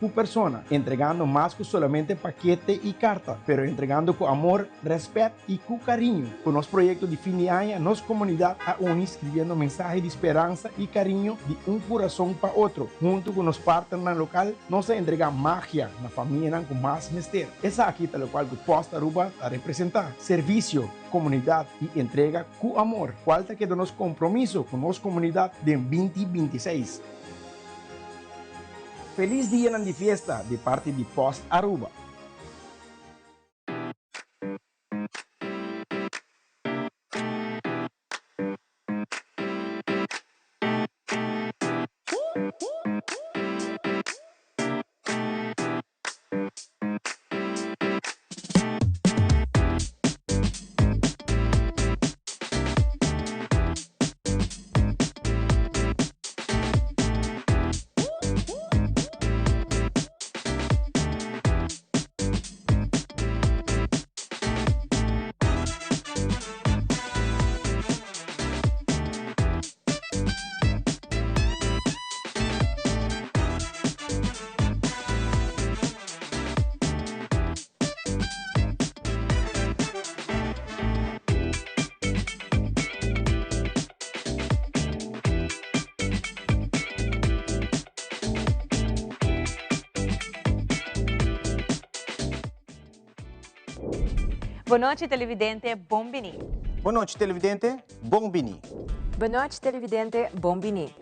Ku persona, entregando mas ku solamente pakete i karta, pero entregando ku amor, rèspèt i ku kariño. Ku nos proyekto di fin di aña, nos komunidat a uni skribiendo mensahe di speransa i kariño di un kurason pa otro. Huntu ku nos partnernan lokal, nos a entregá magia na famianan ku mas mester. Esaki ta lokual ku Post Aruba ta representá, servisio, komunidat i entrega ku amor, kual ta keda nos kompromiso ku nos komunidat den 2026. Feliz dianan di fiesta di parti di Post Aruba. Bon nochi televidente, bon bini. Bon nochi televidente, bon bini. Bon nochi televidente, bon bini.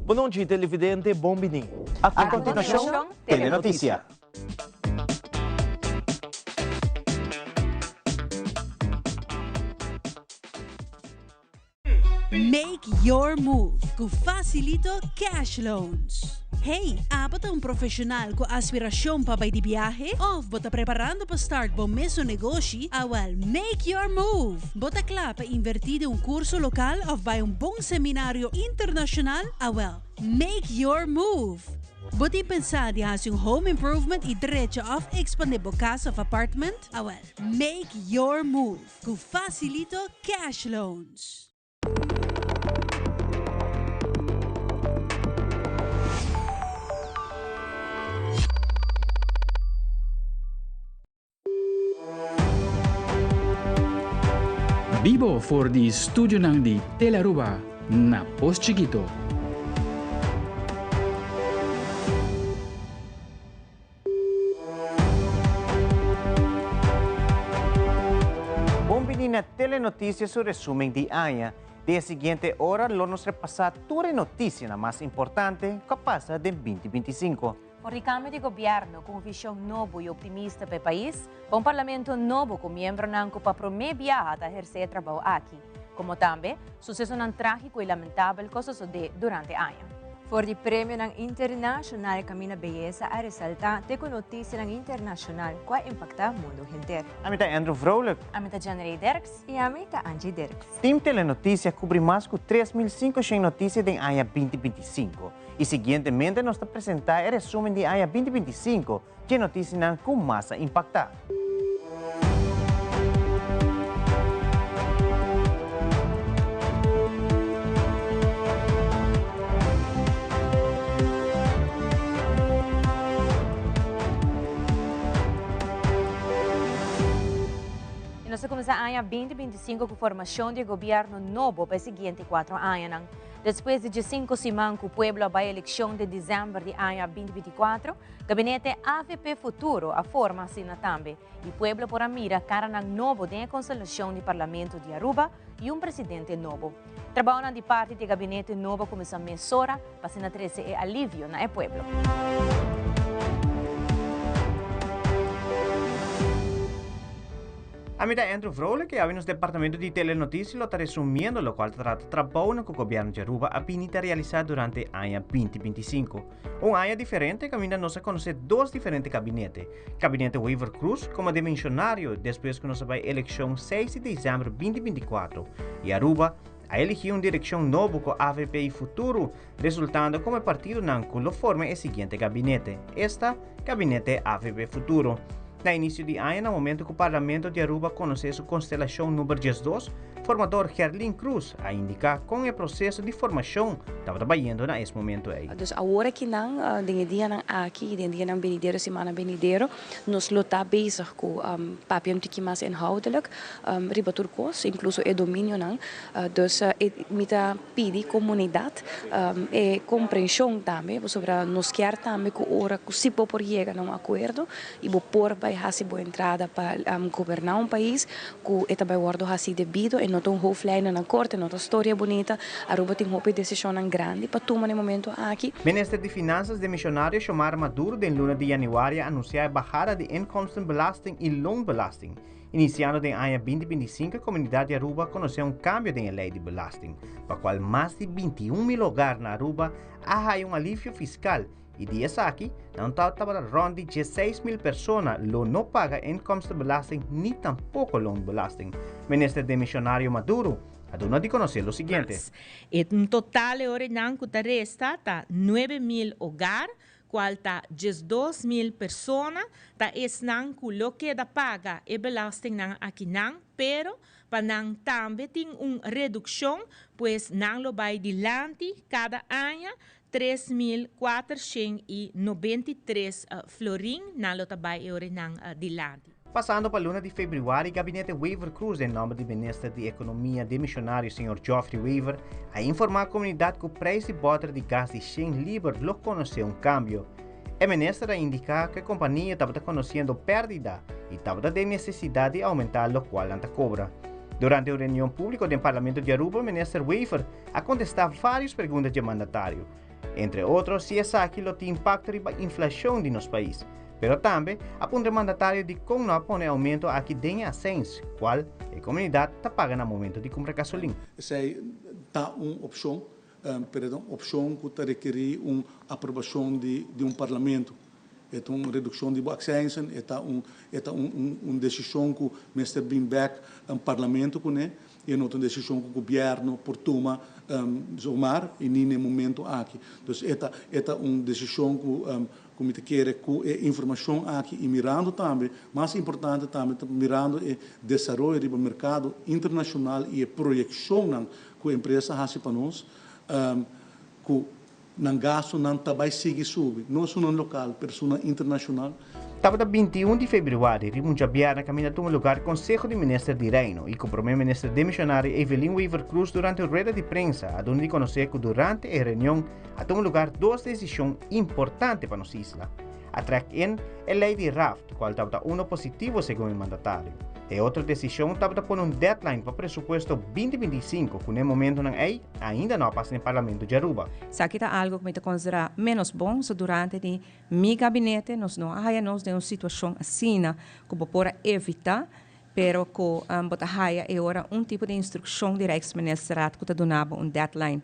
Bon nochi televidente, bon bini. A continuacion, Telenoticia. Make your move ku Facilito Cash Loans. Hey, abo ta un profeshonal ku aspirashon pa bai di biahe? Òf bo ta preparando pa start bo mesun negoshi? Awèl, make your move! Bo ta kla pa invertí den un kurso lokal òf bai un bon seminario internashonal? Awèl, make your move! Bo tin pensá di hasi un home improvement i drecha òf ekspandé bo kas òf apartment? Awèl, make your move! Ku Facilito Cash Loans. Bibo for di studionan di Telearuba na Pos Chiquito. Bon bini na Telenoticia su resumen di aña. Den e siguiente ora lo nos repasa tur e noticianan mas importante cu a pasa den 2025. For di cambio di gobierno cu un vision nobo y optimista pa e pais, pa un parlamento nobo cu miembronan cu pa prome biaha ta eherce e trabou aki. Como tambe, sucesonan tragico y lamentabel cu a sosode durante aña. For di premionan internacional caminda beyesa a resalta te cu noticianan internacional cu a impacta mundo henter. Ami ta Andrew Vrolijk. Ami ta Janrey Dirks. Y ami ta Angie Dirks. Team Telenoticia a cubri mas cu 3.500 noticia den aña 2025 y siguientemente nos ta presenta e resumen di aña 2025 dje noticianan cu mas a impacta. Y nos ta cuminsa aña 2025 cu formacion di e gobierno nobo pa e siguiente cuatro añanan. Despues di diescinco siman cu pueblo a bay eleccion den december di aña 2024, Gabinete avp Futuro a forma asina tambe y pueblo por a mira caranan nobo den e constelacion di Parlamento di Aruba y un presidente nobo. Trabaonan di parti di e gabinete nobo a cuminsa mesora pa asina trece e alivio na e pueblo. Ami ta Andrew Vrolijk y awe nos departamento di Telenoticia lo ta resumiendo locual ta trata trabaonan cu Gobierno di Aruba a bini ta realisa durante aña 2025. Un aña diferente caminda nos a conoce dos diferente gabinete. Gabinete Wever-Croes como demissionario despues cu nos a bay eleccion 6 di december 2024 y Aruba a eligi un direccion nobo cu avp y Futuro resultando como e partidonan cu lo forma e siguiente gabinete, esta Gabinete avp Futuro. Na inicio di aña na momento cu Parlamento di Aruba conoce su constelacion number 12, Formador Gerlin Cruz a indica con e proceso di formacion tabata bayendo na es momento ey. Dus awor akinan, den e dianan aki y den dianan benidero, simannan benidero, nos lo ta bezig cu papia un tiki mas inhoudelijk riba tur cos, incluso e dominionan. Dus mi ta pidi comunidad e comprension tambe, pasobra nos kier tambe cu ora cu si bo por yega na un acuerdo y bo por bay haci bo entrada pa goberna un pais, cu e ta bay wordo haci debido, e no ta un hoofdlijnen na corte, no ta storia bunita. Aruba tin hopi decisionnan grandi pa tuma na e momento aki. Minister di Finanzas demisionario Xiomara Maduro den luna di januari a anuncia e bahada di inkomstenbelasting y loonbelasting. Iniciando den aña 2025 e comunidad di Aruba a conoce un cambio den e ley di belasting, pa cual mas di 21,000 hogar na Aruba a haya un alivio fiscal y di esaki nan ta tabata rond di 16,000 persona lo no paga inkomstenbelasting ni tampoco loonbelasting. Minister demisionario Maduro a duna di conoce lo siguiente. E total e orenan cu ta resta ta 9,000 hogar, cual ta 12,000 persona, ta esnan cu lo keda paga e belastingnan akinan, pero pa nan tambe tin un reduccion, pues nan lo bay dilanti cada aña 3493 florin, nan lo ta bay e orenan dilanti. Pasando pa luna di februari, Gabinete Wever-Croes den nomber di Minister di Economia demisionario señor Geoffrey Wever a informa comunidad cu prijs di boter di gas di 100 liber lo conoce un cambio. E minister a indica cu e compania tabata conociendo perdida y tabata den necesidad di aumenta locual nan ta cobra. Durante un reunion publico den Parlamento di Aruba, Minister Wever a contesta varios pregunta dje mandatario. Entre otro, si esaki lo tin impacto riba inflacion di nos pais. Pero tambe a puntra e mandatario dicon no a pone aumento aki den e accijns, cual e comunidad ta paga na momento di cumpra gasolin. Esei ta un opcion, pero e ta un opcion cu ta rekeri un aprobacion di un parlamento. E ta un reduccion di bo accijnsen, e ta un e ta un un decision cu mester bin bek parlamento cune. E no ta un desishon ku gobièrnu por tuma zomaar i ni na e momento aki. Dus e ta e ta un desishon ku ku mi ta kere ku e informashon aki i mirando tambe, mas importante tambe ta mirando e desaroyo riba merkado internashonal i e proyekshonnan ku empresa a hasi pa nos ku Nan gastunan ta bai sigui subi, no esunnan lokal, pero esunnan internashonal. Tabata 21 di februari, riba un djabièrnè kaminda tuma lugar Konseho di Minister di Reino i ku Prome Minister demisionario Evelyn Wever-Croes durante un rueda di prensa a duna di konosé ku durante e reunion a tuma lugar dos desishon importante pa nos isla. A trek in e lei di raft, kual tabata uno positivo segun e mandatario. E otro desishon tabata pone un deadline pa presupuesto 2025 ku na e momentonan ei ainda no a pasa den Parlamento di Aruba. Esaki ta algo ku mi ta konsiderá ménos bon, so durante di mi gabinete nos no a haya nos den un situashon asina ku bo por a evitá, pero ku bo ta haya e ora un tipo di instrukshon di Rijksministerraad ku ta duna bo un deadline.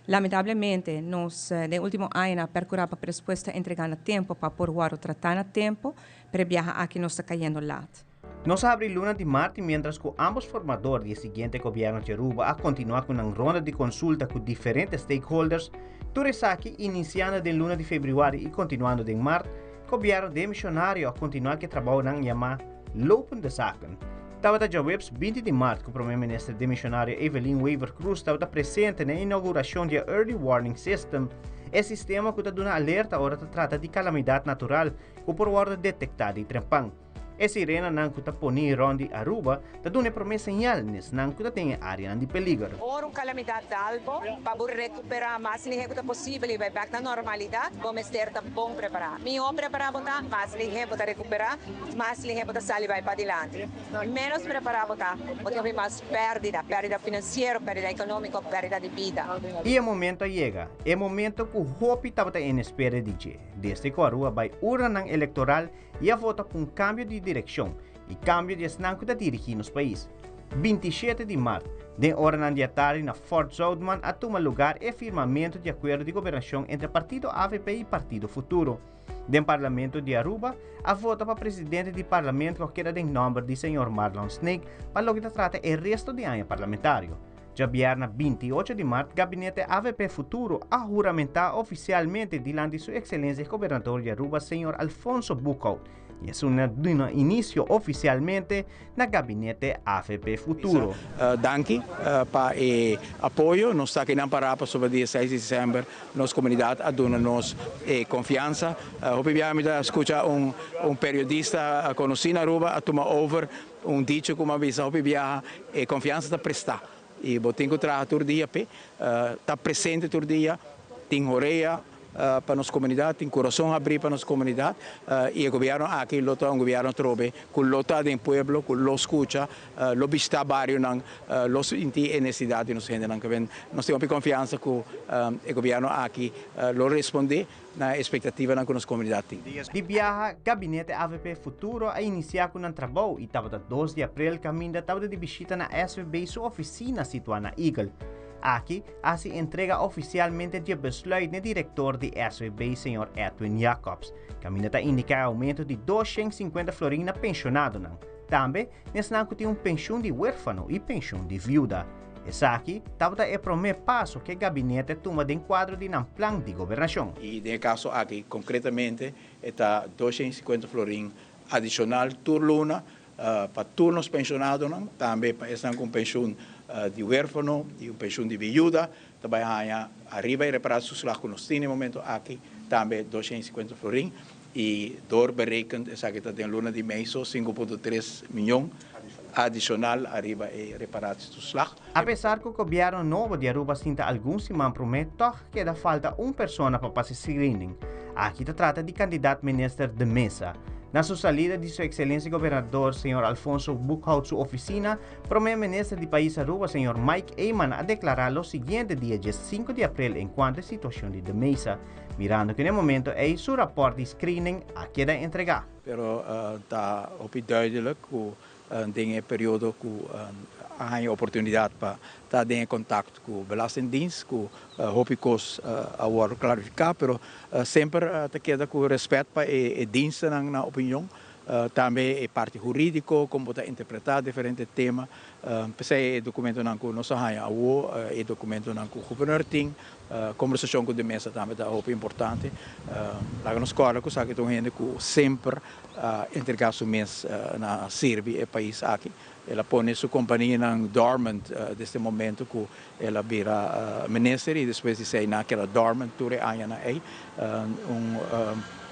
Lamentablemente nos den ultimo añanan a perkurá pa presupuesto ta entregá na tempo pa por wòrdu tratá na tempo, pero e biaha aki nos ta kayendo lat. Nos a habri luna di marti mientras cu ambos formador di e siguiente gobierno di Aruba a continua cu nan ronda di consulta cu diferente stakeholders, tur esaki iniciando den luna di februari y continuando den mart, gobierno demisionario a continua cu e trabaonan yama lopende zaken. Tabata djaweps 20 di mart cu Prome Minister demisionario Evelyn Wever-Croes tabata presente na e inauguracion di e Early Warning System, e sistema cu ta duna alerta ora ta trata di calamidad natural cu por wordo detecta di trempan. E sirenanan ku ta poni rònt di Aruba ta duna e promé señal n'esnan ku ta den e áreanan di peliger. Ora un kalamidat dal bo, pa bo rekuperá mas lihé ku ta posibel i bai bèk na normalidat, bo mester ta bon prepará. Mihó prepará bo ta, mas lihé bo ta rekuperá, mas lihé bo ta sali bai padilanti. Ménos prepará bo ta, bo tin hopi mas pèrdida, pèrdida finansiero, pèrdida ekonómiko, pèrdida di bida. I e momento a yega, e momento ku hopi tabata en espera di dje, desde ku Aruba bai urnanan elektoral i a vota pa un kambio di direkshon i kambio di esnan ku ta dirigí nos pais. 27 di mart, den oranan di atardi na Fort Zoutman a tuma lugar e firmamentu di akuerdo di gobernashon entre partido avp i partido Futuro. Den Parlamento di Aruba a vota pa presidente di Parlamento ku a keda den nòmber di señor Marlon Sneek pa loke ta trata e resto di aña parlamentario. Djabièrna 28 di mart gabinete avp Futuro a huramentá ofisialmente dilanti su ekselensia gobernador di Aruba señor Alfonso Boekhoudt. Y esun a duna inicio oficialmente na gabinete avp Futuro. Danki pa e apoyo. Nos ta akinan pará pasobra dia seis di december nos comunidad a duna nos e confiansa. Hopi biaha mi ta scucha un periodista conoci na Aruba a tuma over un dicho cu mi a bisa hopi biaha, e confiansa ta presta y bo tin cu traha tur dia p'e, ta presente tur dia, tin horea pa nos comunidad, tin curason habri pa nos comunidad y e gobierno aki lo ta un gobierno atrobe cu lo ta den pueblo, cu lo scucha, lo bishita barionan, lo sinti e necesidad di nos hendenan. Nos tin hopi confiansa cu e gobierno aki lo responde na e expectativanan cu nos comunidad tin. Di biaha, Gabinete avp Futuro a inicia cu nan trabou y tabata dos di april caminda tabata di bishita na SVB su oficina situa na Eagle. Aki a hasi entrega ofisialmente dje besluit n'e direktor di SVB señor Edwin Jacobs. Kaminda ta indiká e oumento di 250 florin na penshonadonan. Tambe n'esnan ku tin un penshun di huérfano i penshun di viuda. Esaki tabata e promé paso ku e gabinete a tuma den kuadro di nan plan di gobernashon. I den e kaso aki konkretamente e ta 250 florin adishonal tur luna Pa tur nos penshonadonan, tambe pa esnan ku un penshun di huérfano i un penshun di viuda, ta bai haña ariba e reparatietoeslag ku nos tin e momento aki, tambe 250 florin. I doorberekend esaki ta den luna di mei so 5.3 miyon adishonal ariba e reparatietoeslag. Apesar ku gobièrnu nobo di Aruba sinta algun siman promé, tòg keda falta un persona pa pasa e screening. Aki ta trata di kandidat minister De Meza. Na su salida di su Excelencia Gobernador señor Alfonso Boekhoudt su oficina, Prome Minister di pais Aruba señor Mike Eman a declara lo siguiente dia 5 di april encuanto e situacion di De Meza, mirando cu na e momento ey su rapport di screening a keda entrega. Pero ta hopi duidelijk cu den e periodo cu a haña oportunidad pa ta den e contact cu Belastingdienst cu hopi cos a wordo clarifica, pero semper ta keda cu respet pa e dienstennan na opinion, tambe e parti huridico, con bo ta interpreta diferente tema. P'esey e documentonan cu nos a haña awo, e documentonan cu Gobernador tin, Kombersashon ku de mesa tambe ta hopi importante. Laga nos kòrda ku esaki ta un hende ku semper a entregá su mes na sirbi e pais aki. El a pone su kompanianan dormant desde e momento ku el a bira minister i despues di esei nan a keda dormant tur e añanan ei. Un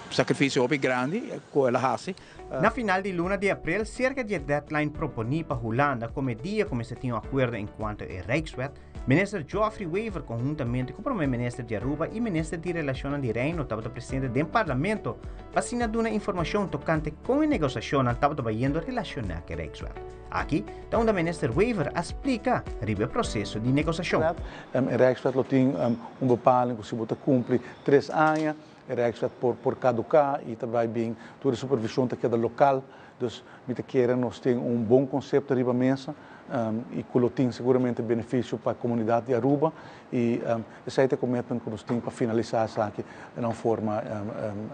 sakrifisio hopi grandi ku el a hasi. Na final di luna di aprel, serka di e deadline proponí pa Hulanda komo e dia ku mester tin un akuerdo enkuanto e Rijkswet, Minister Geoffrey Wever conhuntamente cu Prome Minister di Aruba y Minister di Relacionnan di Reino tabata presente den Parlamento pa asina duna informacion tocante con e negociacionnan tabata bayendo relaciona cu e Rijkswet. Aki ta unda Minister Wever a splica riba e proceso di negociacion. E Rijkswet lo tin un bepaling cu si bo ta cumpli tres aña, e Rijkswet por por caduca y ta bay bin tur e supervision ta keda local. Dus mi ta kere nos tin un bon concepto riba mesa y cu lo tin seguramente beneficio pa comunidad di Aruba y esey ta e commitment cu nos tin pa finalisa esaki na un forma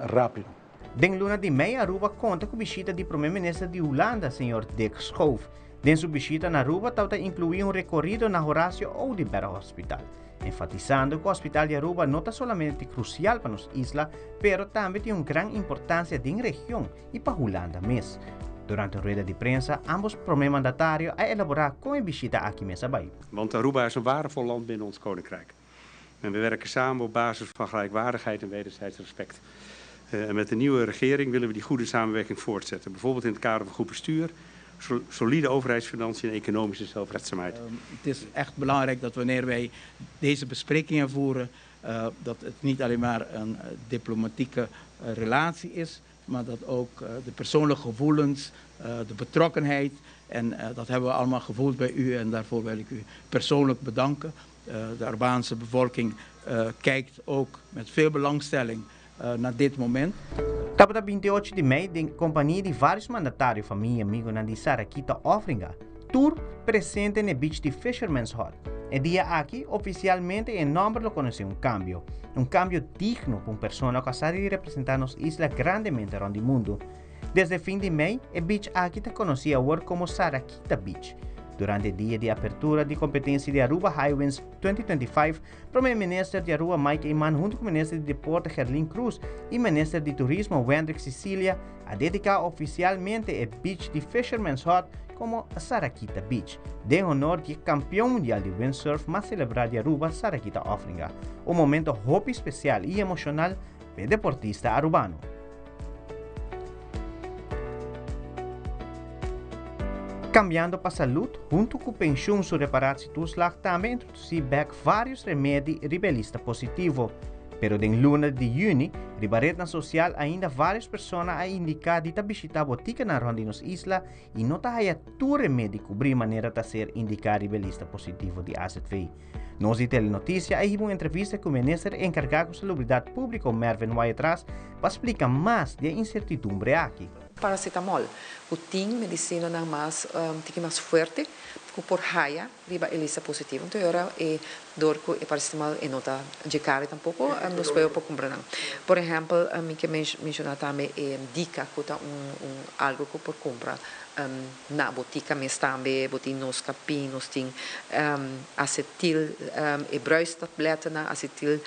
rapido. Den luna di mei Aruba conta cu bishita di Prome Minister di Hulanda, señor Dick Schoof. Den su bishita na Aruba tabata inclui un recorido na Horacio Oduber Hospital. Enfatisando cu Hospital di Aruba no ta solamente crucial pa nos isla, pero tambe tin un gran importancia den region y pa Hulanda mes. Durante un rueda di prensa, ambos prome mandatario a elabora con e bishita aki mes a bay. Want Aruba is een waardevol land binnen ons koninkrijk. En we werken samen op basis van gelijkwaardigheid en wederzijds respect. En met de nieuwe regering willen we die goede samenwerking voortzetten. Bijvoorbeeld in het kader van goed bestuur, solide overheidsfinanciën en economische zelfredzaamheid. Het is echt belangrijk dat wanneer wij deze besprekingen voeren, dat het niet alleen maar een diplomatieke relatie is, maar dat ook de persoonlijke gevoelens, de betrokkenheid, en dat hebben we allemaal gevoeld bij u en daarvoor wil ik u persoonlijk bedanken. De Arubaanse bevolking kijkt ook met veel belangstelling naar dit moment. Tabata 28 di mei den kompania di vários mandatario, famia i amigonan di Sarakita Offringa, tur presente n'e beach di Fisherman's Hut. E dia aki, ofisialmente e nòmber lo konosé un kambio. Un kambio digno pa un persona ku a sa di representá nos isla grandemente rònt di mundu. Desde fin di mei, e beach aki ta konosí awor komo Sarakita Beach. Durante dia di apertura di competencia di Aruba Highwinds 2025, Prome Minister di Aruba Mike Eman hunto cu Minister di Deporte Gerlin Croes y Minister di Turismo Wendrick Cecilia a dedica oficialmente e beach di Fisherman's Hut como Sarah-Quita Beach, den honor di e campeon mundial di windsurf mas celebra di Aruba Sarah-Quita Offringa. Un momento hopi special y emocional pa e deportista Arubano. Cambiando pa salud, hunto cu pensioen su reparatietoeslag tambe introduci bek varios remedi riba e lista positivo. Pero den luna di juni, riba rednan social ainda varios persona a indica di ta bishita boticanan rond di nos isla y no ta haya tur remedi cubri manera ta ser indica riba e lista positivo di azv. Nos di Telenoticia a hiba un entrevista cu minister encarga cu Salubridad Publico Mervin Wyatt-Ras pa splica mas di e incertidumbre aki. Paracetamol, cu tin medicinanan mas tiki mas fuerte cu por haya riba e lista positivo. Enton e ora e dor cu e paracetamol e no ta dje caro tampoco, nos pueblo por cumpra nan. Por ehempel mi ke menciona tambe e Dica cu ta un algo cu por cumpra Na botica mes tambe bo tin noscapin, nos tin acetyl e bruistablettennan, acetyl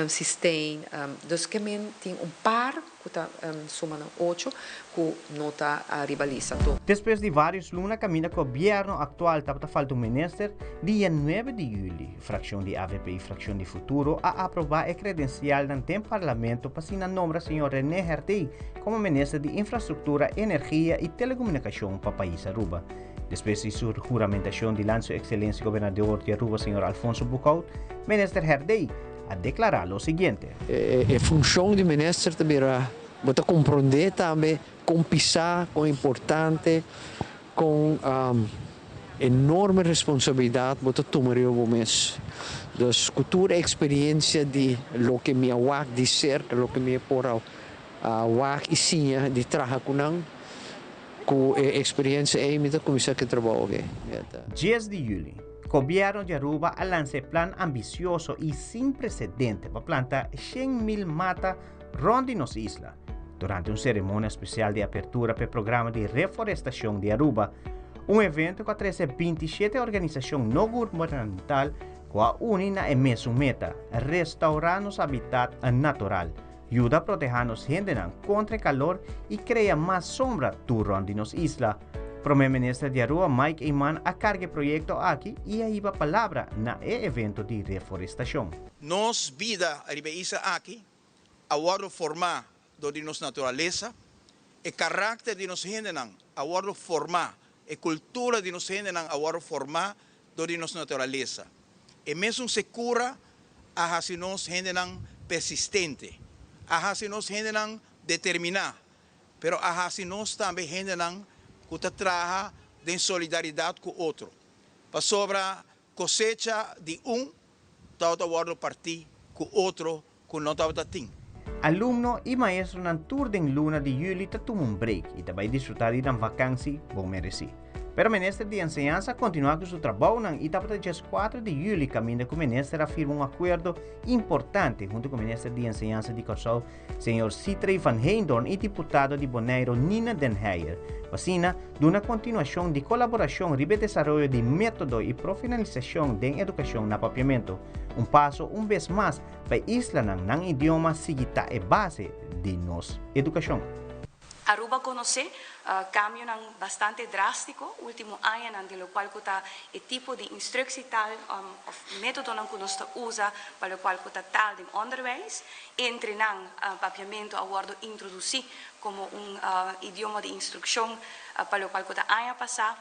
cysteine. Dus ke men tin un par ku ta suma nan ocho ku no ta riba lista. Anto. Despues di varios luna kaminda gobièrnu aktual tabata falta un minister, dia nuebe di yüli, frakshon di avp i frakshon di Futuro a aprobá e kredensialnan den parlamento pa asina nombra señor René Herdé komo minister di Infrastruktura, Energia i Telekomunikashon pa pais Aruba. Despues di su huramentashon dilanti su ekselensia gobernador di Aruba señor Alfonso Boekhoudt, minister Herdé a deklará lo siguiente. E funshon di minister ta bira, bo ta komprondé tambe kon pisá, kon importante, kon enorme responsabilidat bo ta tuma riba bo mes. Dus ku tur e eksperiensia di loke mi a wak di serka, loke mi a por a wak i siña di traha ku nan, ku e eksperiencia ei mi ta kuminsá ku e trabou aki. Dies di yüli, Gobièrnu di Aruba a lansa e plan ambisioso i sin presedente pa planta 100,000 mata rònt di nos isla. Durante un seremonia spesial di apertura pa e programa di reforestashon di Aruba, un evento ku a trese 27 organisashon no gubernamental ku a uni na e mesun meta, restaurá nos habitat natural, yuda protehá nos hendenan kontra e kalor i krea mas sombra tur rònt di nos isla. Prome Minister di Aruba Mike Eman a karga e proyekto aki i a hiba palabra na e evento di reforestashon. Nos bida riba e isla aki a wòrdu formá dor di nos naturalesa, e karakter di nos hendenan a wòrdu formá, e kultura di nos hendenan a wòrdu formá dor di nos naturalesa. E mesun sekura a hasi nos hendenan persistente, a hasi nos hendenan determiná, pero a hasi nos tambe hendenan ku ta traha den solidaridat ku otro. Pasobra kosecha di un tabata wòrdu partí ku otro ku no tabata tin. Alumno i maestronan tur den luna di yüli ta tuma un break i ta bai disfrutá di nan vakansi bon meresí. Pero Minister di Enseñansa a kontinuá ku su trabounan i tabata djes kuater di yüli kaminda ku Minister a firma un akuerdo importante huntu ku Minister di Enseñansa di Kòrsou señor Sithree van Heydoorn i diputado di Bonaire Nina den Heyer pa asina duna kontinuashon di kolaborashon riba e desaroyo di método i profenalisashon den edukashon na Papiamentu. Un paso un bes mas pa e islanan nan idioma sigui ta e base di nos edukashon. Aruba conoce cambionan bastante drastico ultimo añanan den locual cu ta e tipo di instructietaal of metodonan cu nos ta usa pa locual cu ta taal den onderwijs. Entre nan Papiamento a wordo introduci como un idioma di instruccion pa locual cu ta aña pasa.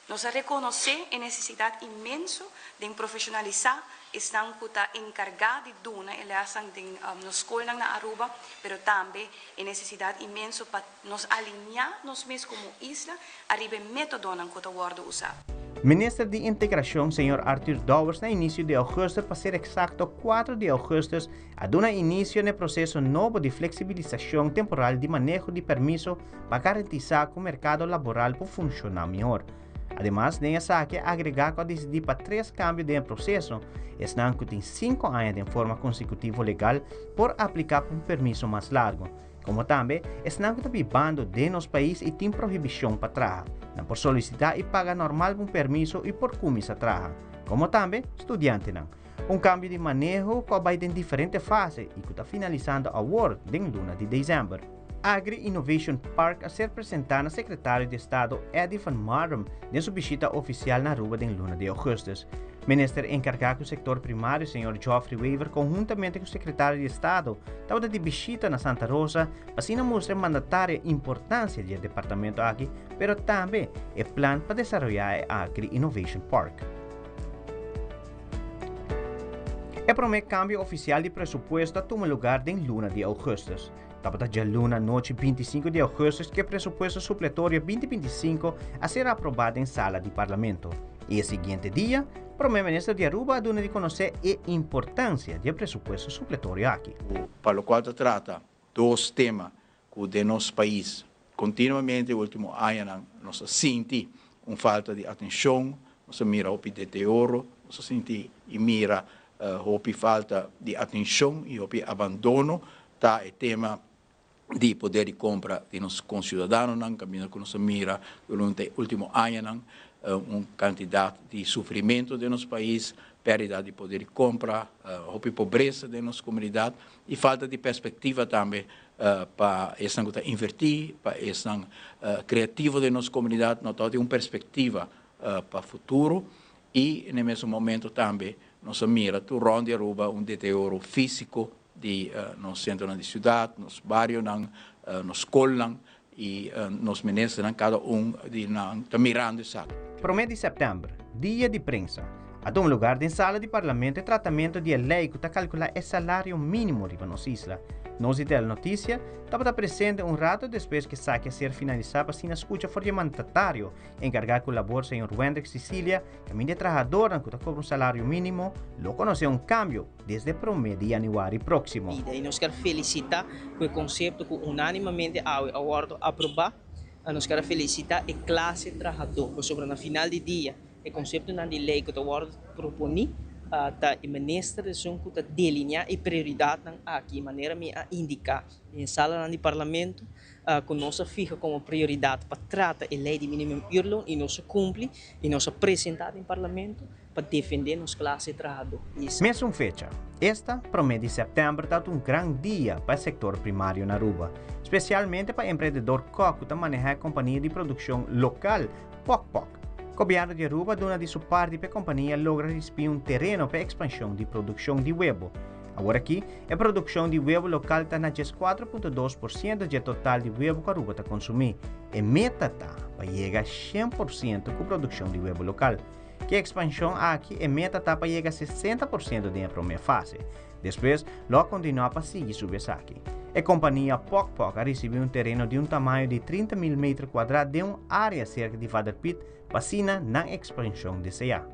Nos a reconoce e necesidad inmenso den profesionalisa Esnan cu ta encarga di duna e lesnan den nos scolnan na Aruba, pero tambe e necesidad inmenso pa nos alinea nos mes como isla ariba e metodonan cu ta wordo usa. Minister di Integracion, señor Arthur Dowers na inicio di augustus, pa ser exacto 4 di augustus, a duna inicio n'e proceso nobo di flexibilisacion temporal di maneho di permiso pa garantisa cu mercado laboral por funciona mihor. Ademas, den esaki a agregá ku a disidí pa tres kambio den e proseso, esnan ku tin sinku aña den forma konsekutivo legal por apliká pa un permiso mas largu. Como tambe esnan cu ta bibando den nos pais y tin prohibicion pa traha. Nan por solicita y paga normal pa un permiso y por cuminsa traha. Como tambe studiantenan. Un cambio di maneho cu a bay den diferente fase y cu ta finalisando awor den luna di december. Agri Innovation Park a ser presenta na Secretario di Estado Eddie van Marum den su bishita oficial na Aruba den luna di augustus. Minister encarga cu sector primario señor Geoffrey Wever conhuntamente cu Secretario di Estado tabata di bishita na Santa Rosa pa asina mustra e mandatario importancia di e departamento aki pero tambe e plan pa desaroya e Agri Innovation Park. E prome cambio oficial di presupuesto a tuma lugar den luna di augustus. Tabata djaluna anochi 25 di augustus cu e presupuesto supletorio 2025 a ser aproba den sala di Parlamento. Y e siguiente dia, Prome Minister di Aruba a duna di conoce e importancia di e presupuesto supletorio aki. Pa locual ta trata dos tema cu den nos pais continuamente e ultimo añanan nos a sinti un falta di atencion, nos a mira hopi deterioro, nos a sinti y mira hopi falta di atencion y hopi abandono ta e tema di poder di compra di nos conciudadanonan, caminda cu nos a mira durante e ultimo añanan un cantidad di sufrimento den nos pais, perdida di poder di compra, hopi pobresa den nos comunidad y falta di perspectiva tambe pa esnan cu ta inverti, pa esnan creativo den nos comunidad no ta tin un perspectiva pa futuro y na e mesun momento tambe nos a mira tur rond di Aruba un deterioro fisico di nos centronan di ciudad, nos barionan, nos scolnan y nos ministernan cada un di nan ta mirando esaki. Prome di sèptèmber, Dia di Prensa, a tuma lugar den sala di Parlamento e tratamento di e lei ku ta kalkulá e salario mínimo riba nos isla. Nos di Telenoticia tabata presente un rato despues ku esaki a ser finalisá pa asina skucha for di e mandatario enkargá ku labor señor Wendrick Cicilia kaminda e trahadornan ku ta kobra un salario mínimo lo konosé un kambio desde promé di yanüari próksimo. Bida y nos kier felicita cu e concepto cu unanimamente awe a wordo aproba. Nos kier a felicita e clase trahador pasobra na final di dia e conceptonan di ley cu ta wordo proponi ta e minister esun cu ta delinea e prioridadnan aki manera mi a indica den e salanan di parlamento cu nos a fiha como prioridad pa trata e ley di minimum uurloon y nos a cumpli y nos a presenta den parlamento. pa defendé nos klase trahadó. Mesun fecha, esta promé di sèptèmber ta un gran dia pa e sektor primario na Aruba, spesialmente pa emprendedor Kok ku ta manehá e kompania di produkshon lokal Pok Pok. Gobièrnu di Aruba duna di su parti pa e kompania logra risibí un tereno pa e ekspanshon di produkshon di webo. Aworakí, e produkshon di webo lokal ta na 14.2% dje total di webo ku Aruba ta konsumí. E meta ta pa yega 100% ku produkshon di webo lokal. Ku e ekspanshon aki e meta ta pa yega 60% den e promé fase. Despues lo a kontinuá pa sigui subi esaki. E kompania Pok Pok a risibí un tereno di un tamaño di 30 mil meter kuadrá den un área serka di Vader Piet pa asina nan ekspanshon deseá.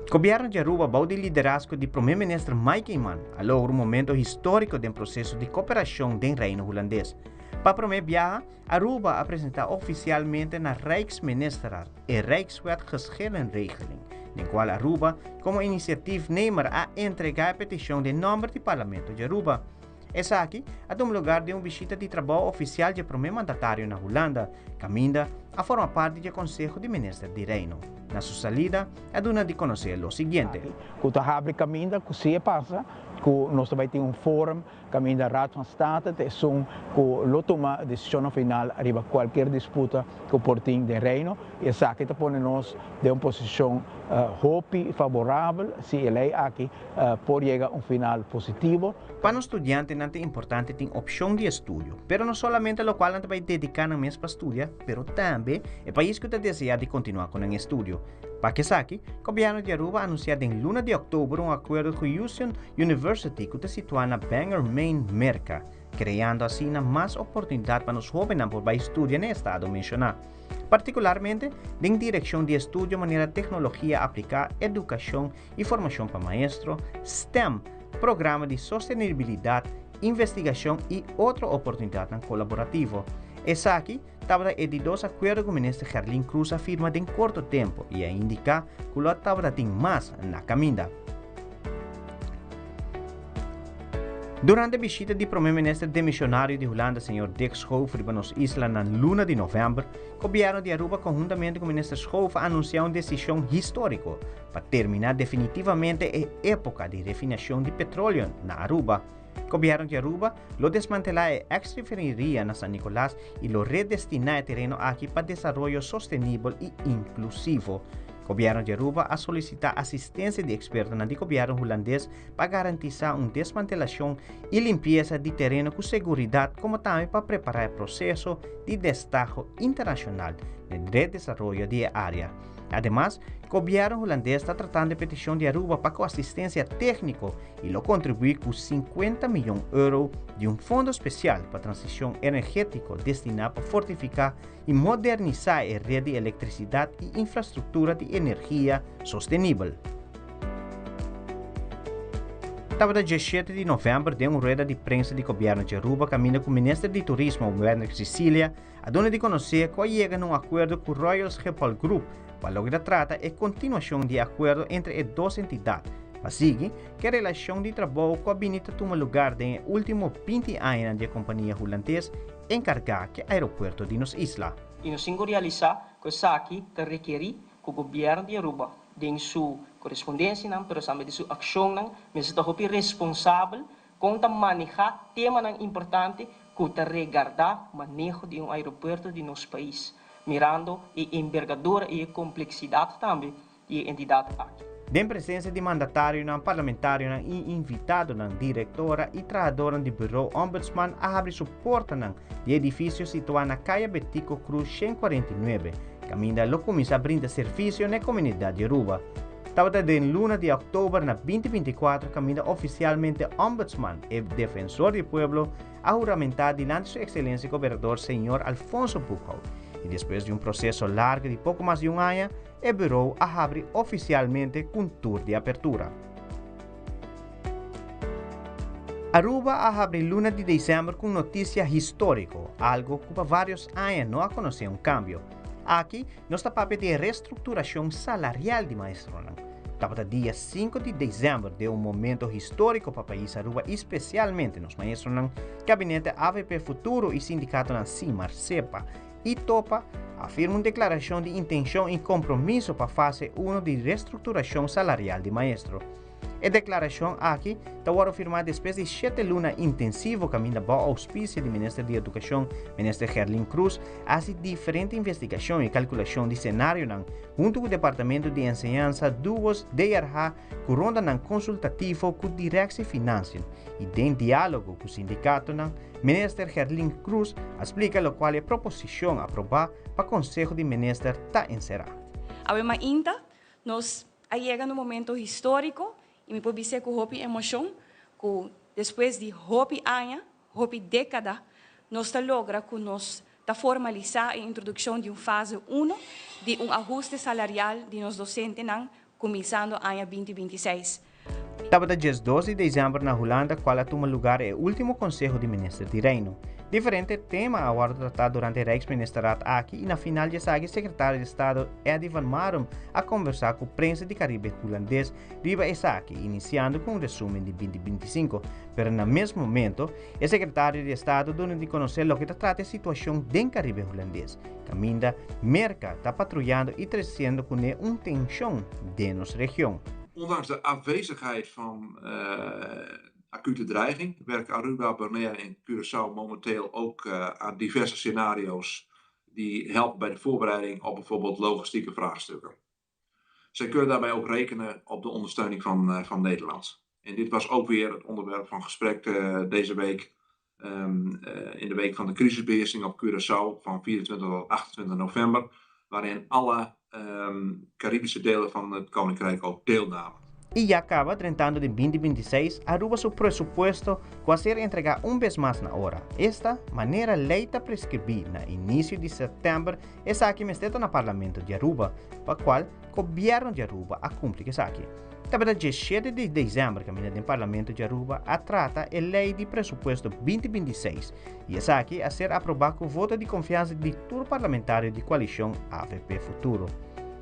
Gobièrnu di Aruba bou di liderazgo di Promé Minister Mike Eman a logra un momento históriko den proseso di koperashon den Reino Hulandes. Pa promé biaha, Aruba a presentá ofisialmente na Rijksministerraad e Rijkswet Geschillenregeling, den kual Aruba komo inisiatiefnemer a entregá e petishon den nòmber di Parlamento di Aruba. Esaki a tuma lugar den un bishita di trabou ofisial dje promé mandatario na Hulanda, kaminda a forma parti dje Konseho di Minister di Reino. Na su salida a duna di konosé lo siguiente. Ku ta habri kaminda ku si e pasa ku nos ta bai tin un forum Caminda Raad van State ta esun cu lo tuma decisionnan final riba cualkier disputa cu por tin den Reino y esaki ta pone nos den un posicion hopi favorabel si e ley aki por yega un final positivo. Pa nos studiantenan ta importante tin opcion di estudio, pero no solamente locual nan ta bay dedica nan mes pa studia, pero tambe e pais cu ta desea di continua cu nan estudio. Pa esaki, Gobierno di Aruba a anuncia den luna di october un acuerdo cu Houston University cu ta situa na Bangor, Maine, Merca, creando asina mas oportunidad pa nos hobennan por bay studia na e estado menciona. Particularmente den direccion di estudio manera tecnologia aplica, educacion y formacion pa maestro, STEM, programa di sostenibilidad, investigacion y otro oportunidadnan colaborativo. Esaki Tabata e di dos akuerdo ku Minister Gerlin Croes a firma den korto tempu i a indiká ku lo tabata tin mas na kaminda. Durante bishita di Prome Minister demisionario di Hulanda señor Dick Schoof riba nos isla na luna di november, Gobierno di Aruba conhuntamente cu Minister Schoof a anuncia un decision historico pa termina definitivamente e epoca di refinacion di petroleo na Aruba. Gobierno di Aruba lo desmantela e ex refineria na San Nicolas y lo redestina e tereno aki pa desaroyo sostenibel y inclusivo. Gobierno di Aruba a solicita asistencia di expertonan di Gobierno Hulandes pa garantisá un desmantelashon i limpiesa di tereno ku seguridat komo tambe pa prepará e proseso di destaho internashonal den redesaroyo di e área. Ademas, gobièrnu hulandes ta tratando e petishon di Aruba pa ku asistensia tékniko i lo kontribuí ku 50 miyon euro di un fondo spesial pa transishon energétiko destiná pa fortifiká i modernisá e ret di elektrisidat i infrastruktura di energia sostenibel. Tabata 17 di novèmber den un rueda di prensa di gobièrnu di Aruba kaminda ku minister di Turismo Wendrick Cicilia a duna di konosé ku a yega na un akuerdo ku Royal Schiphol Group pa loke ta trata e kontinuashon di e akuerdo entre e dos entidat pa sigui ku e relashon di trabou ku a bini ta tuma lugar den e último 20 añanan di e kompania hulandes enkargá ku e aeropuerto di nos isla. I nos tin ku realisá ku esaki ta rekerí ku gobièrnu di Aruba den su korespondensianan pero tambe den su akshonnan mester ta hopi responsabel kon ta manehá temanan importante ku ta regardá maneho di un aeropuerto di nos pais, mirando e embergadura i e kompleksidat tambe di e entidat aki. Den presensia di mandatarionan, parlamentarionan i invitadonan, direktora i trahadornan di Bureau Ombudsman a habri su portanan di e edifisio situá na Kaya Betico Cruz 149, kaminda lo kuminsá brinda servisio na e komunidat di Aruba. Tabata den luna di òktober na 2024 kaminda ofisialmente Ombudsman, e defensor di pueblo, a huramentá dilanti su ekselensia gobernador señor Alfonso Boekhoudt i despues di un proseso largu di poko mas di un aña, E burou a habri ofisialmente ku un tur di apertura. Aruba a habri luna di desèmber ku un notisia históriko, algu ku pa vários aña no a konosé un kambio. Aki nos ta papia di e restrukturashon salarial di maestronan. Tabata dia 5 di desèmber den un momento históriko pa pais Aruba i spesialmente nos maestronan, Gabinete avp Futuro i sindikatonan Simar, Sepa i topa a firma un deklarashon di intenshon i kompromiso pa fase uno di restrukturashon salarial di maestro. E deklarashon aki ta wòrdu firmá despues di shete luna intensivo kaminda bou ouspisio di Minister di Edukashon, Minister Gerlin Croes, a hasi diferente investigashon i kalkulashon di senarionan huntu ku Departamento di Enseñansa, Duos, DRH, ku rondanan konsultativo ku Directie Financiën i den diálogo ku sindikatonan. Minister Gerlin Croes a splica locual e proposicion aproba pa Conseho di Minister ta encera. Awe mainta nos a yega na un momento historico y mi por bis'é cu hopi emocion cu despues di hopi aña, hopi decada, nos ta logra cu nos ta formalisa e introduccion di un fase uno di un ahuste salarial di nos docentenan cuminsando aña 2026. Tabata 12 di december na Hulanda cual a tuma lugar e ultimo Conseho di Minister di Reino. Diferente tema a wordo trata durante e Rijksministerraad aki y na final di esaki Secretario di Estado Eddy van Marum a conversa cu prensa di Caribe Hulandes riba esaki, iniciando cu un resumen di 2025. Pero na mes momento, e Secretario di Estado duna di conoce loke ta trata e situacion den Caribe Hulandes, caminda Merca ta patruyando y treciendo cune un tension den nos region. Ondanks de afwezigheid van acute dreiging werken Aruba, Bonaire en Curaçao momenteel ook aan diverse scenario's die helpen bij de voorbereiding op bijvoorbeeld logistieke vraagstukken. Zij kunnen daarbij ook rekenen op de ondersteuning van, van Nederland. En dit was ook weer het onderwerp van gesprek deze week in de week van de crisisbeheersing op Curaçao van 24 tot 28 november, waarin alle Caribische delen van het Koninkrijk ook deelnamen. I ya caba drentando den 2026, Aruba su presupuesto cu a ser entrega un bes mas na ora. Esta, manera ley ta prescribi na inicio di september, esaki mester ta na Parlamento di Aruba, pa cual Gobierno di Aruba a cumpli cu esaki. Tabata 17 di december caminda den Parlamento di Aruba a trata e ley di presupuesto 2026 y esaki a ser aproba cu voto di confiansa di tur parlamentario di coalicion avp Futuro.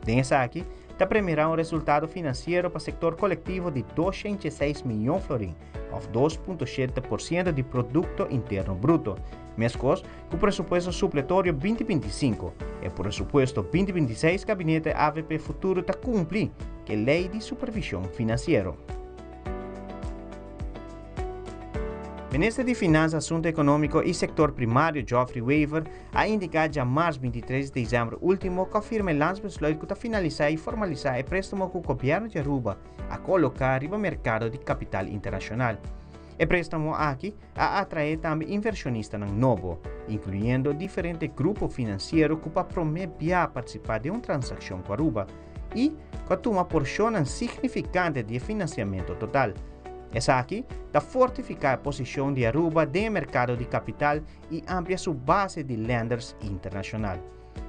Den esaki, Ta premira un resultado financiero pa sector colectivo di 206 miyon florin, of 2.7% di Producto Interno Bruto, mescos cu presupuesto supletorio 2025. E presupuesto 2026 Gabinete avp Futuro ta cumpli cu e ley di supervision financiero. Minister di Finansa, Asunto Economico y Sector Primario Geoffrey Wever a indica djamars 23 di december ultimo cu a firma e landsbesluit cu ta finalisa y formalisa e prestamo cu Gobierno di Aruba a coloca riba mercado di capital internacional. E prestamo aki a atrae tambe inversionistanan nobo, incluyendo diferente grupo financiero cu pa prome bia a participa den un transaccion cu Aruba y cu a tuma porcionnan significante di e financiamento total. Esaki ta fortifica e posicion di Aruba den e mercado di capital y amplia su base di lenders internacional.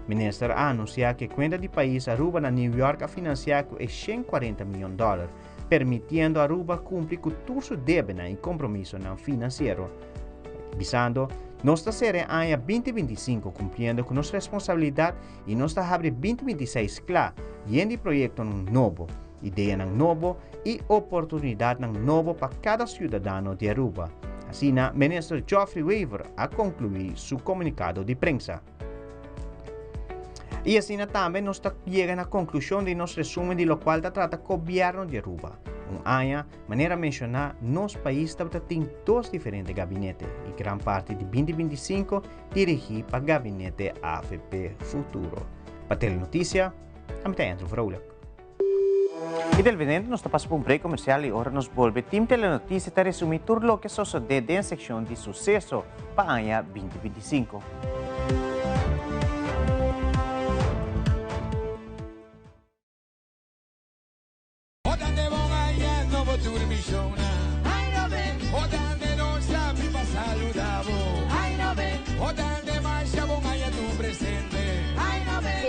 Minister a anuncia cu e cuenta di pais Aruba na New York a financia cu e 140 miyon dollar, permitiendo Aruba cumpli cu tur su debenan y compromisonan financiero. Bisando, Nos ta cera e aña 2025 cumpliendo cu nos responsabilidad y nos ta habri 2026 cla, yen di proyectonan nobo, ideanan nobo y oportunidadnan nobo pa cada ciudadano di Aruba. Asina Minister Geoffrey Wever a conclui su comunicado di prensa. Y asina tambe nos ta yega na conclusion di nos resumen di locual ta trata Gobierno di Aruba. Un aña, manera menciona, nos pais tabata tin dos diferente gabinete y gran parti di 2025 dirigi pa gabinete avp Futuro. Pa Telenoticia, ami ta Andrew Vrolijk. Y televidente, nos ta pasa pa un break comercial y ora nos bolbe, Team Telenoticia ta resumi tur loke sosode den seccion di suceso pa aña 2025.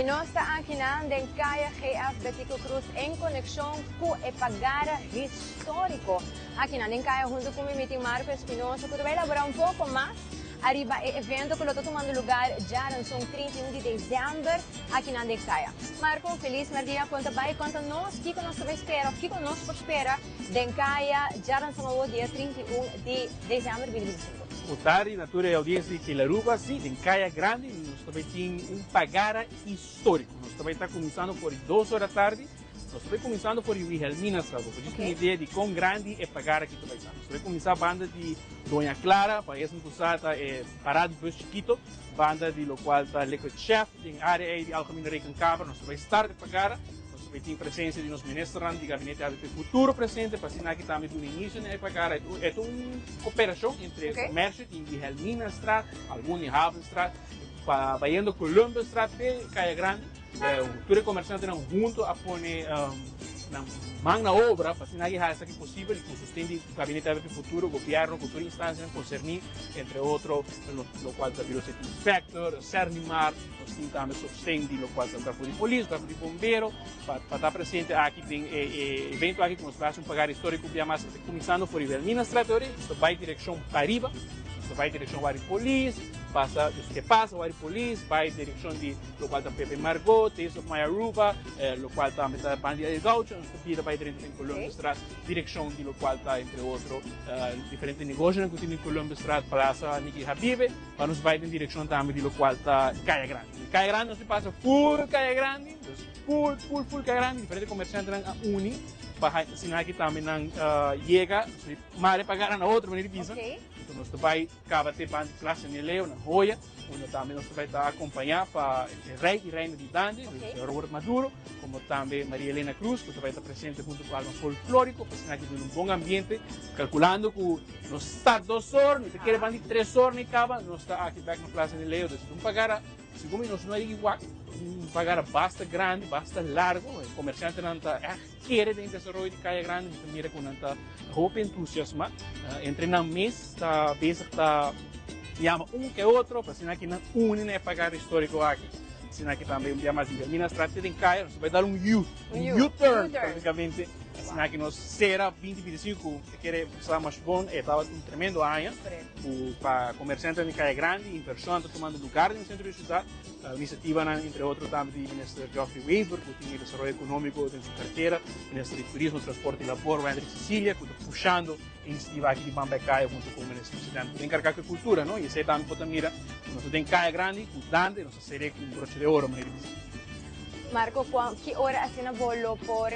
Y nos ta akinan den Caya GF Betico Croes en conexion cu e pagara historico. Akinan den Caya hunto cu mi mi tin Marco Espinosa cu ta bay elabora un poco mas ariba e evento cu lo ta tumando lugar djaranson 31 di december akinan den Caya. Marco, feliz merdia. Con ta bay conta nos kico nos ta bay spera of kico nos por spera den Caya djaranson awo dia 31 di december 2025. Otari na tur e audiencia di Telaruba, si, den Caya Grandi nos ta bay tin un pagara historico. Nos ta bay ta cuminsando for di dos ora tardi, nos ta bay cuminsando for di Wilhelminastraat. Bo por djis tin idea di con grandi e pagara aki ta bay ta. Nos ta bay cuminsa banda di Doña Clara, pa esnan cu sa ta e parada di bus chikito, banda di locual ta Liquid Chef, den area ey di Algemene Rekenkamer. Nos ta bay start e pagara. Nos ta bay tin presencia di nos ministernan di Gabinete ABP Futuro presente pa asina aki tambe duna inicio na e pagara. E ta un cooperacion entre comercio tin Wilhelminastraat, algun di Havenstraat, pa bayendo Columbusstraat te Caya Grandi. Tur e comerciantenan hunto a pone nan man na obra pa asina aki haci esaki posibel y cu sosten di Gabinete ABP Futuro, Gobierno cu tur instancianan concerni, entre otro locual ta Bureau City Inspector, Serlimar. Nos tin tambe sosten di locual ta cuerpo di polis, cuerpo di bombero, pa pa ta presente aki den e e evento aki cu nos ta haci un pagar historico bia mas cuminsando for di Wilhelminastraat ori, nos ta bay direccion pariba, nos ta bay direccion wari polis, pasa, dus ke pasa wari polis, bay direccion di locual ta Pepe Margot, Taste of My Aruba, locual tambe ta Banda di El Gaucho, nos ta bira bay drenta den Columbusstraat. Direccion di locual ta entre otro diferente negocionan cu tin den Columbusstraat, Plaza Niki Habibe. Pa nos bai den direccion tambe di locual ta Caya Grandi. Caya Grandi nos tin pasa full Caya Grandi, dus full, full, full Caya Grandi. Diferente comerciantenan a uni pa asina aki tambe nan yega mare pa gana na otro manera di bisa. Enton nos ta bai caba te banda di Plaza Neleo na Hoya, unda tambe nos ta bai ta acompaña pa e Rey y Reina di Dande, dus Robert Maduro, como tambe Maria Elena Cruz cu ta bai ta presente hunto cu Alma Folklorico pa asina aki duna un bon ambiente, calculando cu Nos start dos or, mi ta kere ban di tres or ni kaba, nos ta aki bek na Plaza de Leo, dus un pagara, segun mi nos no a yega wak, un pagara basta grandi, basta largo, e komershantenan ta ègt kere den desaroyo di Kaya Grandi, mi ta mira ku nan ta hopi entusiasma, entre nan mes ta bezig ta yama un ke otro pa asina ki nan uni na e pagara historiko aki, asina ki tambe un bia mas di Wilhelminastraat te den Kaya, nos ta bai dal un U, un U-turn praktikamente. Asina ki nos sera 2025 e kere sa mas bon, e tabata un tremendo aña ku pa komersiantenan di Kaya Grandi, invershon ta tumando lugar den sentro di siudat. Inisiativanan entre otro tambe di Minister Geoffrey Wever ku tin e desaroyo ekonómiko den su kartera, Minister di Turismo, Transporte i Labor Wendrick Cecilia ku ta pushando e inisiativa aki di Ban Bai Kaya huntu ku Minister Presidente ku ta enkargá ku e kultura, no? I esei tambe por ta mira ku nos ta den Kaya Grandi ku Dande nos ta ser'é ku un broche de oro, manera di bisa. Marco, ki ora asina bo lo por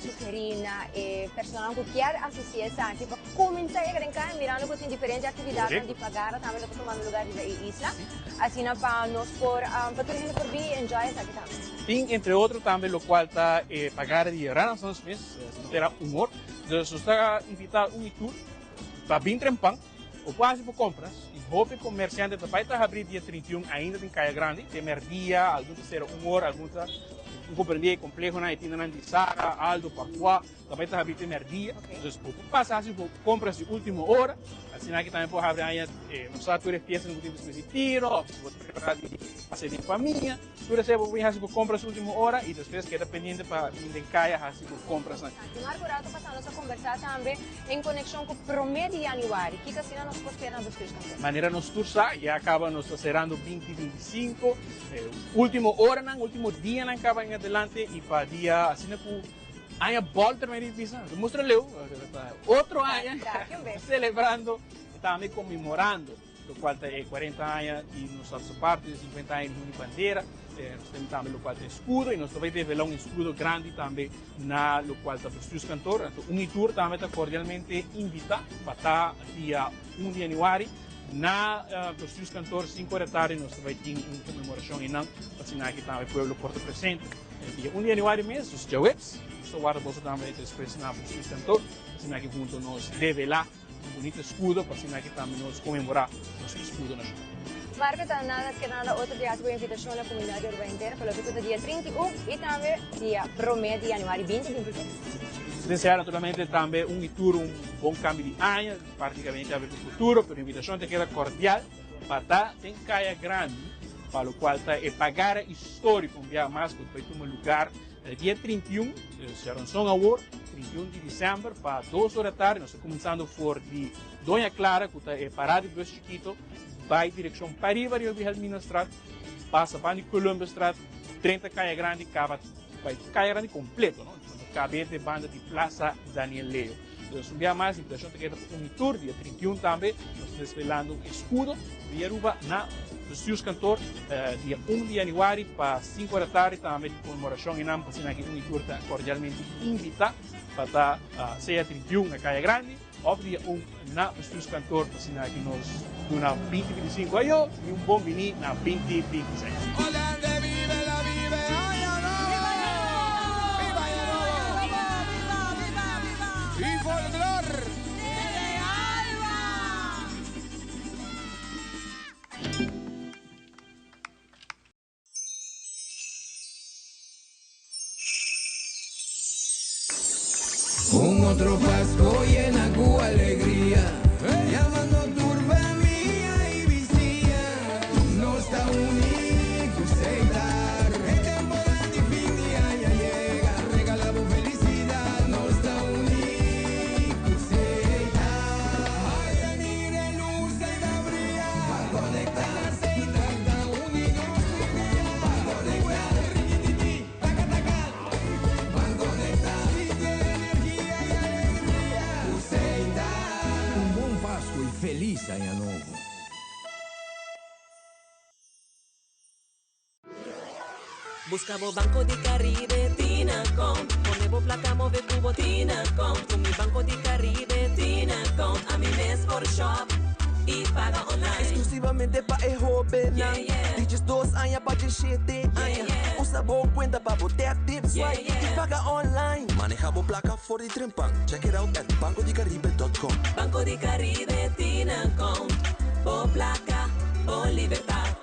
sugerí na e personanan ku kier asistí esaki pa kuminsá yega den kaya mirando ku tin diferente aktividatnan di pagara tambe lo ta tumando lugar riba e isla, asina pa nos por, pa tur hende por bin i enjoy esaki tambe? Tin entre otro tambe lokual ta e pagara di Renaissance mes, si no ta era un or. Dus nos ta invitá un i tur pa bin trempan. O por hasi bo compras y hopi comerciante ta bay ta habri dia 31 ainda den Caya Grandi, te merdia, algun ta cera un ora, algun ta un comprende e complehonan, e tiendanan di Zara, Aldo, Parfois, ta bay ta habri te merdia. Dus bo por pasa hasi bo compras di ultimo ora, asina aki tambe por habri aña, no sa tur e fiestanan cu tin despues di tiro, of si bo ta prepara di pasa den famia. Tur esei bo bin hasi bo compras ultimo ora y despues keda pendiente pa bin den caya hasi bo comprasnan. Marco rato pasa nos a conversa tambe en conexion cu prome di januari. Kico asina nos por spera na bestuurskantoor? Manera nos tur sa, ya caba nos ta cerando 2025. Ultimo oranan, ultimo dianan caba en adelante y pa dia asina cu aña bolter mi a bisa, nos a mustra leu, otro aña celebrando y tambe conmemorando. Locual ta e 40 aña di nos Status Aparte, e 50 aña di Himno di Bandera, nos tin tambe locual ta escudo y nos ta bay devela un escudo grandi tambe na locual ta Bestuurskantoor. Anto un y tur tambe ta cordialmente invita pa ta dia 1 di januari na Bestuurskantoor 5 ora tardi nos ta bay tin un conmemoracion eynan pa asina aki tambe pueblo por ta presente. Dia 1 di januari mes, dus djaweps, nos ta warda boso tambe despues na Bestuurskantoor pa asina aki hunto nos devela. Un bunito escudo pa asina aki tambe nos conmemora nos escudo nacional. Marco ta nada ke nada otro di haci bo invitacion na comunidad di Aruba henter pa loke cu ta dia 31 y tambe dia prome di januari 2026. Desea naturalmente tambe un y tur un bon cambio di aña, practicamente habri cu futuro, pero invitacion ta keda cordial pa ta den Caya Grandi pa locual ta e pagara historico un biaha mas cu ta bay tuma lugar Dia 31, djaranson awor, 31 di december, pa dos ora tardi, nos ta cuminsando for di Doña Clara, cu ta e parada di bus chikito, bay direccion pariba riba Wilhelminastraat, pasa ban di Columbusstraat, drenta Caya Grandi, caba bay Caya Grandi completo, no? Cabe te banda di Plaza Daniel Leo. Dus un bia mas, invitacion ta keda pa uni tur, dia 31 tambe, nos ta desvelando un escudo di Aruba na Bestuurskantoor, dia 1 di januari pa 5 ora tardi tambe di conmemoracion einan, pa asina aki uni tur ta cordialmente invita pa ta sea 31 na Caya Grandi of dia 1 na Bestuurskantoor, pa asina aki nos duna 2025 ayo y un bon bini na 2026. Un otro Pasco yena cu alegria, Yamando tur famia y bisiña, Nos ta uni cu Setar. E temporada di fin di aña yega, Regala bo felicidad, Nos ta uni cu Setar. Ay, a mira e luz ey ta bria, Ban conecta, Setar ta uni nos tur dia, Ban conecta, Rikititi, taka taka. Ban conecta, sinti e energia y alegria cu Setar. Un bon Pasco y feliz aña nobo. Busca bo Banco di Caribe Tinacom. Pone bo placa move cu bo Tinacom. Cu mi Banco di Caribe Tinacom. Ami mes por shop y paga online. Exclusivamente pa e hobennan di 12 aña pa 17 aña. Usa bo cuenta pa bo tap, tip, swipe y paga online. Maneha bo placa for di trempan. Check it out at bancodicaribe.com. Banco di Caribe Tinacom. Bo placa, bo libertad.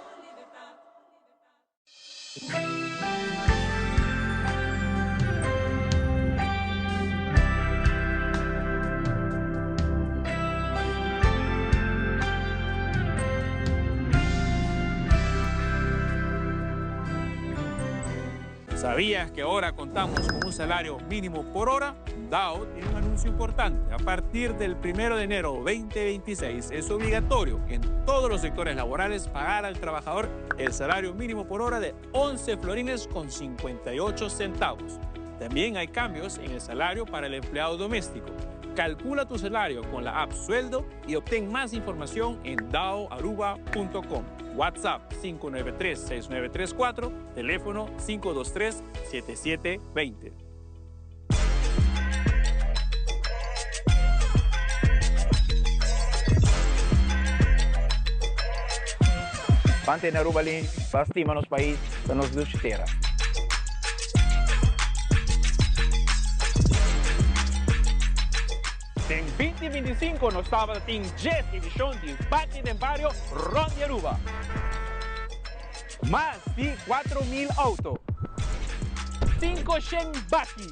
¿Sabías que ahora contamos con un salario mínimo por hora? DAO tiene un anuncio importante. A partir del 1 de enero 2026 es obligatorio en todos los sectores laborales pagar al trabajador el salario mínimo por hora de 11 florines con 58 centavos. También hay cambios en el salario para el empleado doméstico. Calcula tu salario con la app Sueldo y obtén más información en daoaruba.com. WhatsApp 593-6934, teléfono 523-7720. Ban tene Aruba limpi, ban stima nos pais, ta nos dushi tera. Den 2025 nos tabata tin djes edishon di Baki den Bario rond di Aruba. Mas di 4000 auto, 500 baki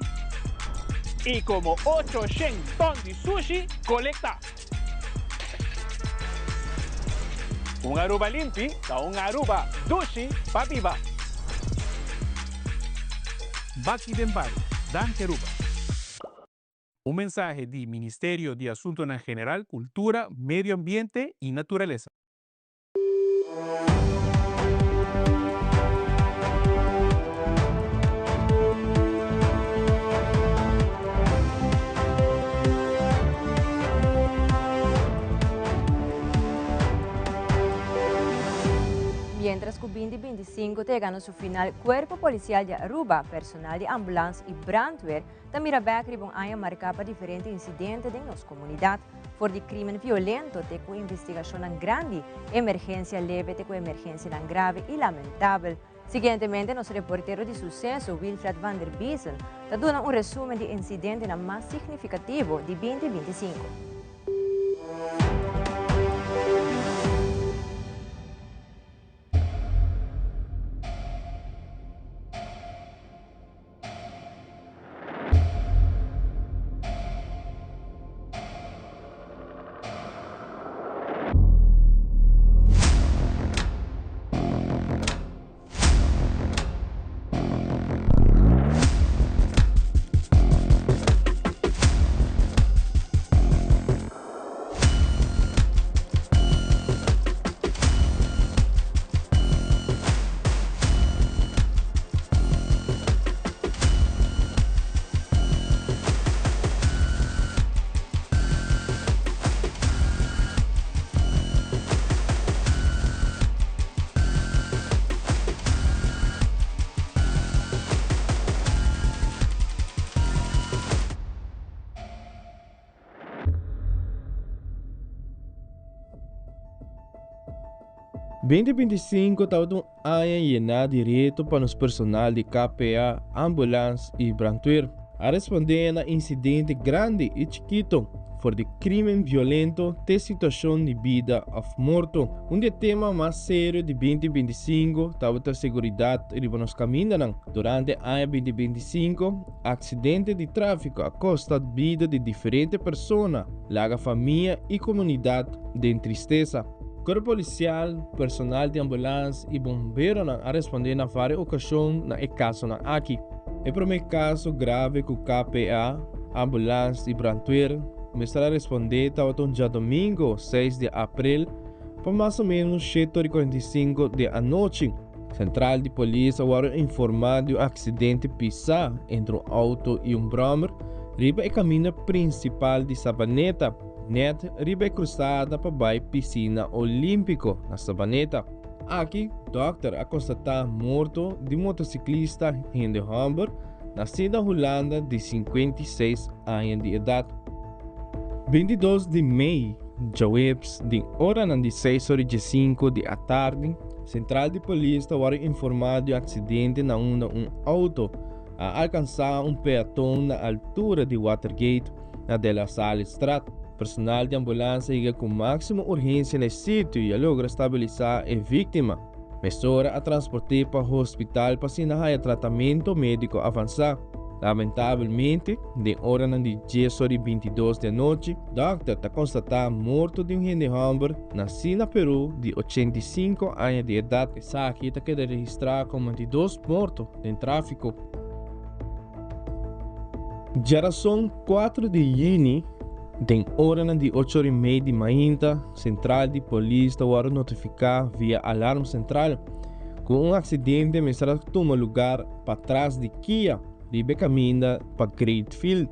y como 800 ton di sushi colecta. Un Aruba limpi ta un Aruba dushi pa biba. Baki den Bario, danki Aruba. Un mensahe di Ministerio di Asuntonan General, Cultura, Medio Ambiente y Naturalesa. Mientras cu 2025 ta yegando su final, Cuerpo Policial di Aruba, personal di ambulance y brandweer ta mira bek riba un aña marca pa diferente incidente den nos comunidad. For di crimen violento te cu investigacionnan grandi, emergencia leve te cu emergencianan grave y lamentabel. Siguientemente nos reportero di suceso Wilfred van der Biesen ta duna un resumen di incidentenan mas significativo di 2025. 2025 tabata un aña yená di reto pa nos personal di KPA, ambulans i brandweer. A respondé na insidente grandi i chikito, for di krímen violento te situashon di bida òf morto. Un di e tema mas serio di 2025 tabata seguridat riba nos kamindanan. Durante aña 2025, aksidente di tráfiko a kosta bida di diferente persona, laga famia i komunidat den tristesa. Cuerpo Policial, personal di ambulans y bomberonan a responde na varios ocasion na e casonan aki. E prome caso grave cu KPA, ambulans y brandweer mester a responde tabata un djadomingo seis di april pa mas o menos shete ora y 45 di anochi. Central di polis a worde informa di un accidente pisa entre un auto y un brommer riba e caminda principal di Sabaneta. Net riba e cruzada pa bai Piscina Olimpico na Sabaneta. Aki dokter a constata morto di motociclista hende homber naci na Hulanda di 56 aña di edad. 22 di mei, djaweps, den oranan di seis ora y diesinco di atardi, central di polis ta worde informa di un accidente na unda un auto a alcansa un peaton na altura di Watergate. Na De La Salle Straat, personal di ambulans a yega ku máksimo urgensia na e sitio i a logra stabilisá e víktima. Mesora a transport'é pa hospital pa asina haña tratamentu médiko avansá. Lamentabelmente, den oranan di dies or i bintidos di anochi, dòkter ta konstatá morto di un hende hòmber nasí na Perú di 85 aña di edat. Esaki ta keda registrá komo di dos morto den tráfiko. Djarason 4 di yüni, den oranan di ocho or i mei di mainta, sentral di polis ta wòrdu notifiká via alarm sentral ku un aksidente mester a tuma lugar patras di Kia riba e kaminda pa Great Field.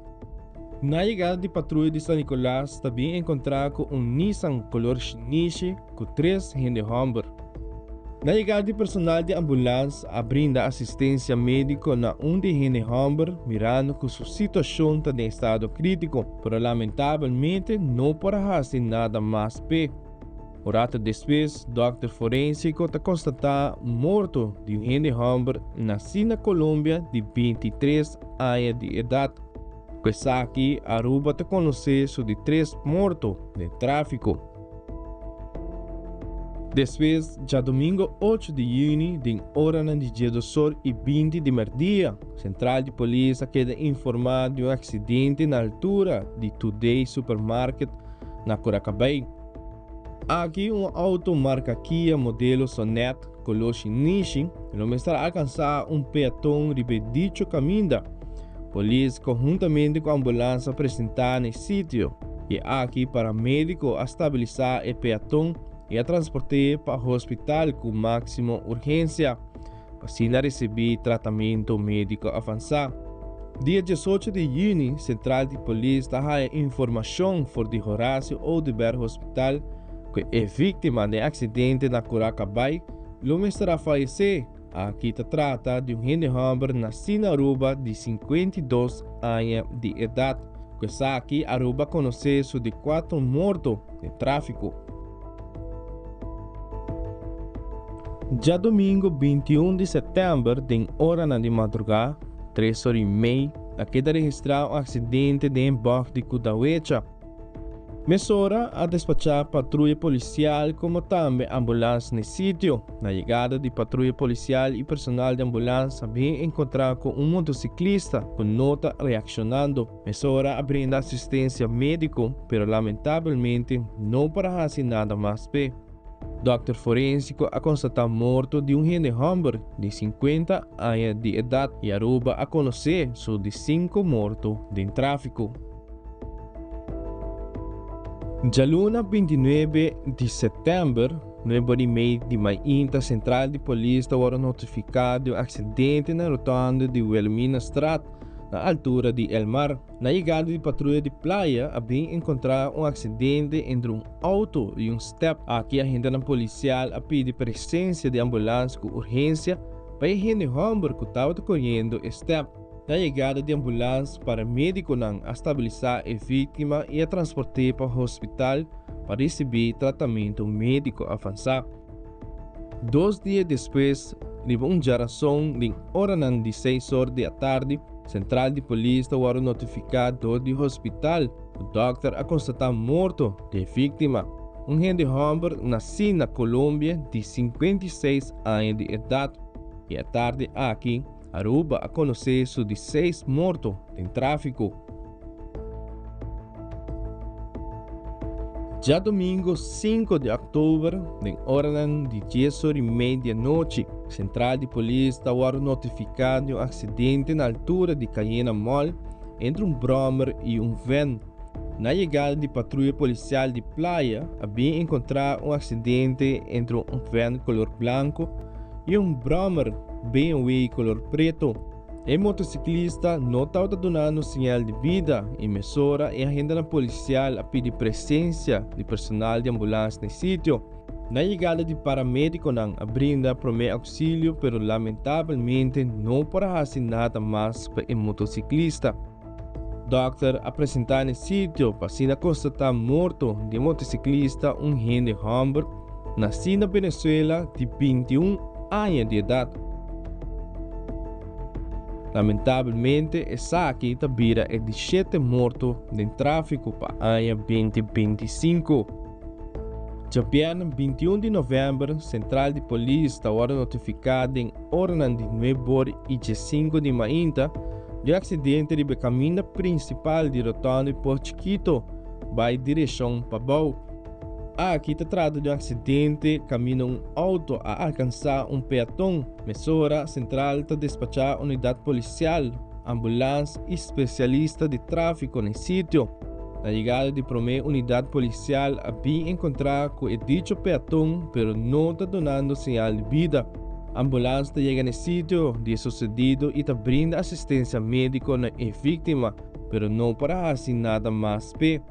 Na yegada di patruya di San Nicolas ta bin enkontrá ku un Nissan kolor shinishi ku tres hende hòmber. Na yegada di personal di ambulans a brinda asistensia médiko na un di e hende hòmber mirando ku su situashon ta den estado krítiko, pero lamentabelmente no por a hasi nada mas p'e. Un rato despues, dòkter forensiko ta konstatá morto di un hende hòmber nasí na Colombia di 23 aña di edat. Ku esaki, Aruba ta konosé su di tres morto den tráfiko. Despues, djadumingo 8 di yüni den oranan di djedosor i 20 di mèrdia, sentral di polis a keda informá di un aksidente na altura di Today Supermarket na Curacabay. Aki un auto marca Kia modelo Sonet color shinishi lo mester alcansa un peaton riba e dicho caminda. Polis conhuntamente cu ambulans a presenta na e sitio y aki paramedico a stabilisa e peaton y a transporte pa hospital cu maximo urgencia. Pa asina ricibi tratamento medico avansa. Dia 18 di juni, Central di Polis ta haya informacion for di Horacio Oduber Hospital cu e victima den accidente na Curacabay lo mester a fayece. Aki ta trata di un hende homber naci na Aruba di 52 aña di edad. Cu esaki Aruba conoce su di cuatro morto den trafico. Djadomingo 21 di sèptèmber den oranan di madrugá, tres ora i mei, a keda registrá un aksidente den e bògt di Kudawecha. Mesora a despachá patruya polisial komo tambe ambulans n'e sitio. Na yegada di patruya polisial i personal di ambulans a bin enkontrá ku un motosiklista ku no ta reakshonando. Mesora a brinda asistensia médiko, pero lamentabelmente no por a hasi nada mas p'e. Dòkter forensiko a konstatá morto di un hende hòmber di 50 aña di edat i Aruba a konosé su di sinku morto den tráfiko. Djaluna 29 di sèptèmber, nuebe ora i mei di mainta sentral di polis ta wòrdu notifiká di un aksidente na rotònde di Wilhelminastraat na altura di El Mar. Na yegada di patruya di playa a bin enkontrá un aksidente entre un outo i un stèp. Aki agentenan polisial a pidi presensia di ambulans ku urgensia pa e hende hòmber ku tabata koriendo e stèp. Na yegada di ambulans paramedikonan a stabilisá e víktima i a transport'é pa hospital pa risibí tratamentu médiko avansá. Dos dia despues, riba un djarason den oranan di seis or di atardi, sentral di polis ta wòrdu notifiká dor di hospital ku dòkter a konstatá morto di e víktima, un hende hòmber nasí na Colombia di 56 aña di edat. E atardi aki, Aruba a konosé su di seis morto den tráfiko. Djadomingo 5 di òktober den oranan di dies or i mei di anochi, sentral di polis ta wòrdu notifiká di un aksidente na altura di Cayena Mall entre un bròmer i un vèn. Na yegada di patruya polisial di Playa a bin enkontrá un aksidente entre un vèn kolor blanku i un bròmer BMW kolor pretu. E motosiklista no tabata dunando señal di bida i mesora e agentenan polisial a pidi presensia di personal di ambulans na e sitio. Na yegada di paramedikonan a brinda promé ousilio pero lamentabelmente no por a hasi nada mas pa e motosiklista. Dòkter a presentá na e sitio pa asina konstatá morto di e motosiklista un hende hòmber nasí na Venezuela di 21 aña di edat. Lamentabelmente esaki ta bira e di shete morto den tráfiko pa aña 2025. Djabièrnè 21 di novèmber sentral di polis ta wòrdu notifiká den oranan di nuebe or i diesinku di mainta. di un aksidente riba e kaminda prinsipal di Rotonde Pos Chikito bai direkshon pabou. Aki ta trata di un aksidente kaminda un outo a alkansá un peaton. Mesora sentral ta despachá unidat polisial, ambulans i spesialista di tráfiko na e sitio. Na yegada di promé unidat polisial a bin enkontrá ku e dicho peaton pero no ta dunando señal di bida. Ambulans ta yega na e sitio di e susedido i ta brinda asistensia médiko na e víktima pero no por a hasi nada mas p'e.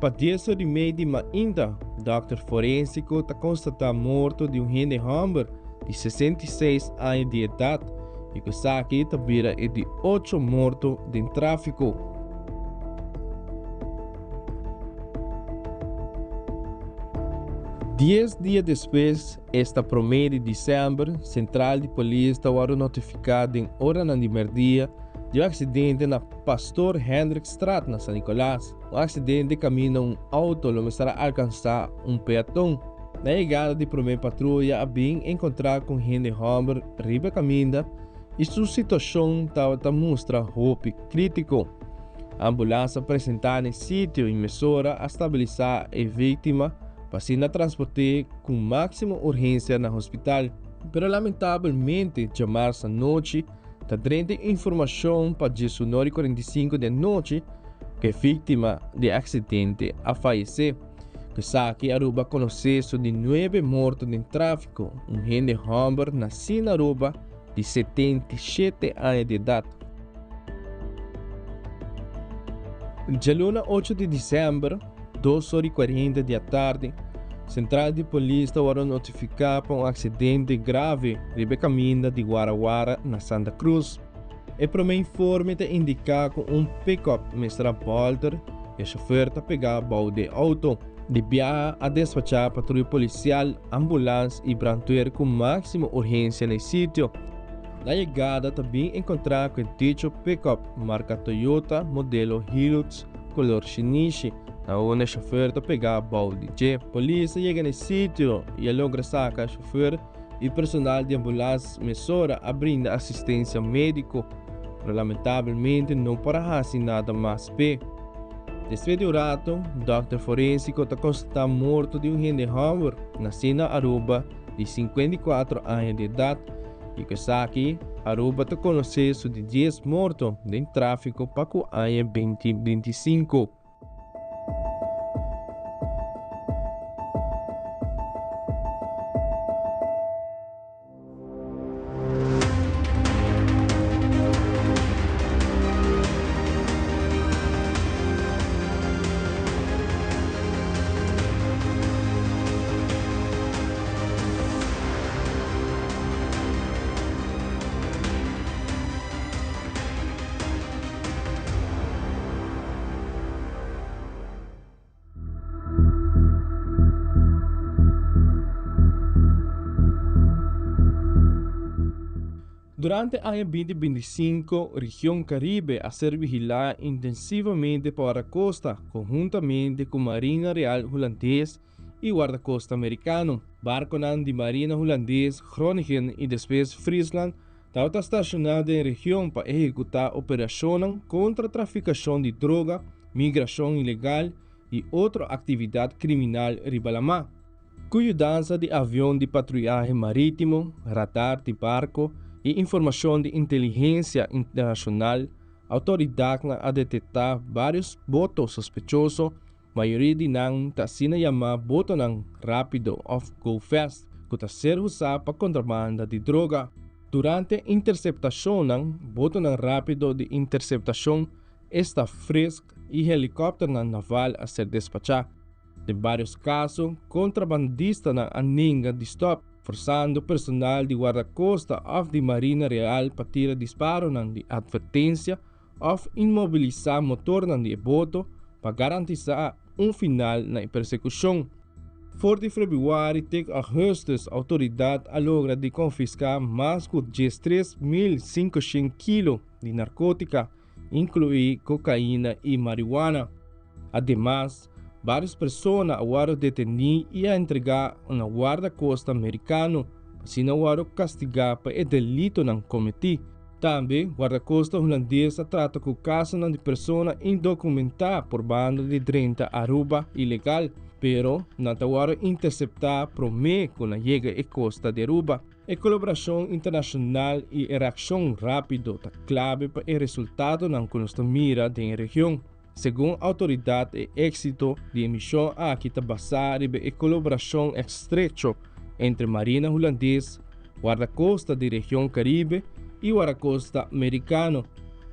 Pa dies or di mei di mainta, dòkter forensiko ta konstatá morto di un hende hòmber di 66 aña di edat i ku esaki ta bira e di ocho morto den tráfiko. Dies dia despues, esta promé di desèmber, sentral di polis ta wòrdu notifiká den oranan di mèrdia di un aksidente na Pastoor Hendrikstraat na San Nicolas. Un aksidente kaminda un outo lo mester a alkansá un peaton. Na yegada di promé patruya a bin enkontrá ku un hende hòmber riba kaminda i su situashon tabata mustra hopi krítiko. Ambulans a presentá na e sitio i mesora a stabilisá e víktima pa asina transport'é ku máksimo urgensia na hospital. Pero lamentabelmente djamars anochi ta drenta informashon pa diesunor i 45 di anochi ku e víktima di e aksidente a fayesé. Ku esaki Aruba a konosé su di nuebe morto den tráfiko, un hende hòmber nasí na Aruba di 77 aña di edat. Djaluna 8 di desèmber, dos or i kuarenta di atardi, sentral di polis ta wòrdu notifiká pa un aksidente grave riba e kaminda di Warawara na Santa Cruz. E promé informe ta indiká ku un pickup mester a bòlter i e shofèr ta pegá bou di e outo. Di biaha a despachá patruya polisial, ambulans i brandweer ku máksimo urgensia na e sitio. Na yegada ta bin enkontrá ku e dicho pickup marka Toyota modelo Hilux kolor shinishi na unda e shofèr ta pegá bou di dje. Polis a yega na e sitio i a logra saka e shofèr i personal di ambulans mesora a brinda asistensia médiko, pero lamentabelmente no por a hasi nada mas p'e. Despues di un rato, dòkter forensiko ta konstatá morto di un hende hòmber nasí na Aruba di 54 aña di edat i ku esaki Aruba ta konosé su di dies morto den tráfiko pa ku aña 2025. Durante aña 2025, region Caribe a ser vigilá intensivamente pa Guardacosta konhuntamente ku Marina Real Hulandes i Guardacosta Merikano. Barkonan di Marina Hulandes Groningen i despues Friesland tabata stashoná den region pa ehekutá operashonnan kontra trafikashon di droga, migrashon ilegal i otro aktividat kriminal riba lamá. Ku yudansa di avion di patruyahe marítimo, radar di barko i informashon di inteligensia internashonal, outoridatnan a detektá vários boto sospechoso, mayoria di nan ta asina yamá botonan rápido òf go-fast ku ta ser usá pa kontrabanda di droga. Durante interseptashonnan, botonan rápido di interseptashon, esta Frisk i helikòpternan naval a ser despachá. Den vários kaso, kontrabandistanan a nenga di stòp, forsando personal di Guardakosta òf di Marina Real pa tira disparonan di atvertensia òf inmobilisá motornan di e boto pa garantisá un final na e persekushon. For di febrüari te augùstùs outoridat a logra di konfiská mas ku 13,500 kilo di narkótika, inkluí kokaina i marihuana. Ademas, vários persona a wòrdu detení i a entregá na Guardakosta Merikano pa asina wòrdu kastigá pa e delitonan kometí. Tambe, Guardacosta Hulandes a trata cu casonan di persona indocumentá por banda di drenta Aruba ilegal, pero nan ta wòrdu interceptá promé cu nan yega e costa di Aruba. E colaboracion internacional y e reaccion rapido ta clave pa e resultadonan cu nos ta mira den e region. Segun autoridad e exito di e mision aki ta basa riba e colaboracion estrecho entre Marina Hulandes, Guardacosta di Region Caribe y Guardacosta Mericano.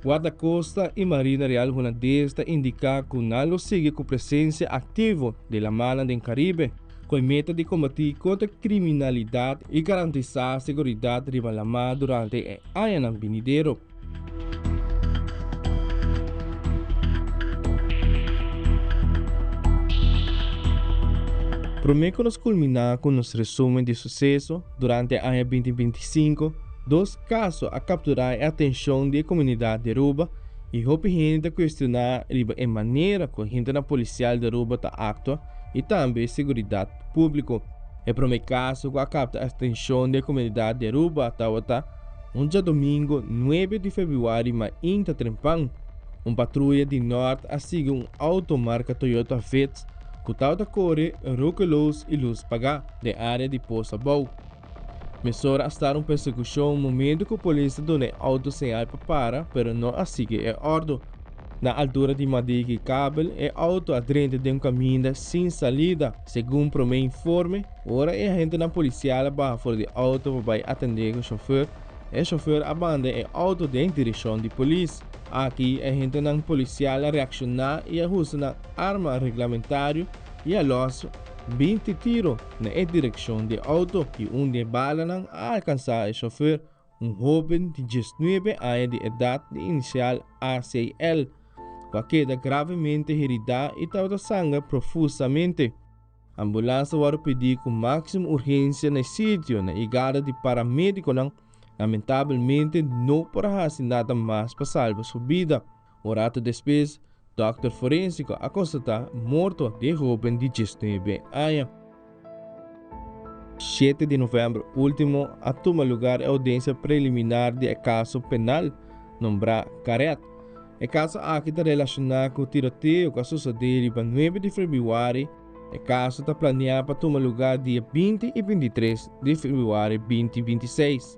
Guardacosta y Marina Real Hulandes ta indica cu nan lo sigui cu presencia activo di lamannan den Caribe, cu e meta di combati contra criminalidad y garantisa seguridad riba lama durante e añanan binidero. Promé ku nos kulminá ku nos resumen di suseso durante aña 2025, dos kaso a kapturá e atenshon di e komunidat di Aruba i hopi hende ta kuestioná riba e manera ku agentenan polisial di Aruba ta aktua i tambe seguridat públiko. E promé kaso ku a kapta atenshon di e komunidat di Aruba tabata Un djadomingo nuebe di febrüari mainta trempan, un patruya di Nort a sigui un auto marka Toyota Vitz ku tabata kore rokeloos i lus pagá den área di Pos Abou. Mesora a start un persekushon momento ku polis ta duna e auto señal pa para pero no a sigui e òrdu. Na altura di Madiki Kabel e auto a drenta den un kaminda sin salida. Segun prome informe, ora e agentenan polisial a baha for di auto pa bai atende ku shofer, e shofer a banda e auto den direkshon di polis. Aki e agentenan polisial a reakshoná i a usa nan arma reglamentario i a lòs 20 tiro na e direkshon di e auto i un di e balanan a alkansá e shofer. Un hóben di diesnuebe aña di edat di inisial ACL, ku a keda gravemente heridá i tabata sangra profusamente. Ambulans a wòrdu pidí ku máksimo urgensia na e sitio. Na yegada di paramédikonan, lamentabelmente no por a hasi nada mas pa salba su bida. Un rato despues, dòkter forénsiko a konstatá morto di e hóben di diesnuebe aña. Shete di novèmber último a tuma lugar e oudiensia preliminar di e kaso penal nombrá Caret. E kaso aki ta relashoná ku tiroteo ku a sosodé riba nuebe di febrüari. E kaso ta planeá pa tuma lugar dia 20 i 23 di febrüari 2026.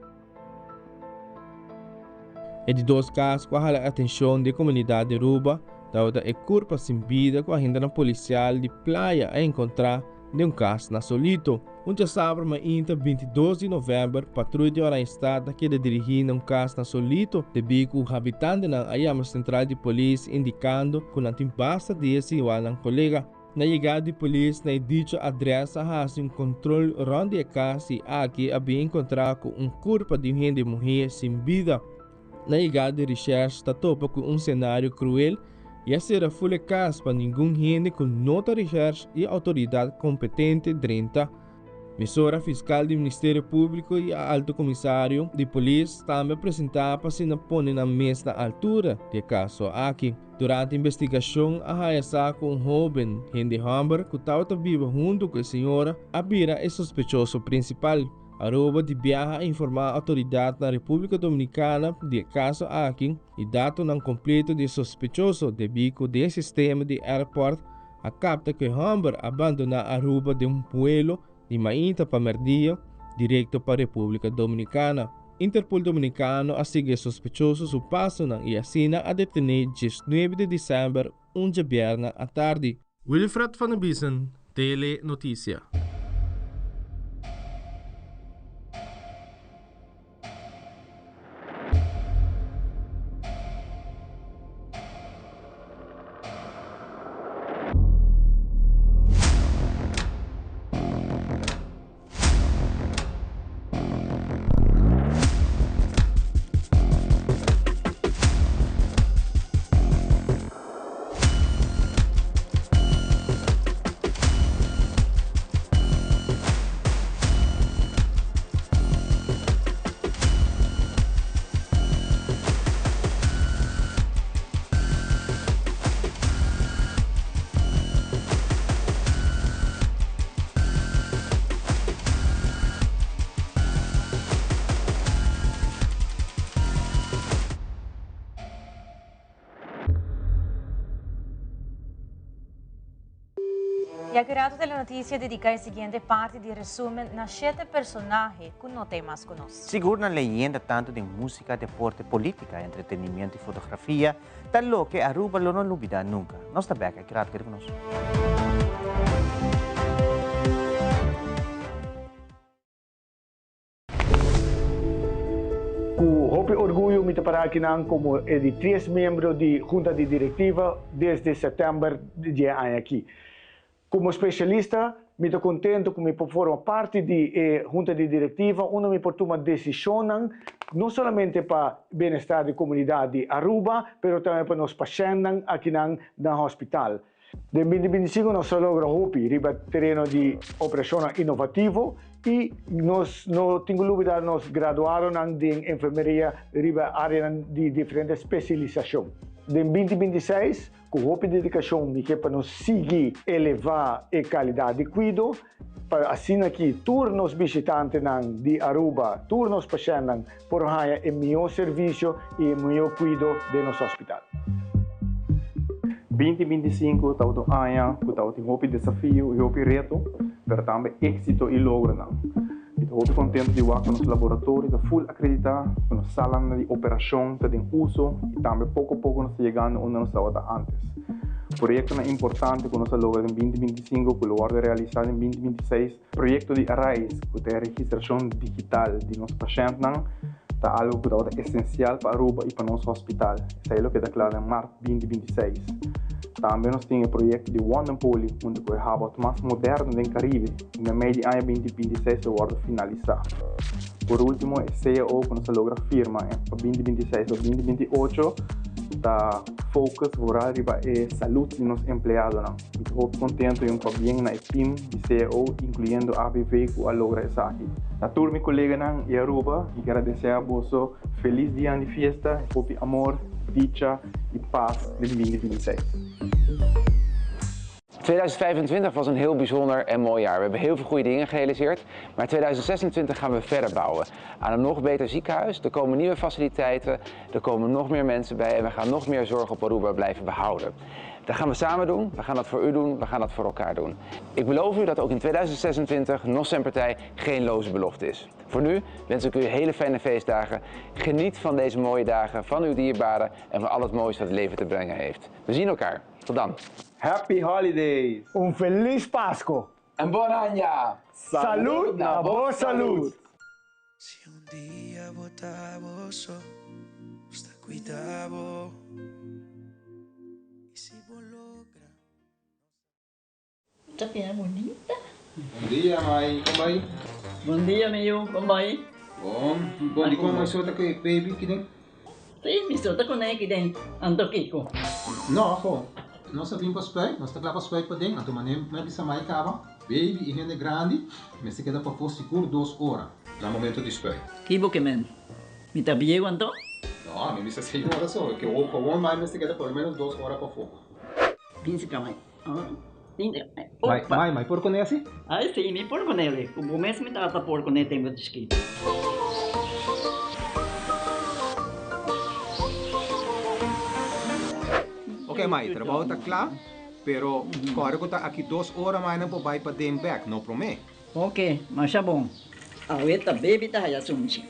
E di dos kas ku a hala atenshon di e komunidat di Aruba tabata e kurpa sin bida ku agentenan polisial di Playa a enkontrá den un kas na Solito. Un djasabra mainta 22 di novèmber patruya di Oranjestad a keda dirigí na un kas na Solito debí ku habitantenan a yama sentral di polis indikando ku nan tin basta dia sin wak nan kolega. Na yegada di polis na e dicho adres a hasi un kontrol rond di e kas i aki a bin enkontrá ku un kurpa di un hende muhé sin bida. Na yegada di reshèrsh ta topa ku un senario kruel i a sera ful e kas pa ningun hende ku no ta reshèrsh i outoridat kompetente drenta. Mesora fiskal di Ministerio Públiko i Alto Komisario di Polis tambe a presentá pa asina pone nan mes na altura di e kaso aki. Durante investigashon a haña sa ku un hóben hende hòmber ku tabata biba huntu ku e señora a bira e sospechoso prinsipal. Aruba di biaha a informá outoridat na Repúblika Dominikana di e kaso aki i datonan kompleto di e sospechoso debí ku den sistema di airport a kapta ku e hòmber a bandoná Aruba den un vuelo di mainta pa mèrdia direkto pa Repúblika Dominikana. Interpol Dominikano a sigui e sospechoso su pasonan i asina a detené 19 di desèmber un djabièrnè atardi. Wilfred van der Biesen, Tele Noticia. Y aki rato Telenoticia dedica e siguiente parti di resumen na shete personahe cu no ta e mas cu nos. Sigur nan leyenda tanto den musica, deporte, politica, entretenimiento y fotografia ta loke Aruba lo no lubida nunca. Nos ta bek aki rato, keda cu nos. Ku hopi orguyo mi ta para akinan komo e di tres miembro di Hunta di Direktiva desde sèptèmber di e aña aki. Komo spesialista mi ta kontentu ku mi por forma parti di e Hunta di Direktiva unda mi por tuma desishonnan no solamente pa bienestar di komunidat di Aruba pero tambe pa nos pashèntnan akinan na hospital. Den 2025 nos a logra hopi riba tereno di operashonnan inovativo i nos no tin ku lubida nos graduadonan den enfermeria riba areanan di diferente spesialisashon. Den 2026, ku hopi dedikashon mi ke pa nos sigui elevá e kalidat di kuido pa asina ki tur nos bishitantenan di Aruba, tur nos pashèntnan por haña e mihó servisio i e mihó kuido den nos hospital. 2025 tabata un aña ku tabatin hopi desafio i hopi reto, pero tambe éksito i logronan. Mi ta hopi kontentu di wak ku nos laboratorio ta ful akreditá, ku nos salanan di operashon ta den uso i tambe poko poko nos ta yegando unda nos tabata ántes. Proyektonan importante ku nos a logra den 2025 ku lo wòrdu realisá den 2026 Proyekto di Arise, ku ta e registrashon digital di nos pashèntnan, ta algu ku tabata esensial pa Aruba i pa nos hospital. Esei lo keda kla den mart 2026. Tambe nos tin e proyekto di Wondenpoli, huntu ku e habot mas moderno den Karibe, ku meimei di aña 2026 lo wòrdu finalisá. Por último, e cao ku nos a logra firma pa 2026 pa 2028 ta focus vooral riba e salud di nos empleadonan. Mi ta hopi contento y un pabien na e team di cao incluyendo ABV cu a logra esaki. Na tur mi coleganan y Aruba mi kier a desea boso feliz dianan di fiesta, hopi amor, dicha y paz den 2026. 2025 was een heel bijzonder en mooi jaar. We hebben heel veel goede dingen gerealiseerd. Maar 2026 gaan we verder bouwen aan een nog beter ziekenhuis. Er komen nieuwe faciliteiten, er komen nog meer mensen bij en we gaan nog meer zorg op Aruba blijven behouden. Dat gaan we samen doen, we gaan dat voor u doen, we gaan dat voor elkaar doen. Ik beloof u dat ook in 2026 nog zijn partij geen loze belofte is. Voor nu wens ik u hele fijne feestdagen. Geniet van deze mooie dagen, van uw dierbaren en van al het moois dat het leven te brengen heeft. We zien elkaar. Tot dan. Happy holidays! Un felis Pasco! En bon aña! Salud na bo salud! Si un dia bo ta bo so, nos ta cuida bo. Y si bo logra, nos Ta bira bunita. Bon dia mai, kon bai? Bon dia mi yu, kon bai? Bon, bon di kon mai so ta ku e baby kiden? Si, mi so ta kuné kiden, anto kiko? No, ho, nos a bin pa spuit, nos ta kla pa spuit paden, anto manera mi a bisa mai kaba, baby i hende grandi mester keda pafó sigur dos ora na momento di spuit. Ki bo ke men? Mi ta bieu anto? No, mi bisa seis ora so, ke gewoon mai mester keda por lo menos dos ora pafó. Bin si ka mai. Mai, mai, mai por kuné asi? Ai si, mi por kuné li. Ku bo mes mi tata por kuné tempu di chikito. Ok mai, trabou ta kla, pero kòrda ku ta aki dos ora mai nan por bai paden bèk, no promé. Ok, masha bon. Awe ta baby ta haya sunchi.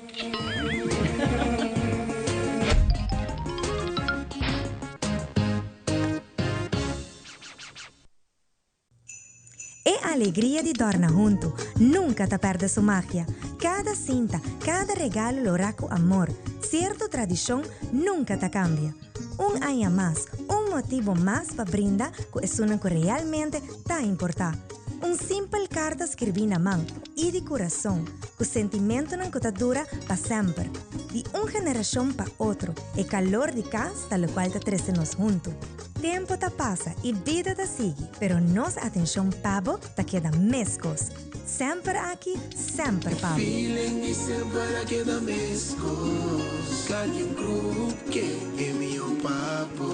E alegria di dòrna huntu nunka ta pèrdè su magia. Kada sinta, kada regalo lorá ku amor. Sierto tradishon nunka ta kambia. Un aña mas, un motibu mas pa brinda ku esunnan ku realmente ta importá. Un simpel karta skirbí na man i di kurason, ku sentimentunan ku ta dura pa semper. Di un generashon pa otro, e kalor di kas ta lokual ta trese nos huntu. Tempu ta pasa i bida ta sigui, pero nos atenshon pa bo ta keda meskos. Semper aki, semper pa bo. Feeling di semper a keda meskos. Guardian Group ke e mihó pa bo.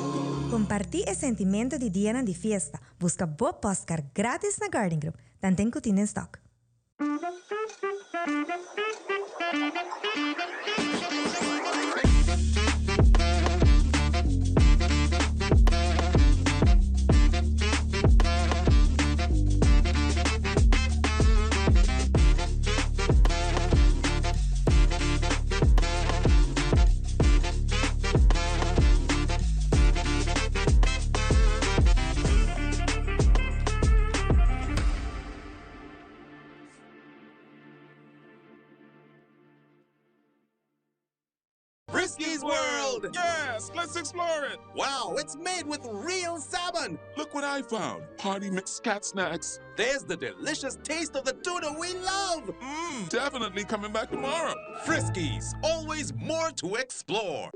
Kompartí e sentimento di dianan di fiesta. Buska bo postcard gratis na Guardian Group. Tanten ku tin den stock. Friskies World! Yes, let's explore it! Wow, it's made with real salmon! Look what I found! Party mix cat snacks. There's the delicious taste of the tuna we love! Mmm, definitely coming back tomorrow. Friskies, always more to explore.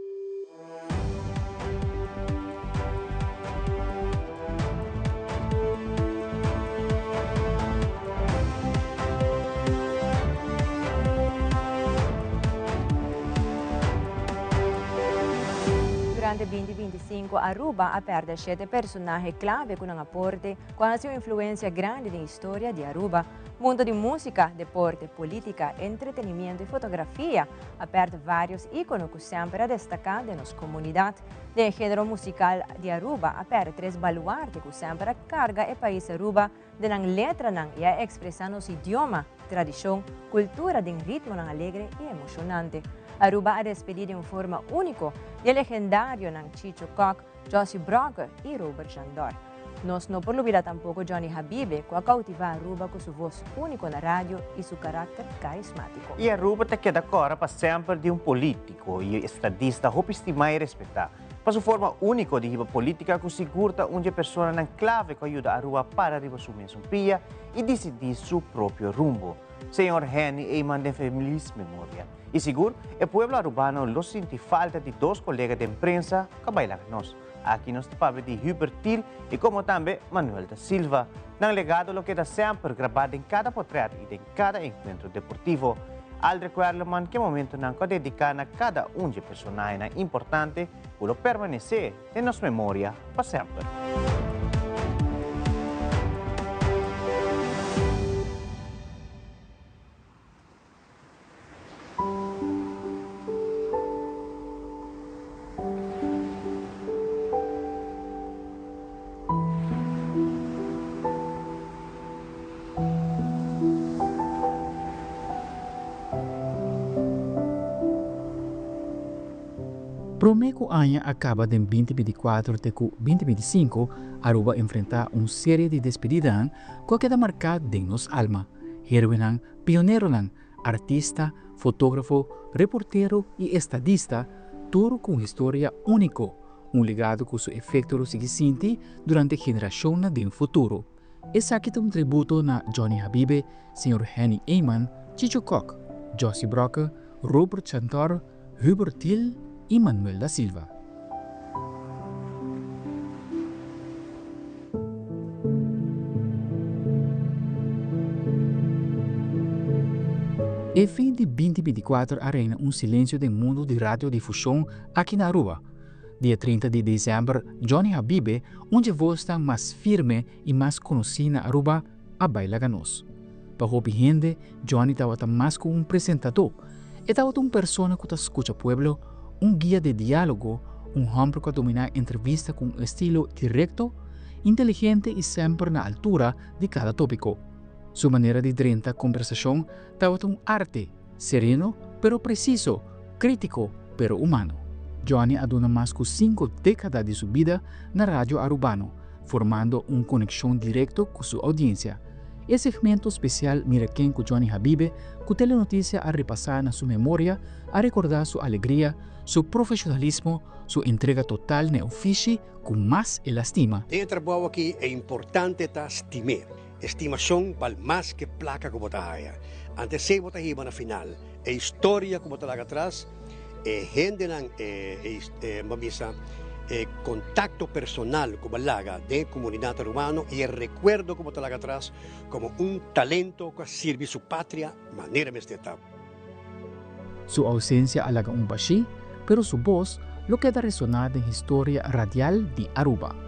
Durante 2025 Aruba a perde shete personahe clave cu nan aporte cu a haci un influencia grandi den historia di Aruba. Mundo di musica, deporte, politica, entretenimiento y fotografia a perde varios icono cu semper a destaca den nos comunidad. Den e genero musical di Aruba a perde tres baluarte cu semper a carga e pais Aruba den nan letranan y a expresa nos idioma, tradicion, cultura den ritmonan alegre y emocionante. Aruba a despedi den un forma unico di e legendarionan Chicho Kock, Jossie Brokke y Robert Jandor. Nos no por lubida tampoco Johnny Habibe cu a cautiva Aruba cu su voz unico na radio y su caracter carismatico. Y Aruba ta keda cora pa semper di un politico y estadista hopi stima y respeta pa su forma unico di hiba politica cu sigur ta un di e personanan clave cu a yuda Aruba para riba su mesun pia y dicidi su propio rumbo. Señor Henny Eman den feliz memoria. Y sigur e pueblo Arubano lo sinti falta di dos colega den prensa cu a baila cu nos. Aki nos ta papia di Hubert Thiel y como tambe Manuel da Silva. Nan legado lo keda semper grabá den cada potret y den cada encuentro deportivo. Aldrich Werleman ke momentonan cu a dedica na cada un dje personahenan importante cu lo permanece den nos memoria pa semper. Prome ku aña a kaba den 2024 te ku 2025, Aruba a enfrentá un serie di despedidanan ku a keda marká den nos alma. Héroenan Pioneronan, artista, fotógrafo, reportero i estadista, tur ku un historia úniko, un legado ku su efekto lo sigui sinti durante generashonnan den futuro. Esaki ta un tributo na Johnny Habibe, señor Henny Eman, Chicho Kock, Jossie Brokke, Robert Chantor, Hubert Thiel i Manuel da Silva. E fin di 2024 a reina un silencio den mundo di radiodifusion aki na Aruba. Dia 30 di december Johnny Habibe, un dje voznan mas firme y mas conoci na Aruba, a bai laga nos. Pa hopi hende, Johnny tabata mas ku un presentadó. E tabata un persona ku ta skucha pueblo, un guia di diálogo, un hòmber ku a dominá entrevista ku un estilo direkto, inteligente i semper na altura di kada tópiko. Su manera di drenta kombersashon tabata un arte, sereno pero presiso, krítiko pero humano. Johnny a duna mas ku sinku dékada di su bida na Radio Arubano, formando un konekshon direkto ku su oudiensia. E segmento spesial Mira Ken ku Johnny Habibe ku Telenoticia a repasá na su memoria a rekordá su alegria, su profeshonalismo, su entrega total na e ofishi ku mas el a stima. Den e trabou aki e importante ta stim'é. E stimashon bal mas ke plaka ku bo ta haya. Ante esei bo ta hiba na final. E historia ku bo ta laga atras, e hendenan, e bo bisa e kontakto personal ku bo a laga den e komunidat arubano i e rekuerdo ku bo ta laga atras komo un talento ku a sirbi su patria manera mester ta. Su ausencia a laga un bashí, pero su bos lo keda resoná den historia radial di Aruba.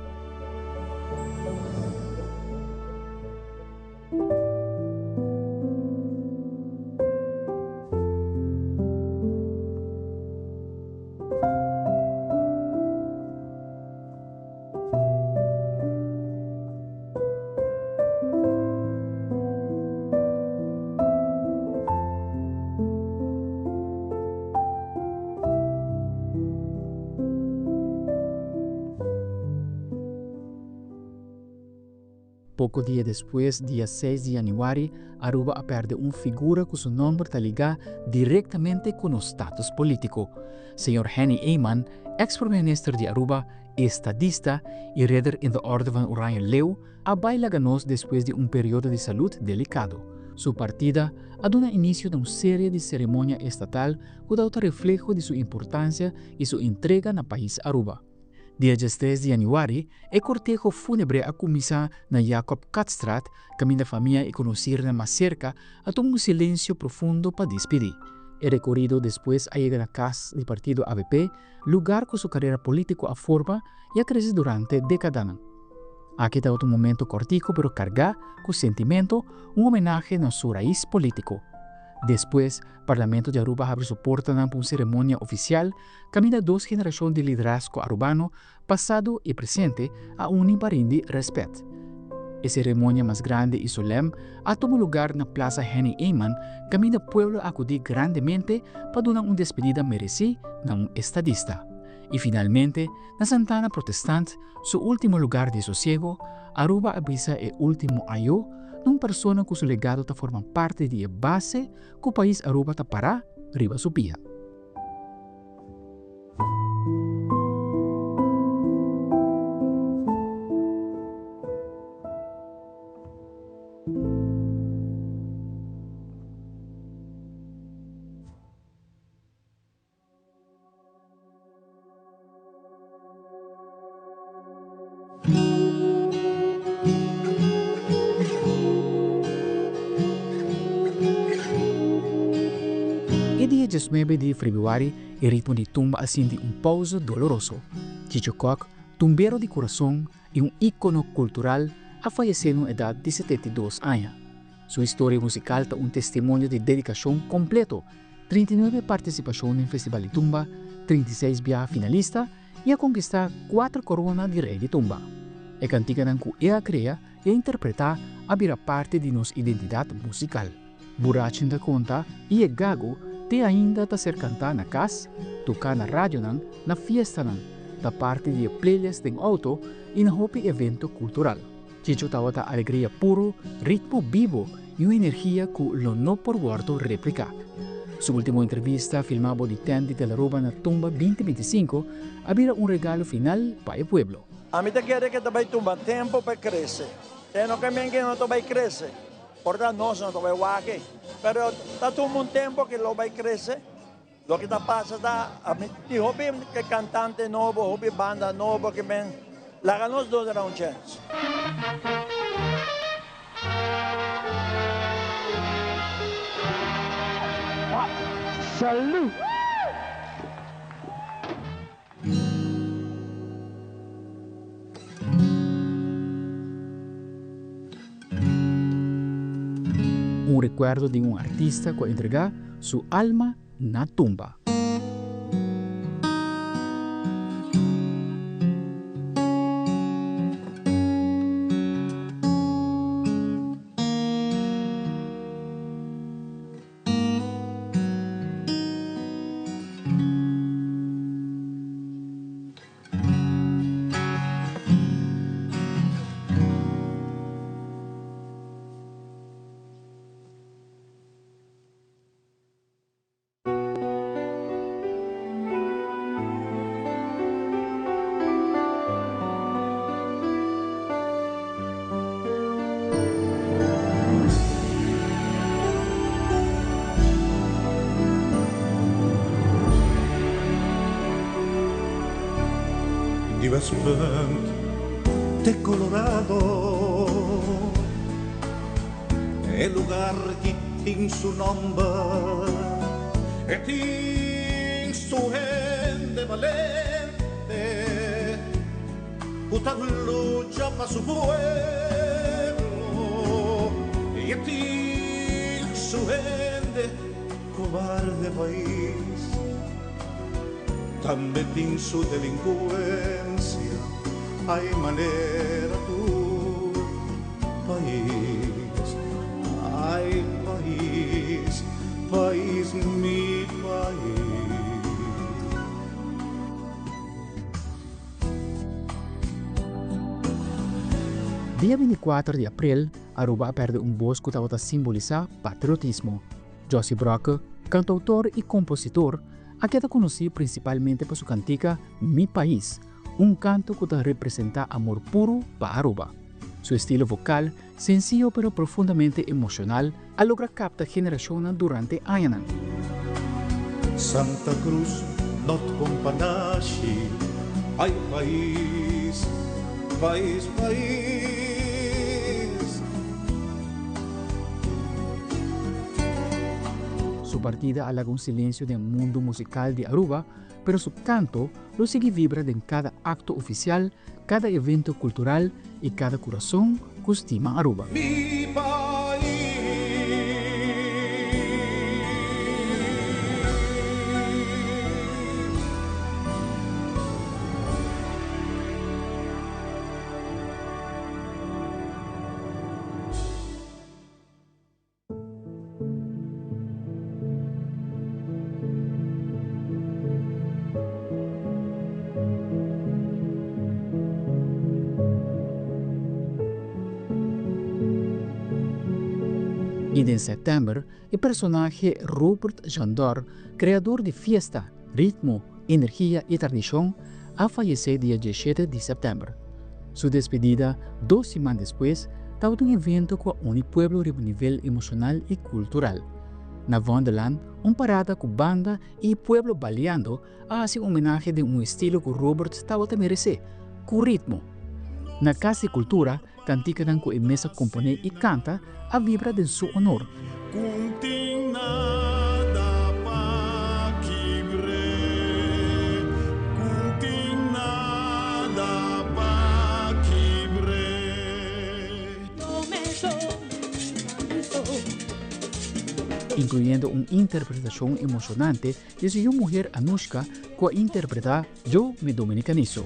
Poko dia despues, dia seis di yanüari, Aruba a pèrdè un figura ku su nòmber ta ligá direktamente ku nos status polítiko. Señor Henny Eman, eks prome minister di Aruba, estadista i Ridder in de Orde van Oranje Leeuw, a bai laga nos despues di un periodo di salud delikado. Su partida a duna inisio na un serie di seremonia estatal ku ta ota refleho di su importansia i su entrega na pais Aruba. Dia diestres di yanüari, e korteho fúnebre a kuminsá na Jacob Catstraat, kaminda famia i konosirnan mas serka a tuma un silensio profundo pa despidí. E rekorido despues a yega na kas di partido avp, lugar ku su karera polítiko a forma i a krese durante dékadanan. Aki tabata un momento kòrtiku pero kargá ku sentimento, un homenahe na su rais polítiko. Despues, Parlamento di Aruba habri su portanan pa un seremonia ofisial kaminda dos generashon di liderazgo arubano, pasado i presente, a uni pa rindi rèspèt. E seremonia mas grandi i solèm a tuma lugar na Plaza Henny Eman kaminda pueblo a akudí grandemente pa duna un despedida meresí na un estadista. I finalmente, na Santana Protestant, su último lugar di sosiego, Aruba a bisa e último ayó na un persona ku su legado ta forma parti di e base ku pais Aruba ta pará riba su pia. E dia diesnuebe di febrüari e ritmo di tumba a sinti un pousa doloroso. Chicho Kok, tumbero di kurason i un íkono kultural, a fayesé na un edat di 72 aña. Su historia musikal ta un testimonio di dedikashon kompleto, 39 partisipashon den Festival di Tumba, 36 biaha finalista i a konkistá kuater korona di Rei di Tumba. E kantikanan ku e a krea i a interpretá a bira parti di nos identidat musikal. Burachin ta konta i e gagu te ainda ta ser kantá na kas, toká na radionan, na fiestanan, ta parti di e playlist den outo i na hopi evento kultural. Chicho tabata alegria puro, ritmo bibo i un energia ku lo no por wòrdu repliká. Su último entrevista, filmá bo di tènt di Telaruba na Tumba 2025, a bira un regalo final pa e pueblo. Ami ta kere ke ta bai tuma tempo pa e krese. E no ke men ke no ta bai krese. Por ta nos no ta bai wak ei. Pero ta tuma un tempo ke lo bai krese. Loke ta pasa ta ami tin hopi kantante nobo, hopi banda nobo ke men laga nos duna un chèns. Salú! Un rekuerdo di un artista ku a entregá su alma na tumba. Di Westpunt te Colorado E lugar ki tin su nomber E tin su hende balente Ku ta lucha pa su pueblo I e tin su hende kobarde pais Tambe tin su delinkuensia Ai manera tur pais Ai pais, pais mi pais. Dia 24 di april, Aruba a perde un voz cu tabata simbolisa patriotismo. Jossy Brokke, cantautor y compositor, a keda conoci principalmente pa su cantica Mi Pais, un canto cu ta representa amor puro pa Aruba. Su estilo vocal, senciyo pero profundamente emocional, a logra capta generacionnan durante añanan. Santa Cruz not companashi ay pais, pais, pais. Su partida a laga un silencio den mundo musical di Aruba, pero su canto lo sigui vibra den cada acto oficial, cada evento cultural y cada curason cu stima Aruba. Mi pais. Y den september, e personahe Robert Jandor, creador di fiesta, ritmo, energia y tradicion, a fayece dia 17 di september. Su despedida, dos siman despues, tabata un evento cu a uni pueblo riba nivel emocional y cultural. Na Vondelland, un parada cu banda y pueblo baliando a haci homenahe den un estilo cu Robert tabata merece, cu ritmo. Na Cas di Cultura, canticanan cu e mes a compone y canta a vibra den su honor. Cuntin nada pa kibr'é, cuntin nada pa kibr'é. Incluyendo un interpretacion emocionante di su yu muher Anushka cu a interpreta Yo me dominicanizo.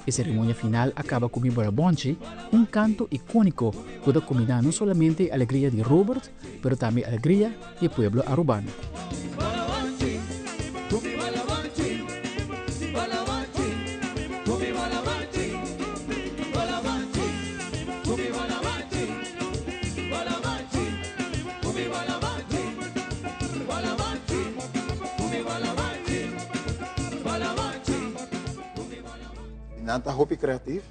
E ceremonia final a caba cu Mi Borabonchi, un canto iconico cu ta combina no solamente e alegria di Robert, pero tambe e alegria di e pueblo Arubano. Nan ta hopi creatief,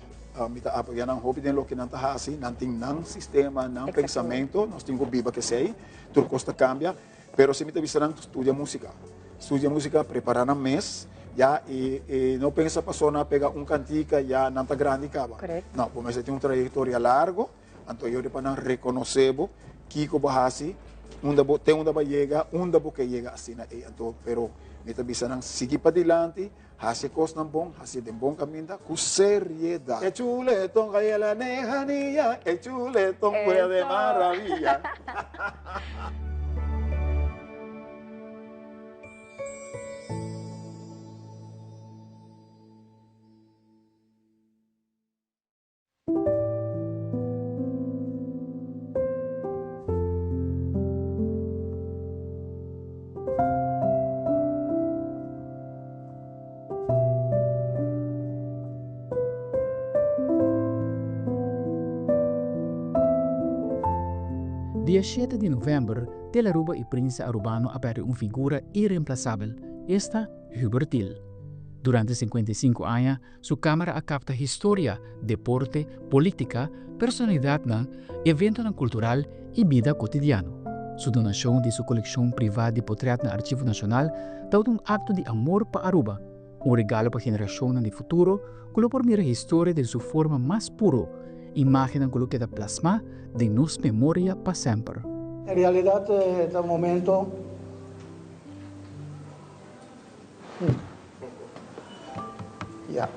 mi ta apoya nan hopi den loke nan ta haci, nan tin nan sistema, nan pensamento, nos tin cu biba cu esey, tur cos ta cambia, pero si mi ta bisa nan studia musica, studia musica, prepara nan mes, ya, y no pensa paso nan a pega un cantica ya nan ta grandi caba, no, bo mester tin un trayectoria largo, anto yo pa nan reconoce bo, kico bo haci, unda bo, te unda bo a yega, unda bo ke yega asina ey, anto, pero mi ta bisa nan sigui padilanti, Hasi e kosnan bon, hasi e den bon kaminda ku seriedat. E chuleton kaya la lejania, e chuleton fuera de maravilla. Dia shete di november, Telaruba y prensa Arubano a perde un figura irremplasabel, esta Hubert Thiel. Durante 55 aña, Su cámara a capta historia, deporte, política, personalidadnan, eventonan cultural y bida cotidiano. Su donacion di su coleccion priva di potret na Archivo Nacional tabata un acto di amor pa Aruba, un regalo pa generacionnan di futuro cu lo por mira historia den su forma mas puro, imagennan cu lo keda plasma den nos memoria pa semper. En realidad ta un momento. Ya.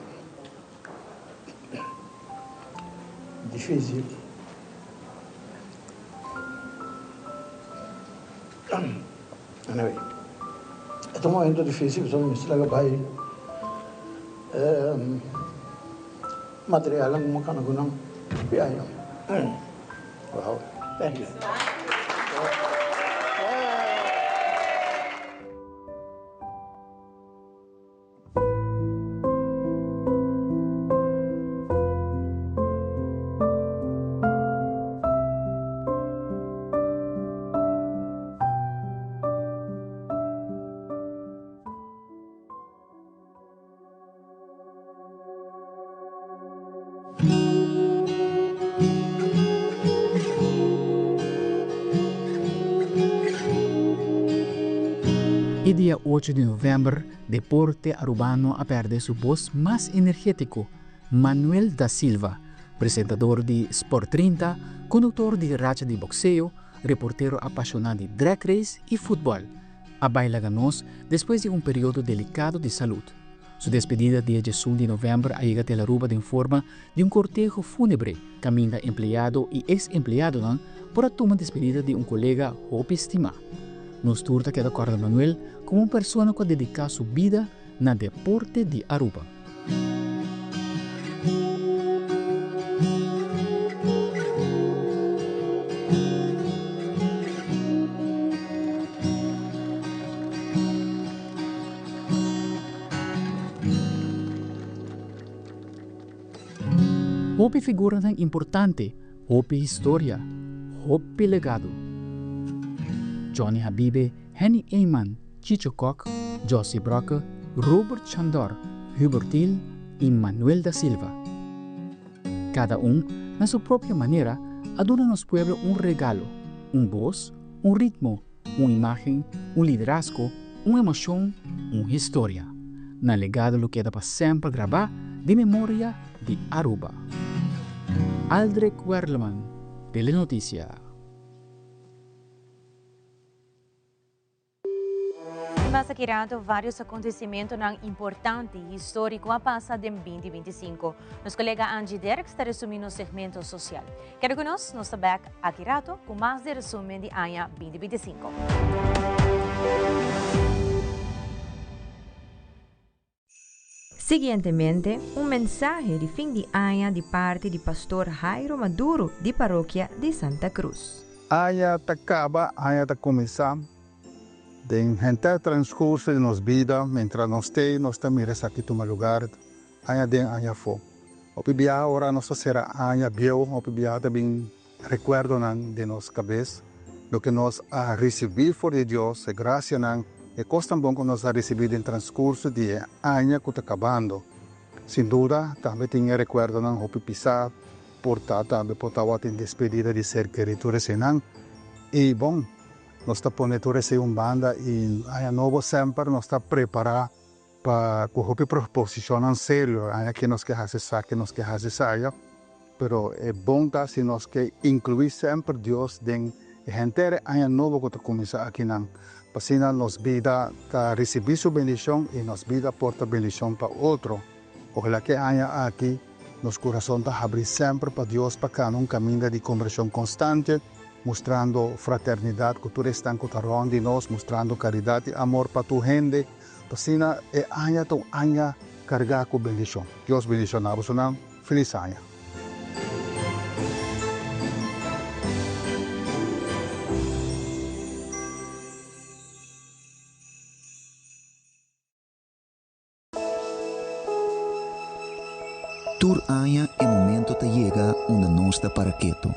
Difícil. Anyway. Ta un momento difícil pasobra mi mester laga bai materialnan ku mi a kana ku nan hopi aña. Wow, thank you. E dia ocho di november deporte Arubano a perde su bos mas energetico, Manuel da Silva, presentador di Sport 30, conductor di racha di boxeo, reportero apasiona di drag race y futbol, a bay laga nos despues di un periodo delicado di salud. Su despedida dia djesun di november a yega Tel Aruba den forma di un corteho funebre caminda empleado y ex empleadonan por a tuma despedida di un colega hopi stima. Nos tur ta keda corda Manuel como un persona cu a dedica su bida na deporte di Aruba. Hopi figuranan importante, hopi historia, hopi legado. Johnny Habibe, Henny Eman, Chicho Kock, Jossie Brokke, Robert Chandor, Hubert Thiel y Manuel da Silva. Cada un, na su propio manera, a duna nos pueblo un regalo, un voz, un ritmo, un imagen, un liderazgo, un emocion, un historia. Nan legado lo keda pa semper graba den memoria di Aruba. Aldrich Werleman, Telenoticia. Y mas aki rato varios acontecimentonan importante y historico a pasa den 2025. Nos colega Angie Derks ta resumi nos segmento social. Keda cu nos, nos ta bek aki rato cu mas di resumen di aña 2025. Siguientemente, un mensahe di fin di aña di parti di Pastor Jairo Maduro di Parokia di Santa Cruz. Aña ta caba, aña ta cuminsa. Den henter transcurso di nos bida, mientras nos t'ey, nos ta mira esaki tuma lugar aña aden, aña afo. Hopi biaha ora nos ta cera aña bieu, hopi biaha ta bin recuerdonan den nos cabes, loke nos a ricibi for di Dios, e gracianan, e cosnan bon cu nos a ricibi den transcurso di e aña cu ta cabando. Sin duda, tambe tin e recuerdonan hopi pisa, por ta tambe por tawatin despedida di ser keri tur eseinan. Y bon, nos ta pone tur esei un banda y aña nobo semper nos ta prepara Pa ku hopi proposishonnan serio, aña ke nos ke hasi esaki, nos ke hasi esaya, pero e bon ta si nos ke inkluí semper Dios den e henter e aña nobo ku ta kuminsá akinan, pa asina nos bida ta risibí su bendishon i nos bida por ta bendishon pa otro. Ojalá ku e aña aki nos kurason ta habrí semper pa Dios pa kana un kaminda di kombershon konstante, mustrando fraternidat ku tur esnan ku ta rònt di nos, mustrando karidat i amor pa tur hende. Asina e aña ta un aña carga cu bendicion. Dios bendiciona bosonan. Feliz aña. Tur aña e momento ta yega unda nos ta para ketu.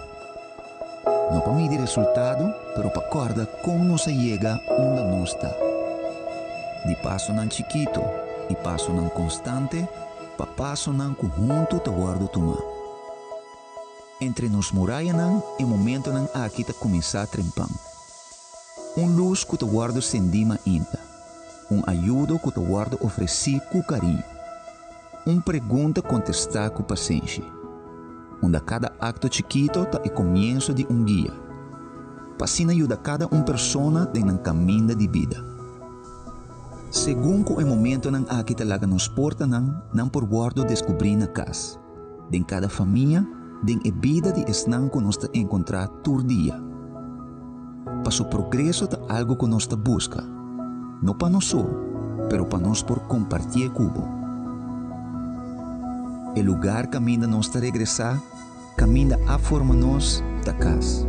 No pa midi resultado, pero pa kòrda kon nos a yega unda nos ta. Di pasonan chikito i pasonan konstante pa pasonan ku huntu ta wòrdu tumá. Entre nos murayanan e momentonan aki ta kuminsá trempan. Un lus ku ta wòrdu sendí mainta. Un ayudo ku ta wòrdu ofresí ku kariño. Un pregunta kontestá ku pasenshi. Unda kada akto chikito ta e komienso di un guia. Pa asina yuda kada un persona den nan kaminda di bida. Segun ku e momentonan aki ta laga nos portanan, nan por wòrdu deskubrí na kas, den kada famia, den e bida di esnan ku nos ta enkontrá tur dia. Paso progreso ta algu ku nos ta buska. No pa nos so, pero pa nos por compartié cu bo. E lugar caminda nos ta regresá, caminda a forma nos, ta cas.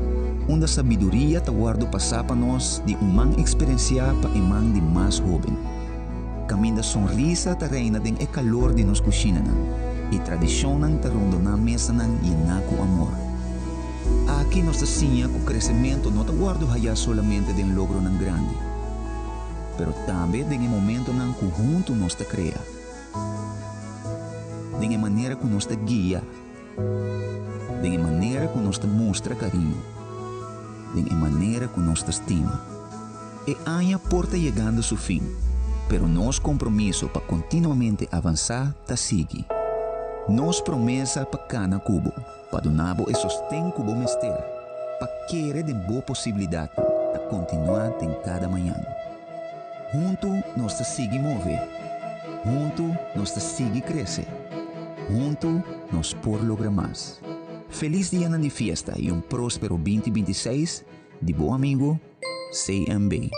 Unda sabiduria ta wordo pasá pa nos di un man experenciá pa e man di mas hoben. Caminda sonrisa ta reina den e calor di nos cushinanan y tradicionnan ta rondoná mesanan yená cu amor. Aki nos ta siña ku kresementu no ta wòrdu hayá solamente den logronan grandi, pero tambe den e momentonan ku huntu nos ta krea, den e manera ku nos ta guia, den e manera ku nos ta mustra kariño, den e manera ku nos ta stima. E aña por ta yegando su fin, pero nos kompromiso pa kontinuamente avansá ta sigui. Nos promesa pa kana ku bo. Pa duna bo e sosten ku bo mester pa kere den bo posibilidatnan ta kontinuá den kada mañan. Huntu nos ta sigui move. Huntu nos ta sigui krese. Huntu nos por logra mas. Felis dianan di fiesta i un próspero binti 26 di bo amigu CMB.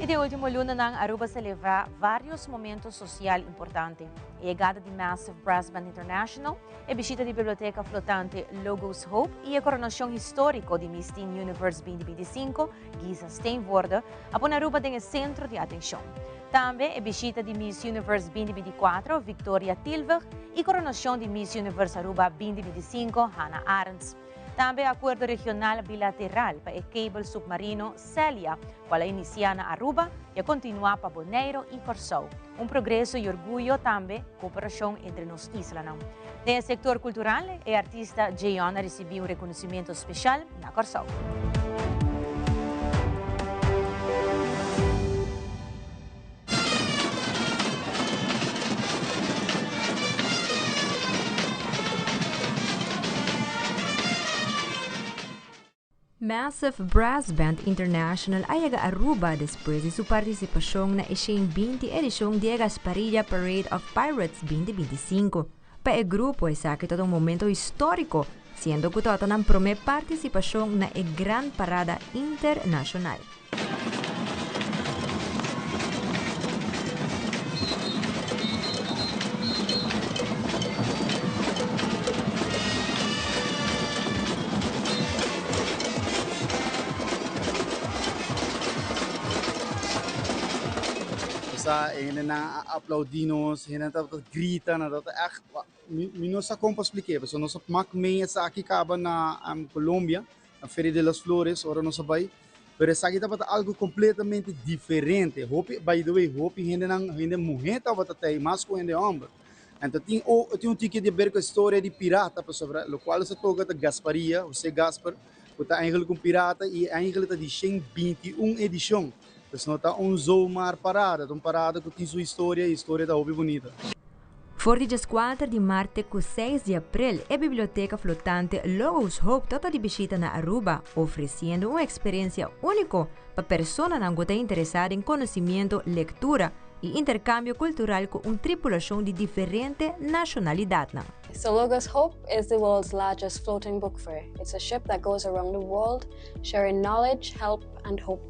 E den ultimo lunanan Aruba a celebra varios momento social importante. E yegada di Massive Brass Band International, E bishita di biblioteca flotante Logos Hope y e coronacion historico di Miss Teen Universe 2025, Giza Steenvoorde, a pone Aruba den e centro di atencion. Tambe e bishita di Miss Universe 2024, Victoria Tilweg, y coronacion di Miss Universe Aruba 2025, Hannah Arends. Tambe acuerdo regional bilateral pa e cable submarino Celia, cual a inicia na Aruba y a continua pa Boneiro y Corsou. Un progreso y orguyo tambe cooperacion entre nos islanan. Den e sector cultural, e artista Jeon a ricibi un reconocimento special na Corsou. Massive Brass Band International a yega Aruba despues di su participacion na e 120 edicion di e Gasparilla Parade of Pirates 2025. Pa e grupo esaki ta un momento historico, siendo cu tabata nan prome participacion na e gran parada internacional. Sa e hendenan a aplaudí nos, e hendenan tabata grita, nan tabata ègt, mi no sa kon pa splik'é, pasobra nos a mak mei esaki kaba na Colombia, na Feria de las Flores, ora nos a bai, pero esaki tabata algo completamente diferente. Hopi, by the way, hopi hendenan, hende muhé tabata tei mas ku hende hòmber. Anto tin o tin un tiki di ber ku e storia di pirata, pasobra lokual nos a toka ta Gasparia, José Gaspar, ku ta eigenlijk un pirata i eigenlijk ta di 121 edishon. Pues no ta un zomaar parada, ta un parada ku tin su historia i historia ta hopi bunita. For di djeskuater di mart te ku seis di aprel e biblioteka flotante Logos Hope ta ta di bishita na Aruba, ofresiendo un eksperensia úniko pa personanan ku ta interesá den konosimiento, lektura i interkambio kultural ku un tripulashon di diferente nashonalidatnan. So Logos Hope is the world's largest floating book fair. It's a ship that goes around the world sharing knowledge, help and hope.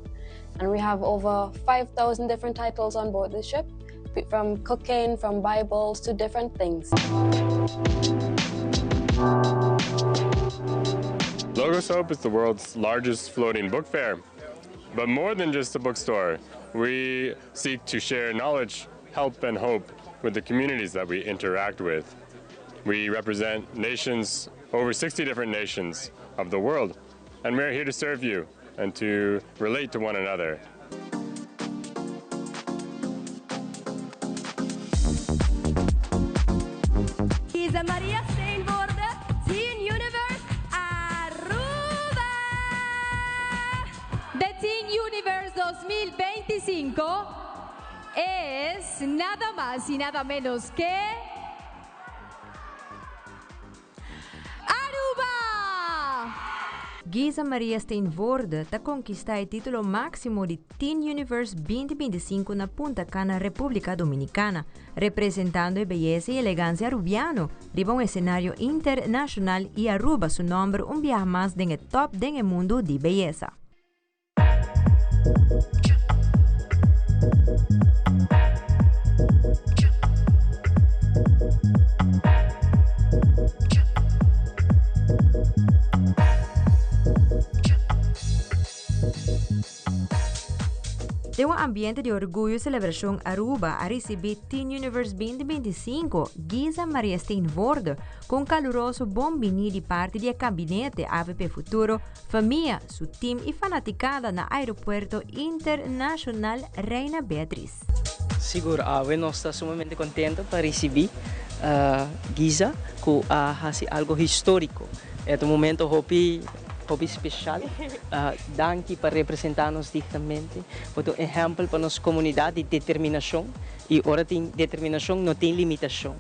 And we have over 5,000 different titles on board the ship, from cooking, from Bibles to different things. Logos Hope is the world's largest floating book fair. But more than just a bookstore, we seek to share knowledge, help, and hope with the communities that we interact with. We represent nations, over 60 different nations of the world, and we're here to serve you and to relate to one another. Isa Maria Steenvoorde, Teen Universe Aruba! The Teen Universe 2025 es nada más y nada menos que Aruba! Giza Maria Steenvoorde ta konkistá e título máksimo di Teen Universe 2025 na Punta Cana, Repúblika Dominikana, representando e beyesa i elegansia arubiano riba un esenario internashonal i Aruba su nòmber un biaha mas den e tòp den e mundu di beyesa. Den un ambiente di orguyo celebracion Aruba a ricibi Teen Universe 2025 Giza Maria Steenvoorde cu un caluroso bon bini di parti di e Cabinete avp Futuro, famia, su team y fanaticada na Aeropuerto Internacional Reina Beatriz. Sigur awe nos ta sumamente contento pa ricibi Giza cu a haci algo historico. E ta un momento hopi hopi special. Danki pa representa nos dignamente. Bo ta un ehempel pa nos comunidad di determinacion y ora tin determinacion no tin limitacion.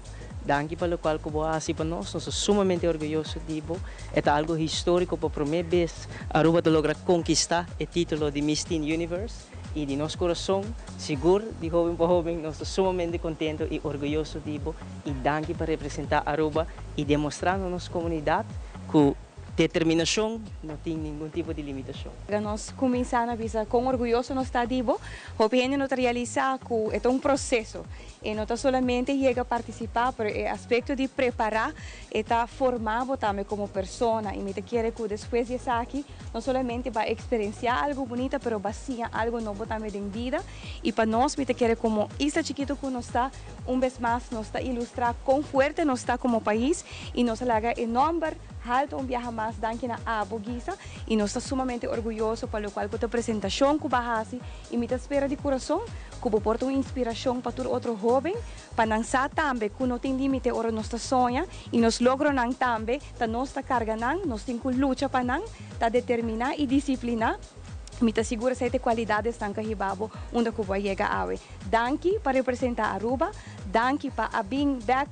Danki pa locual cu bo a haci pa nos. Nos ta sumamente orguyoso di bo. E ta algo historico pa prome bes Aruba ta logra conquista e titulo di Miss Teen Universe. Y di nos corazon, sigur di hoben pa hoben, nos ta sumamente contento y orguyoso di bo y danki pa representa Aruba y demostra na nos comunidad cu determinacion no tin ningun tipo di limitacion. Laga nos cuminsa na bisa con orguyoso nos ta di bo. Hopi hende no ta realisa cu e ta un proceso. E no ta solamente yega participa, pero e aspecto di prepara e ta forma bo tambe como persona. Y mi ta kere cu despues di esaki No solamente ba experiencia algo bunita pero ba siña algo nobo tambe den bida y pa nos mi ta kere como isla chikito cu nos ta un bes mas nos ta ilustra con fuerte nos ta como pais y nos a laga e nomber halto un biaha mas danki na abo Gisa y nos ta sumamente orguyoso pa locual cu ta presentacion cu ba haci y mi ta spera di curason cu bo por ta un inspiracion pa tur otro hoben pa nan sa tambe cu no tin limite ora nos ta soña y nos logronan tambe Ta nos ta carga nan, nos tin cu lucha pa nan, ta determina y disciplina. Mi ta sigur esey ta e cualidadesnan cu a hiba bo unda cu bo a yega awe. Danki pa representa Aruba, danki pa a bin bek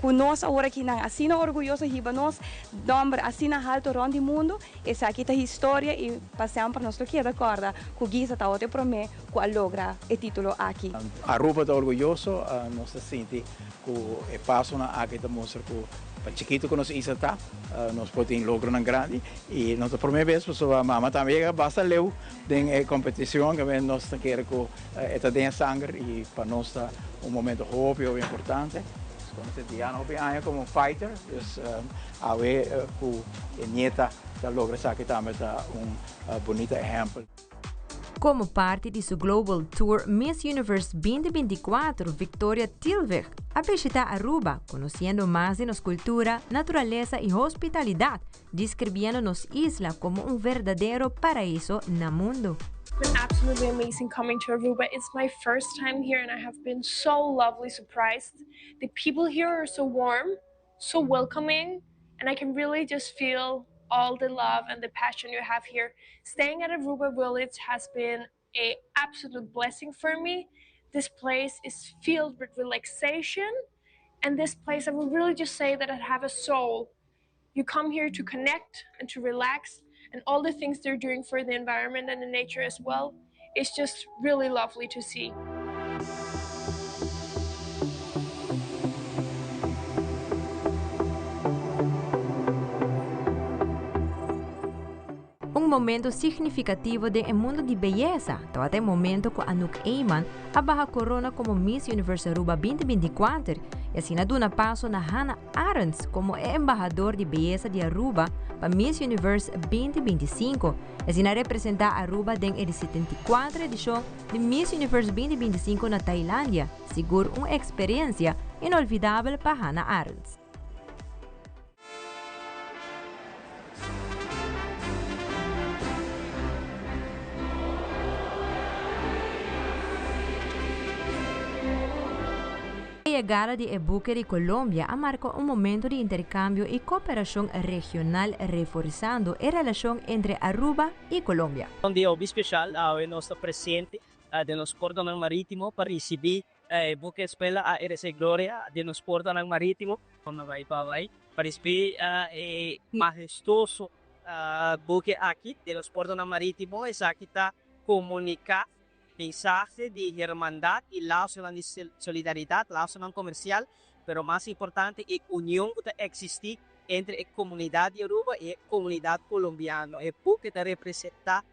cu nos awor aki nan asina orguyoso hiba nos nomber asina halto rond di mundo. Esaki ta historia y pa semper nos lo keda corda cu Giza tabata e prome cu a logra e titulo aki. Aruba ta orguyoso, nos ta sinti cu e pasonan aki ta mustra cu pa chikito cu nos isla ta, nos por tin logronan grandi y no ta prome bes pasobra mama tambe yega basta leu den e competicion que nos ta kere cu e ta den e sanger y pa nos ta un momento hopi hopi importante. Nos conoce Diana hopi aña como fighter, dus awe cu e nieta ta logra esaki tambe ta un bunita ehempel. Komo parti di su Global Tour Miss Universe 2024, Victoria Tilweg a bishitá Aruba, konosiendo mas di nos kultura, naturalesa i hospitalidat, deskribiendo nos isla komo un verdadero paraiso na mundu. It's been absolutely amazing coming to Aruba. It's my first time here and I have been so lovely surprised. The people here are so warm, so welcoming, and I can really just feel all the love and the passion you have here. Staying at Aruba Village has been a absolute blessing for me. This place is filled with relaxation and this place I would really just say that it have a soul. You come here to connect and to relax and all the things they're doing for the environment and the nature as well. It's just really lovely to see. Un momento significativo den e mundo di beyesa tabata e momento cu Anouk Eman a baha corona como Miss Universe Aruba 2024 y asina duna paso na Hannah Arends como e embahador di beyesa di Aruba pa Miss Universe 2025 y asina representa Aruba den e di 74 edicion di Miss Universe 2025 na Tailandia, sigur un experiencia inolvidabel pa Hannah Arends. E yegada di e buke di Colombia a marca un momento di intercambio y cooperacion regional reforzando e relacion entre Aruba y Colombia. Un dia hopi special, awe nos ta presente den nos portonan maritimo pa ricibi e buke Escuela ARC Gloria den nos portonan maritimo. Nos bai pa bai pa ricibi e mahestuoso. buke aki den nos portonan maritimo, esaki ta komuniká mensahe di hermandat i lasonan di solidaridat, lasonan komersial, pero mas importante e union ku ta eksistí entre e komunidat di Aruba i e komunidat kolombiano. E buke ta representá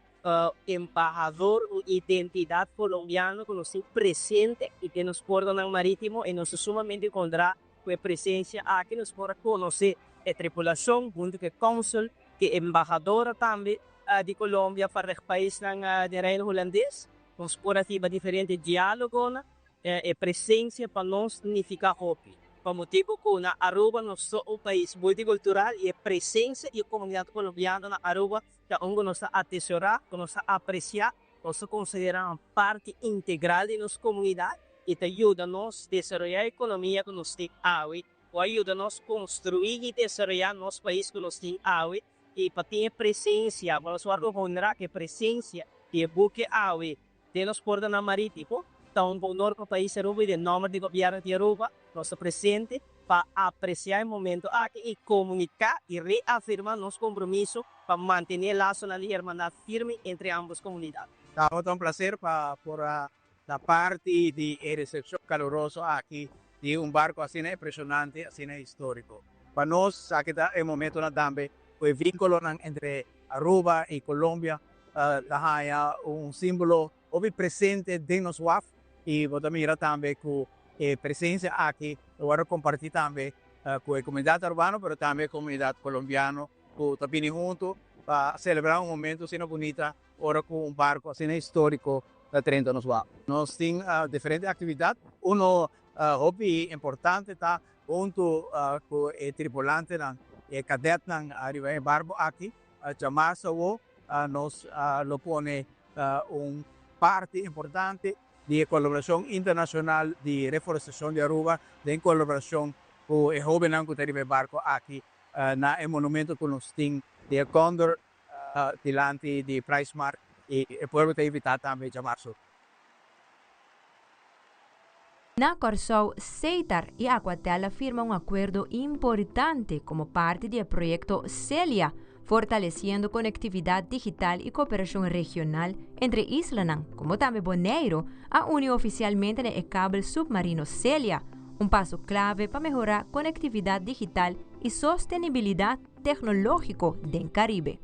embahador un identidat kolombiano ku nos tin presente i den nos portonan maritimo i nos ta sumamente honrá ku e presensia aki nos por a konosé e tripulashon huntu ku e kònsùl, ku e embahadora tambe di Colombia pa reg paisnan den Reino Hulandes. Nos por a hiba diferente diálogonan. E presensia pa nos nifiká hopi, pa motibu ku na Aruba nos ta un pais multikultural i e presensia di e komunidat kolombiano na Aruba ta un ku nos ta atesorá, ku nos ta apresiá, nos ta konsiderá un parti integral di nos komunidat i ta yuda nos desaroyá e ekonomia ku nos tin awe, ku a yuda nos konstruí i desaroyá nos pais ku nos tin awe. I pa tin e presensia, ku nos wòrdu honrá ku e presensia di e buki awe den nos portanan marítimo, ta un honor pa pais Aruba i den nòmber di gobièrnu di Aruba nos ta presente pa apresiá e momento aki i komuniká i reafirmá nos kompromiso pa mantené lasonan di hermandat firme entre ámbos komunidat. Tabata un plaser pa por a ta parti di e recepcion caluroso aki di un barco asina impresionante, asina historico. Pa nos, esaki ta e momentonan tambe cu e vinculonan entre Aruba y Colombia ta haya un simbolo hopi presente den nos waf y bo ta mira tambe cu e presencia aki lo wordo comparti tambe cu e comunidad Arubano pero tambe e comunidad Colombiano cu ta bini hunto pa celebra un momento asina bunita ora cu un barco asina historico ta drenta nos waf. Nos tin diferente actividad, uno hopi importante ta hunto cu e tripulantenan, e cadetnan ariba e barco aki, djamarsa awo nos lo pone un parti importante di e colaboracion internacional di reforestacion di Aruba den colaboracion cu e hobennan cu ta riba e barco aki na e monumento cu nos tin di e Condor dilanti di Pricemart y e pueblo ta invita tambe djamarsu. Na Kòrsou, Setar i Aquatel a firma un akuerdo importante komo parti di e proyekto Celia, fortalesiendo konektividat digital i kooperashon regional entre islanan, komo tambe Boneiru a uni ofisialmente na e kabel supmarino Celia, un paso klave pa mehorá konektividat digital i sostenibilidat teknológiko den Karibe.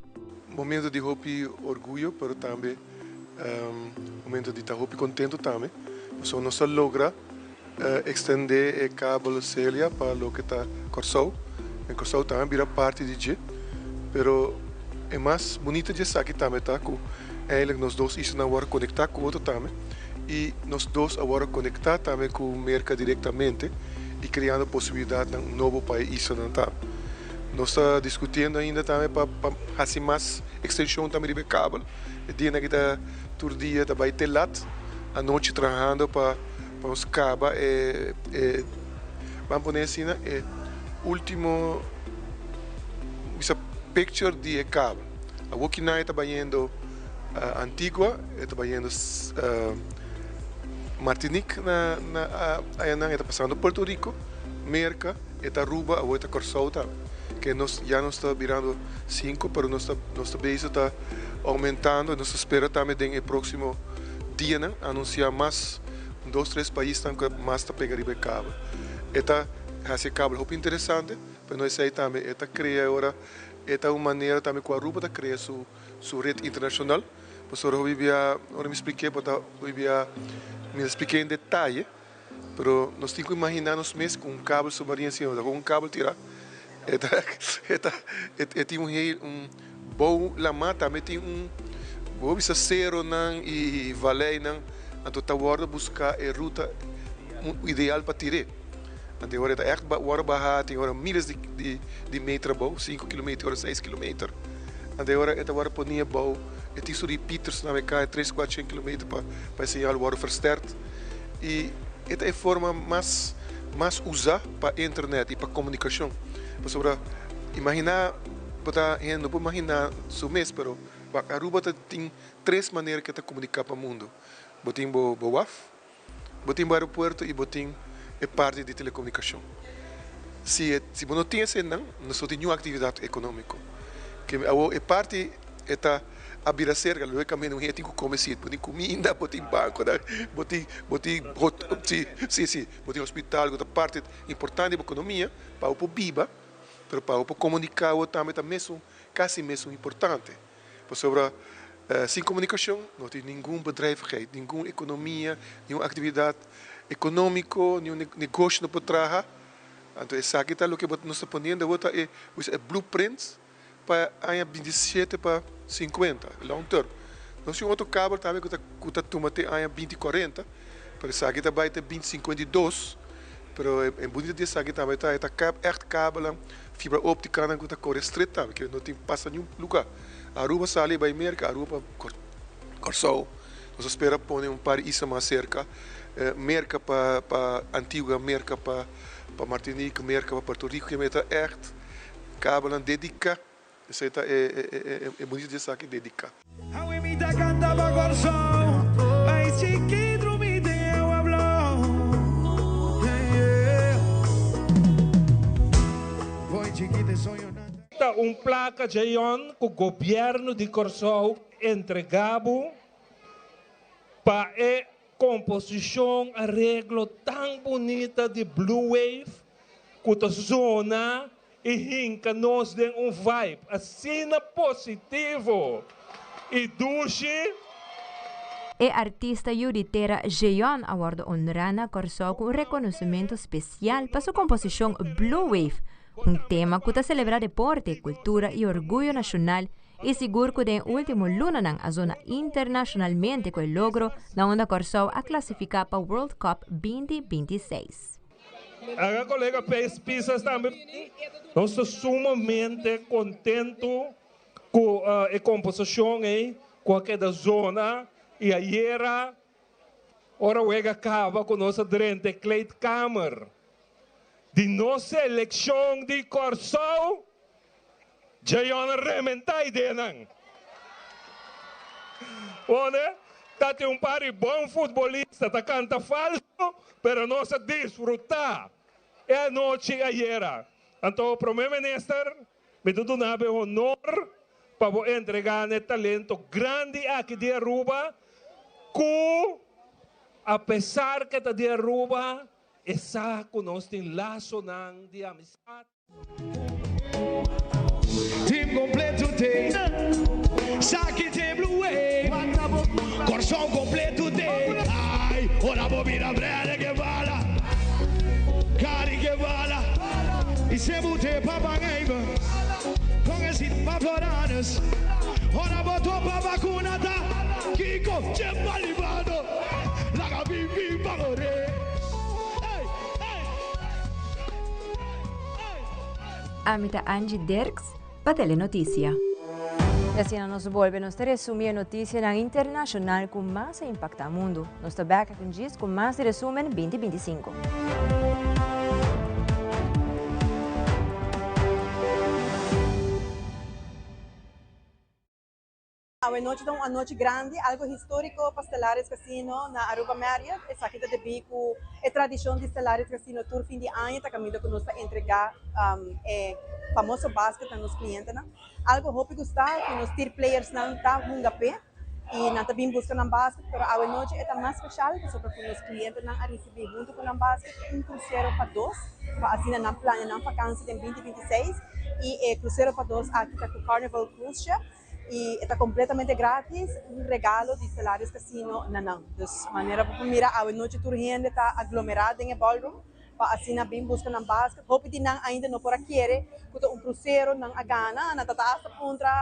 Momento di hopi orguyo pero tambe momento di ta hopi contento tambe pasobra nos a logra extende e kabel Celia pa loke ta Kòrsou en Kòrsou tambe a bira parti di dje pero e mas bunita di esaki tambe ta ku eindelijk nos dos islanan a wòrdu konektá ku otro tambe i nos dos a wòrdu konektá tambe ku Merka direktamente i kreando posibilidatnan nobo pa e islanan tambe. Nos ta diskutiendo ainda tambe pa hasi mas ekstenshon tambe riba e kabel. E dianan aki ta tur dia ta bai te lat anochi trahando pa nos kaba e e ban pone asina e ultimo bisa picture di e kabel. Awor kinan e ta bayendo Antigua, e ta bayendo Martinique na na ayanan, e ta pasando Puerto Rico, Merca. E ta Aruba, awor e ta Kòrsou tambe. Ke nos ya nos ta birando sinku, pero nos ta nos ta bezig ta oumentando i nos ta spera tambe den e próksimo dianan anunsiá mas un dos tres paisnan ku mas ta pega riba e kabel. E ta hasi e kabel hopi interesante, pero no esei tambe e ta krea e ora e ta un manera tambe ku Aruba ta krea su su ret internashonal. Pasobra hopi bia ora mi splik'é bo ta hopi bia mi ta splik'é en detaye. Pero nos tin ku imaginá nos mes ku un kabel submarino asina, ora ku un kabel tira, e ta e ta e tin un heel un bou lamá tambe tin un bo bisa seronan i valeinan, anto ta wòrdu buská e ruta ideal pa tir'é. Anto e ora e ta ègt wòrdu bahá, tin ora míles di di di meter abou, sinku kilometer, ora seis kilometer. Anto e ora e ta wòrdu poní abou, e tin su repeaters nan e kai tres kuater shen kilometer pa pa e señal wòrdu versterkt. I e ta e forma mas mas usá pa internet i pa komunikashon. Pasobra imaginá bo ta hende no por imaginá su mes pero wak Aruba ta tin tres manera ke ta komuniká pa mundu. Bo tin bo bo waf, bo tin bo aeropuerto i bo tin e parti di telekomunikashon. Si e si bo no tin esenan no so tin niun aktividat ekonómiko. Ke awor e parti e ta a bira serka, logicamente un hende tin ku kome si, bo tin kuminda, bo tin bankonan, bo tin bo tin si si si bo tin hospital ku ta parti importante di bo ekonomia pa bo por biba, pero pa bo por komuniká awor tambe ta mesun kasi mesun importante. Pasobra sin komunikashon no tin ningun bedrijvigheid, ningun ekonomia, ningun aktividat ekonómiko, ningun negoshi no por traha. Anto esaki ta loke nos ta poniendo awor ta e e blueprints pa aña 27 pa 50, long term. Nos tin otro kabel tambe ku ta ku ta tuma te aña 2040, pero esaki ta bai te 2052, pero e bunita di esaki tambe ta e ta ègt kabelnan fibra óptikanan ku ta kore stret tambe, ke no tin pasa niun lugá. Aruba sali bai Merka, Aruba pa Kòrsou. Nos a spera pone un par isla mas serka, Merka pa pa Antigua, Merka pa pa Martinique, Merka pa Puerto Rico, ke mester ta ègt kabelnan dediká. Esei ta e e e bunita di esaki, dediká. Awe mi ta canta pa Corsou, pais chikit drumi den awa blou. Yeah, yeah. Fo'i chikit e soñonan ta. Ta un plaka djeyon ku gobièrnu di Kòrsou entregá bo pa e komposishon, areglo tan bunita di Blue Wave ku ta zona i hinka nos den un vibe asina positivo i dushi. E artista yu di tera Jeon a wòrdu honrá na Kòrsou ku un rekonosementu spesial pa su komposishon Blue Wave, un tema ku ta selebrá deporte, kultura i orguyo nashonal i sigur ku den e último lunanan a zona internashonalmente ku e logro na unda Kòrsou a klasifiká pa World Cup 2026. Aga kolega Pees Pisas tambe, Nos ta sumamente kontentu ku e komposashon ei ku a keda zona i ayera ora wega kaba ku nos a drenta e kleedkamer di nos selekshon di Kòrsou. Djayon a rementá ideanan. Pone, ta tin un par di bon futbolista ta kanta falso, pero nos a disfrutá e anochi ayera. Anto, Prome Minister, mi ta duna bo e honor pa bo entregá na e talento grandi aki di Aruba, ku apesar ke ta di Aruba, e sa ku nos tin lasonan di amistat. Team completo te Saki te blue wave Corsou completo te Ai, ora bo bira brede ke bala Cari ke bala Y se bute pa Van Con e sit pa Floranus Ora bo topa vacuna ta Kiko che malibado Laga bibi pa gore Ey, ey. Ami ta Angie Dirks pa Telenoticia. Y asina nos bolbe nos ta resumi e noticianan internacional cu mas a impacta mundo. Nos ta bek aki un djis cu mas di resumen 2025. Awe nochi ta un anochi grandi, algo historico pa Stellaris Casino na Aruba Marriott. Esaki ta debí cu e tradicion di Stellaris Casino tur fin di aña ta caminda cu nos ta entrega e famoso basket na nos clientenan. Algo hopi gusta cu nos tier playersnan ta hunga p'e y nan ta bin busca nan basket, pero awe nochi e ta mas special pasobra cu nos clientenan a ricibi hunto cu nan basket un crucero pa dos pa asina nan plania nan vakantie den 2026 y e crucero pa dos aki ta cu Carnival Cruise Ship. Y e ta completamente gratis, un regalo di Stellaris Casino na nan. Dus manera bo por mira awe nochi tur hende ta aglomera den e ballroom pa asina bin busca nan basket. Hopi di nan ainda no por a kere cu ta un crucero nan a gana. Nan ta ta hasta puntra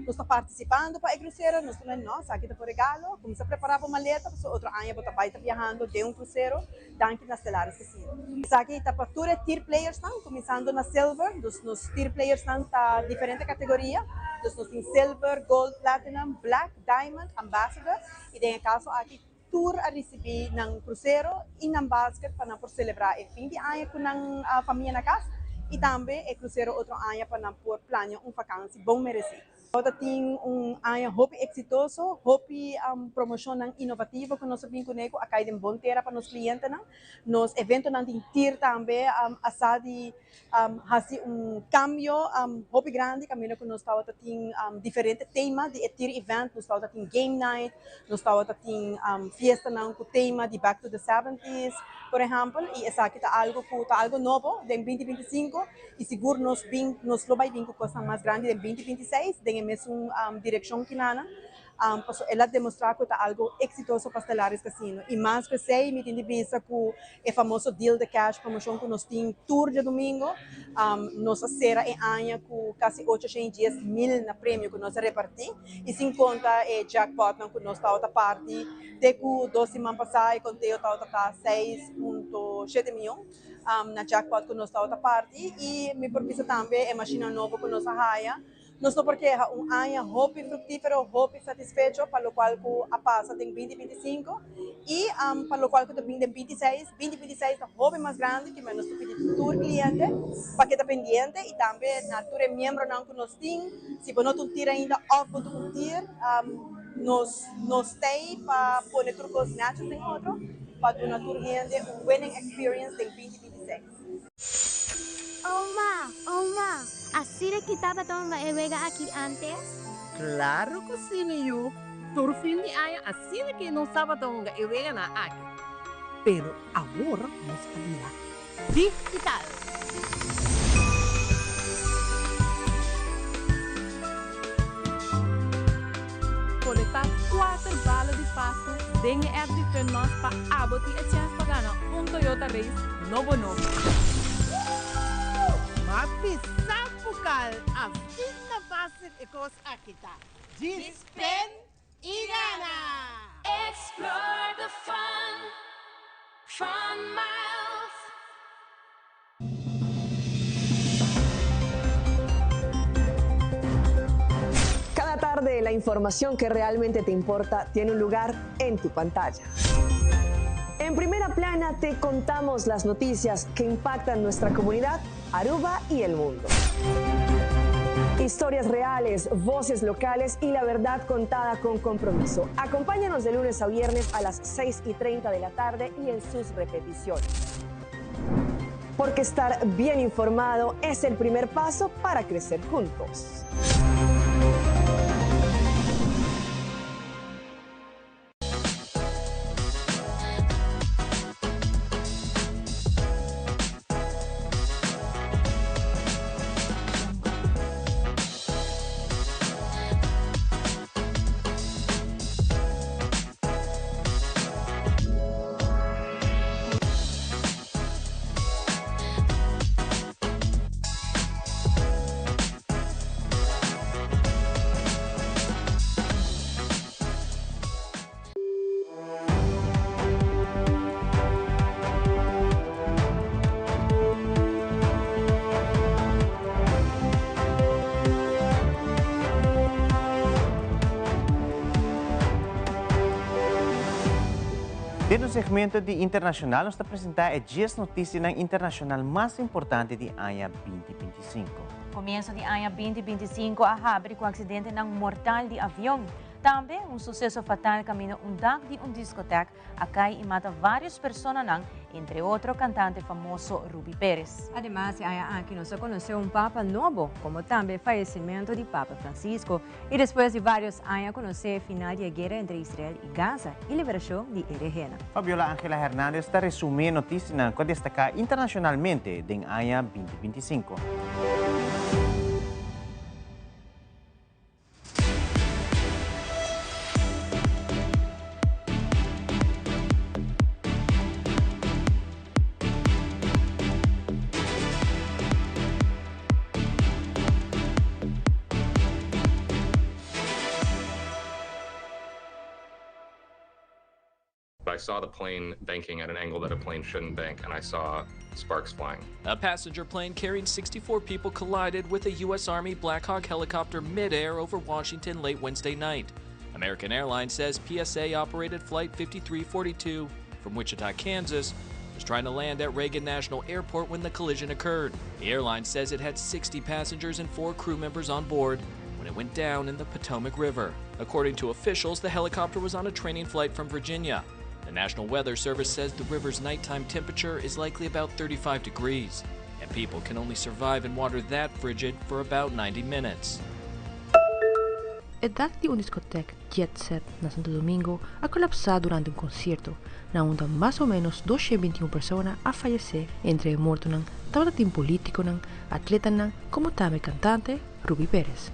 nos ta participando pa e crucero? Nos ta mende no, esaki ta bo regalo. Cuminsa prepara bo maleta pasobra otro aña bo ta bay ta biahando den un crucero. Danki na Stellaris Casino. Esaki ta pa tur e tier playersnan, kuminsando na silver. Dus nos tier playersnan ta diferente kategoria. Dus nos tin silver, gold, platinum, black, diamond, ambassador i den e kaso aki tur a risibí nan krusero i nan basket pa nan por selebrá e fin di aña ku nan famia na kas i tambe e krusero otro aña pa nan por plania un fakansi bon meresí. Tabata tin un aña hopi exitoso, hopi promocionnan innovativo cu nos a bin cune cu a cay den bon tera pa nos clientenan. Nos eventonan tin tir tambe a sa di haci un cambio hopi grandi caminda cu nos tabata tin diferente tema di e tir event, nos tabata tin game night, nos tabata tin fiestanan cu tema di back to the seventies por ehempel y esaki ta algo cu ta algo nobo den binti 25 y sigur nos bin nos lo bay bin cu cosnan mas grandi den binti 26 den e mesun direccion kinanan. Pasobra el a demostrá ku e ta algu eksitoso pa Stellaris Casino. I mas ku esei mi tin di bisa ku e famoso Deal the Cash promoshon ku nos tin tur djadumingu, nos a sera e aña ku kasi 810,000 na premio ku nos a repartí i sin konta e jackpotnan ku nos tabata parti te ku dos siman pasá e konteo tabata ta 6.7 mion na jackpot ku nos tabata parti i mi por bisa tambe e mashinnan nobo ku nos a haya. Nos no por keha, un aña hopi fructifero, hopi satisfecho pa locual cu a pasa den 2025 y pa locual cu ta bin den 26. 2026 ta hopi mas grandi ki nos ta pidi tur cliente pa keda pendiente y tambe na tur e miembronan cu nos tin, si bo no ta un tir ainda of bo ta un tir, nos nos t'ey pa pone tur cos netjes den otro pa duna tur hende un winning experience den 2026. Oma, oma, asina ki tabata hunga e wega aki antes? Claro cu si, mi yu. Tur fin di aña asina ki nos tabata hunga e weganan aki. Pero awor nos a bira digital. Kolektá kuater bala di Pasku den e app di FunMas pa abo tin e chèns pa gana un Toyota Race nobo nobo. Ma bisa bukal asina fásil e kos aki ta. Djis pen i gana! Explore the fun, Fun Miles. Cada tarde la información que realmente te importa tiene un lugar en tu pantalla. En primera plana te contamos las noticias que impactan nuestra comunidad, Aruba y el mundo. Historias reales, voces locales y la verdad contada con compromiso. Acompáñanos de lunes a viernes a las 6:30 de la tarde y en sus repeticiones. Porque estar bien informado es el primer paso para crecer juntos. Den nos segmento di internacional nos ta presenta e dies noticianan internacional mas importante di aña 2025. Comienso di aña 2025 a habri cu accidentenan mortal di avion. Tambe un suceso fatal caminda un dak di un discoteca a cay y mata varios personanan, entre otro cantante famoso Rubby Pérez. Ademas e aña aki nos a conoce un Papa nobo, como tambe e fayecimento di Papa Francisco y despues di varios aña conoce e final di e guera entre Israel y Gaza y liberacion di e rehennan. Fabiola Angela Hernandez ta resumi e noticianan cu a destaca internacionalmente den aña 2025. I saw the plane banking at an angle that a plane shouldn't bank, and I saw sparks flying. A passenger plane carrying 64 people collided with a U.S. Army Black Hawk helicopter midair over Washington late Wednesday night. American Airlines says PSA operated Flight 5342 from Wichita, Kansas, was trying to land at Reagan National Airport when the collision occurred. The airline says it had 60 passengers and 4 crew members on board when when it went down in the Potomac River. According to officials, the helicopter was on a training flight from Virginia. The National Weather Service says the river's nighttime temperature is likely about 35 degrees, and people can only survive in water that frigid for about 90 minutes. E dak di un diskotek Jet Set na Santo Domingo a kolapsá durante un konsierto, na unda mas o ménos 221 persona a fayesé. Entre e mortonan tabata tin polítikonan, atletanan komo tambe kantante Rubby Pérez.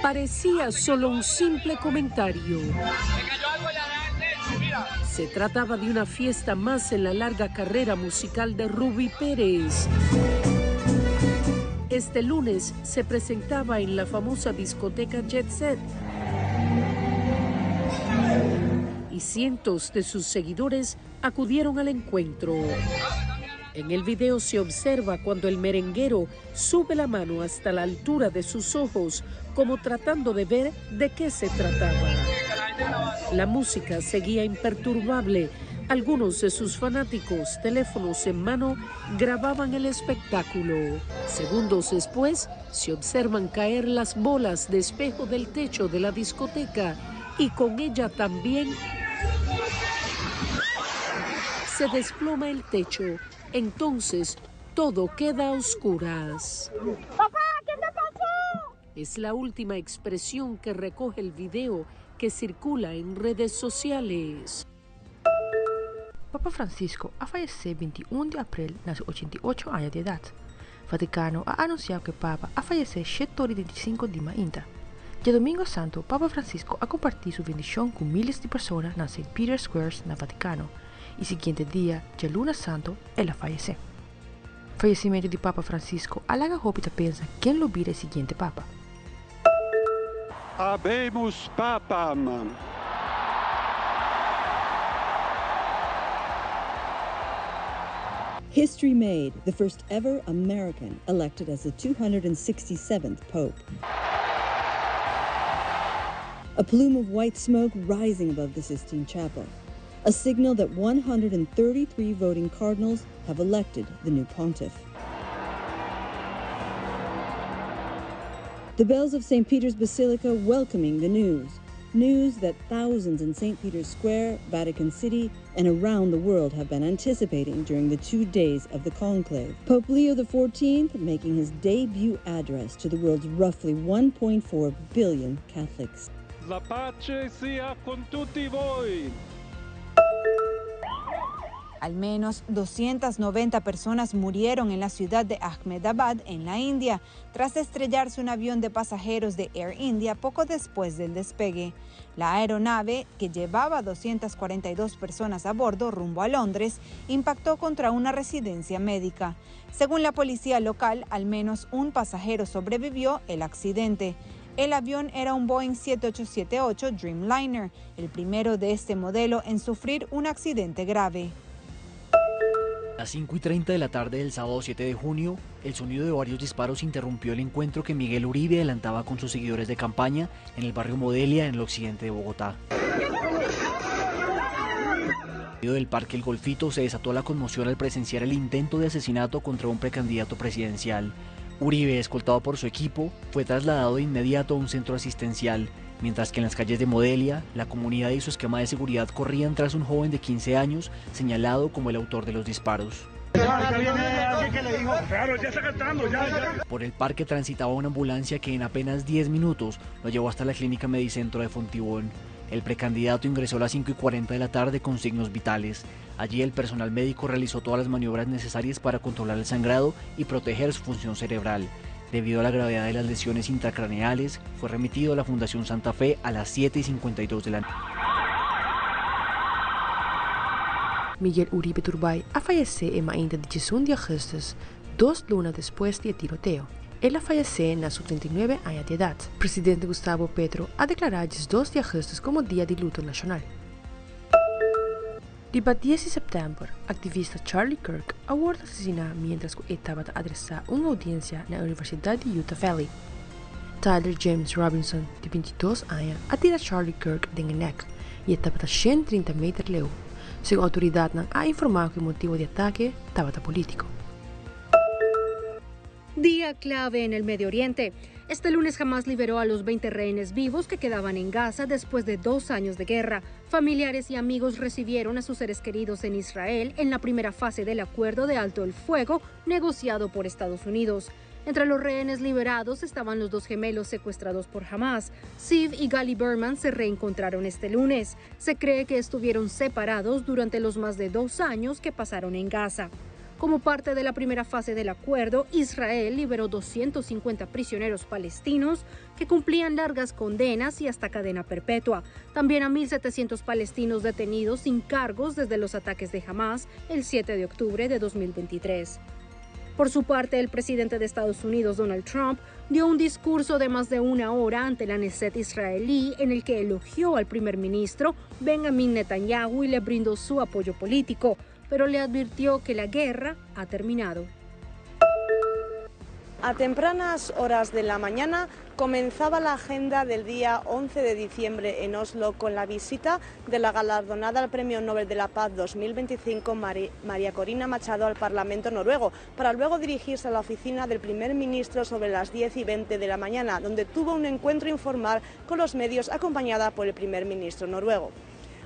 Parecía solo un simple comentario. Se trataba de una fiesta más en la larga carrera musical de Rubby Pérez. Este lunes se presentaba en la famosa discoteca Jet Set y cientos de sus seguidores acudieron al encuentro. En el video se observa cuando el merenguero sube la mano hasta la altura de sus ojos, como tratando de ver de qué se trataba. La música seguía imperturbable. Algunos de sus fanáticos, teléfonos en mano, grababan el espectáculo. Segundos después, se observan caer las bolas de espejo del techo de la discoteca y con ella también se desploma el techo. Entonces, todo queda a oscuras. ¡Papá, qué te pasó! Es la última expresión que recoge el video que circula en redes sociales. Papa Francisco a fayesé 21 di aprel na su 88 aña di edat. Vatikano a anunsiá ku e Papa a fayesé shete ora i 35 di mainta. Djadomingo Santo Papa Francisco a kompartí su bendishon ku míles di persona na Saint Peter's Squares na Vatikano i siguiente dia, djaluna Santo, el a fayesé. Fayesimentu di Papa Francisco a laga hopi ta pensa ken lo bira e siguiente Papa. Habemus Papam! History made, the first ever American elected as the 267th Pope. A plume of white smoke rising above the Sistine Chapel, a signal that 133 voting cardinals have elected the new pontiff. The bells of St. Peter's Basilica welcoming the news. News that thousands in St. Peter's Square, Vatican City, and around the world have been anticipating during the two days of the conclave. Pope Leo XIV making his debut address to the world's roughly 1.4 billion Catholics. La pace sia con tutti voi. Al menos 290 personas murieron en la ciudad de Ahmedabad, en la India, tras estrellarse un avión de pasajeros de Air India poco después del despegue. La aeronave, que llevaba 242 personas a bordo rumbo a Londres, impactó contra una residencia médica. Según la policía local, al menos un pasajero sobrevivió el accidente. El avión era un Boeing 7878 Dreamliner, el primero de este modelo en sufrir un accidente grave. A las 5 y 30 de la tarde del sábado 7 de junio, el sonido de varios disparos interrumpió el encuentro que Miguel Uribe adelantaba con sus seguidores de campaña en el barrio Modelia, en el occidente de Bogotá. En medio del parque El Golfito se desató la conmoción al presenciar el intento de asesinato contra un precandidato presidencial. Uribe, escoltado por su equipo, fue trasladado de inmediato a un centro asistencial, mientras que en las calles de Modelia, la comunidad y su esquema de seguridad corrían tras un joven de 15 años señalado como el autor de los disparos. Por el parque transitaba una ambulancia que en apenas 10 minutos lo llevó hasta la clínica Medicentro de Fontibón. El precandidato ingresó a las 5:40 de la tarde con signos vitales. Allí el personal médico realizó todas las maniobras necesarias para controlar el sangrado y proteger su función cerebral. Debido a la gravedad de las lesiones intracraneales, fue remitido a la Fundación Santa Fe a las 7:52 de la noche. Miguel Uribe Turbay a fayesé e mainta di 11 di ougùstùs, dos luna despues di e tiroteo. El a fayesé na su 39 aña di edat. Presidente Gustavo Petro a deklará 12 di ougùstùs komo dia di luto nashonal. Riba 10 di sèptèmber, aktivista Charlie Kirk a wòrdu asesiná miéntras ku e tabata adresá un oudiensia na e Universidat di Utah Valley. Tyler James Robinson, di 22 aña, a tira Charlie Kirk den e nèk i e tabata 130 meter leu. Segun outoridatnan a informá ku e motibu di atake tabata polítiko. Día clave en el Medio Oriente. Este lunes Hamás liberó a los 20 rehenes vivos que quedaban en Gaza después de dos años de guerra. Familiares y amigos recibieron a sus seres queridos en Israel en la primera fase del acuerdo de alto el fuego negociado por Estados Unidos. Entre los rehenes liberados estaban los dos gemelos secuestrados por Hamas. Siv y Gali Berman se reencontraron este lunes. Se cree que estuvieron separados durante los más de dos años que pasaron en Gaza. Como parte de la primera fase del acuerdo, Israel liberó 250 prisioneros palestinos que cumplían largas condenas y hasta cadena perpetua. También a 1.700 palestinos detenidos sin cargos desde los ataques de Hamas el 7 de octubre de 2023. Por su parte, el presidente de Estados Unidos, Donald Trump, dio un discurso de más de una hora ante la Knesset israelí en el que elogió al primer ministro Benjamin Netanyahu y le brindó su apoyo político, pero le advirtió que la guerra ha terminado. A tempranas horas de la mañana comenzaba la agenda del día 11 de diciembre en Oslo con la visita de la galardonada al Premio Nobel de la Paz 2025 María Corina Machado al Parlamento noruego, para luego dirigirse a la oficina del primer ministro sobre las 10:20 de la mañana, donde tuvo un encuentro informal con los medios acompañada por el primer ministro noruego.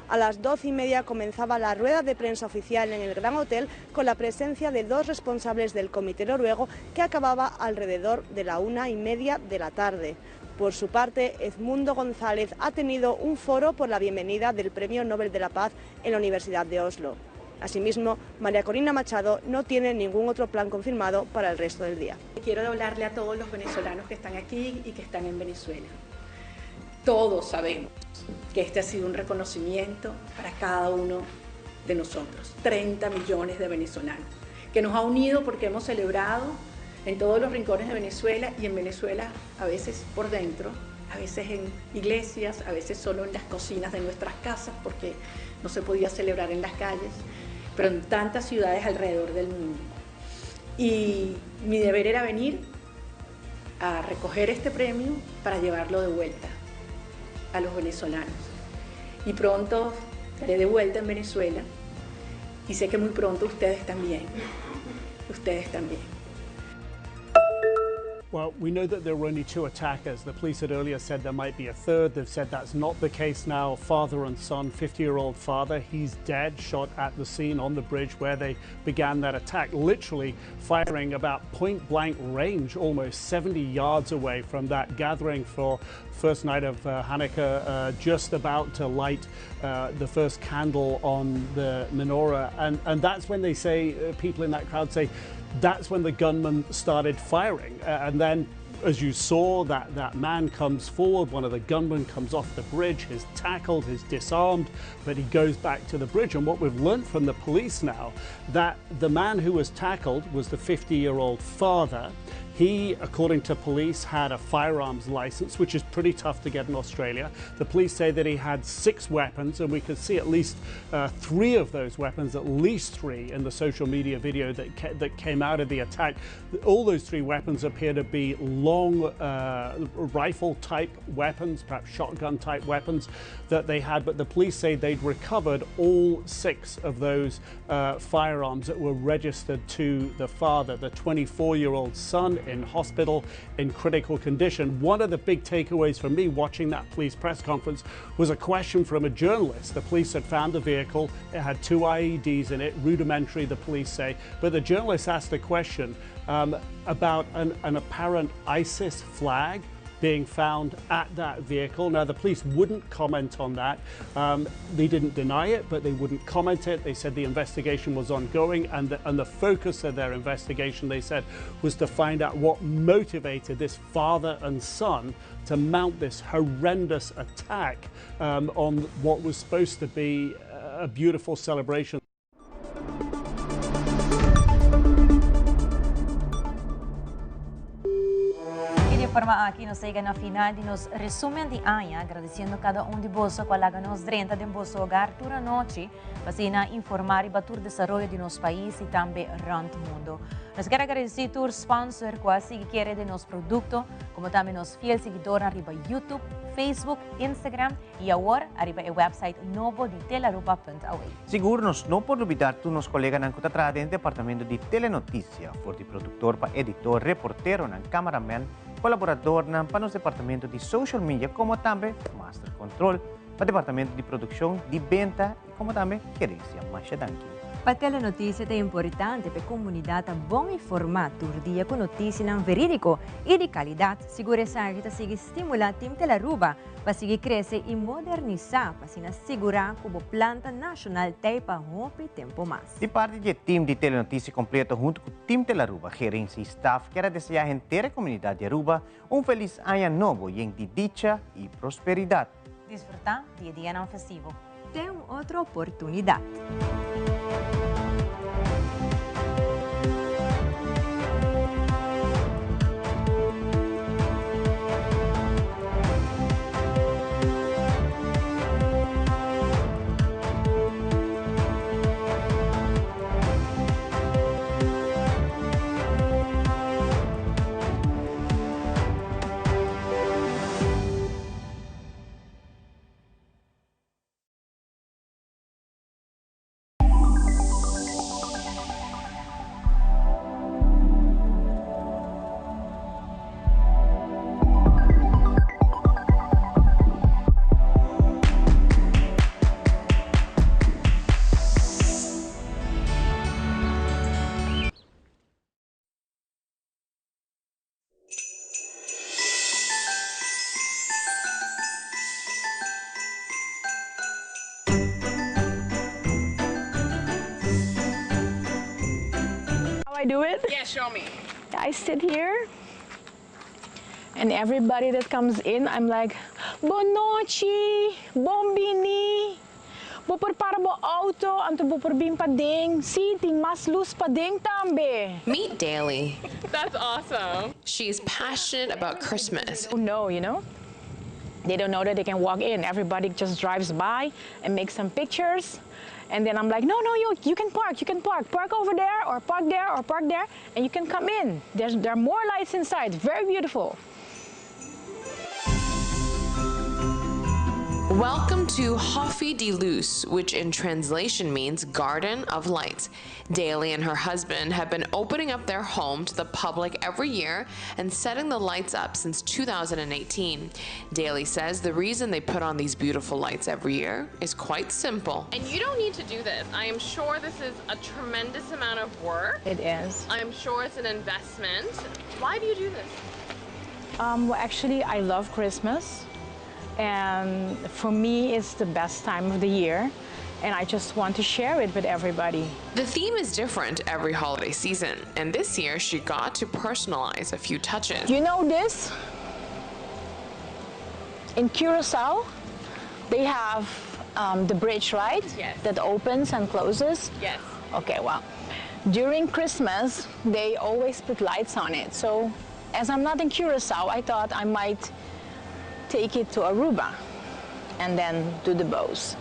A las 12:30 comenzaba la rueda de prensa oficial en el Gran Hotel con la presencia de dos responsables del comité noruego que acababa alrededor de la 1:30 de la tarde. Por su parte, Edmundo González ha tenido un foro por la bienvenida del Premio Nobel de la Paz en la Universidad de Oslo. Asimismo, María Corina Machado no tiene ningún otro plan confirmado para el resto del día. Quiero hablarle a todos los venezolanos que están aquí y que están en Venezuela. Todos sabemos que este ha sido un reconocimiento para cada uno de nosotros, 30 millones de venezolanos, que nos ha unido porque hemos celebrado en todos los rincones de Venezuela y en Venezuela a veces por dentro, a veces en iglesias, a veces solo en las cocinas de nuestras casas porque no se podía celebrar en las calles, pero en tantas ciudades alrededor del mundo. Y mi deber era venir a recoger este premio para llevarlo de vuelta a los venezolanos. Y pronto estaré de vuelta en Venezuela y sé que muy pronto ustedes también, ustedes también. Well, we know that there were only two attackers. The police had earlier said there might be a third. They've said that's not the case now. Father and son, 50 year old father, he's dead, shot at the scene on the bridge where they began that attack, literally firing about point blank range, almost 70 yards away from that gathering for first night of Hanukkah, just about to light the first candle on the menorah. And that's when they say, people in that crowd say, that's when the gunman started firing. And then, as you saw, that man comes forward, one of the gunmen comes off the bridge, he's tackled, he's disarmed, but he goes back to the bridge. And what we've learned from the police now, that the man who was tackled was the 50 year old father. He, according to police, had a firearms license, which is pretty tough to get in Australia. The police say that he had six weapons, and we could see at least three of those weapons, at least three, in the social media video that came out of the attack. All those three weapons appear to be long rifle type weapons, perhaps shotgun type weapons that they had, but the police say they'd recovered all six of those firearms that were registered to the father. The 24 year old son in hospital in critical condition. One of the big takeaways for me watching that police press conference was a question from a journalist. The police had found the vehicle, it had two IEDs in it, rudimentary, the police say. But the journalist asked the question about an apparent ISIS flag being found at that vehicle. Now, the police wouldn't comment on that. They didn't deny it, but they wouldn't comment it. They said the investigation was ongoing, and the focus of their investigation, they said, was to find out what motivated this father and son to mount this horrendous attack on what was supposed to be a beautiful celebration. Y di e forma aki nos a yega na final di nos resumen di aña, agradeciendo cada un di boso cu a laga nos drenta den boso hogar tur anochi pa asina informa riba tur desaroyo di nos pais y tambe rond mundo. Nos kier agradeci tur sponsor cu a sigui kere den nos producto, como tambe nos fiel siguidornan riba YouTube, Facebook, Instagram y awor ariba e website nobo di Telearuba.aw. Sigur nos no por lubida tur nos coleganan cu ta traha den departamento di Telenoticia, for di productor pa editor, reporteronan, cameraman, colaboradornan pa nos departamento di social media como tambe master control pa departamento di produccion, di benta y como tambe gerencia. Masha danki. Pa Telenoticia ta importante pa e comunidad ta bon informa tur dia cu noticianan veridico y di calidad. Sigur esaki ta sigui stimula Team Telearuba pa sigui crece y modernisa pa asina sigura cu bo planta nacional t'ey pa hopi tempo mas. Di parti di e team di Telenoticia completo hunto cu Team Telearuba, gerencia y staff kier a desea henter e comunidad di Aruba un feliz aña nobo yen di dicha y prosperidad. Disfruta di e dianan festivo. Te un otro oportunidad. How I do it? Yeah, show me. I sit here and everybody that comes in, I'm like, Bon nochi, bon bini. Bo por para bo auto, anto bo por bin paden. Si, tin mas luz paden tambe. Meet Daly. That's awesome. She's passionate about Christmas. No, you know? They don't know that they can walk in. Everybody just drives by and makes some pictures. And then I'm like, no, no, you, you can park, you can park. Park over there or park there or park there, and you can come in. There's, there are more lights inside. Very beautiful. Welcome to Hofi di Luz, which in translation means Garden of Lights. Daly and her husband have been opening up their home to the public every year and setting the lights up since 2018. Daly says the reason they put on these beautiful lights every year is quite simple. And you don't need to do this. I am sure this is a tremendous amount of work. It is. I'm sure it's an investment. Why do you do this? Um, well, actually, I love Christmas. And for me, it's the best time of the year. And I just want to share it with everybody. The theme is different every holiday season. And this year, she got to personalize a few touches. You know this? In Curacao, they have um, the bridge, right? Yes. That opens and closes? Yes. Okay, well, during Christmas, they always put lights on it. So as I'm not in Curacao, I thought I might take it to Aruba and then do the bows.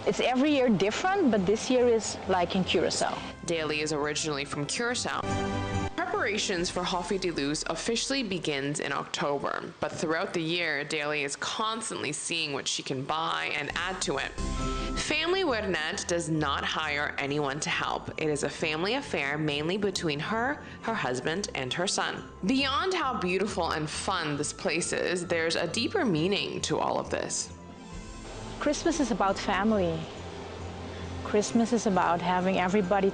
It's every year different, but this year is like in Curacao. Daly is originally from Curacao. Preparations for Hofi de Luz officially begins in October, but throughout the year, Daly is constantly seeing what she can buy and add to it. Family Wernet does not hire anyone to help. It is a family affair mainly between her, her husband, and her son. Beyond how beautiful and fun this place is, there's a deeper meaning to all of this. Christmas is about family. Christmas is about having everybody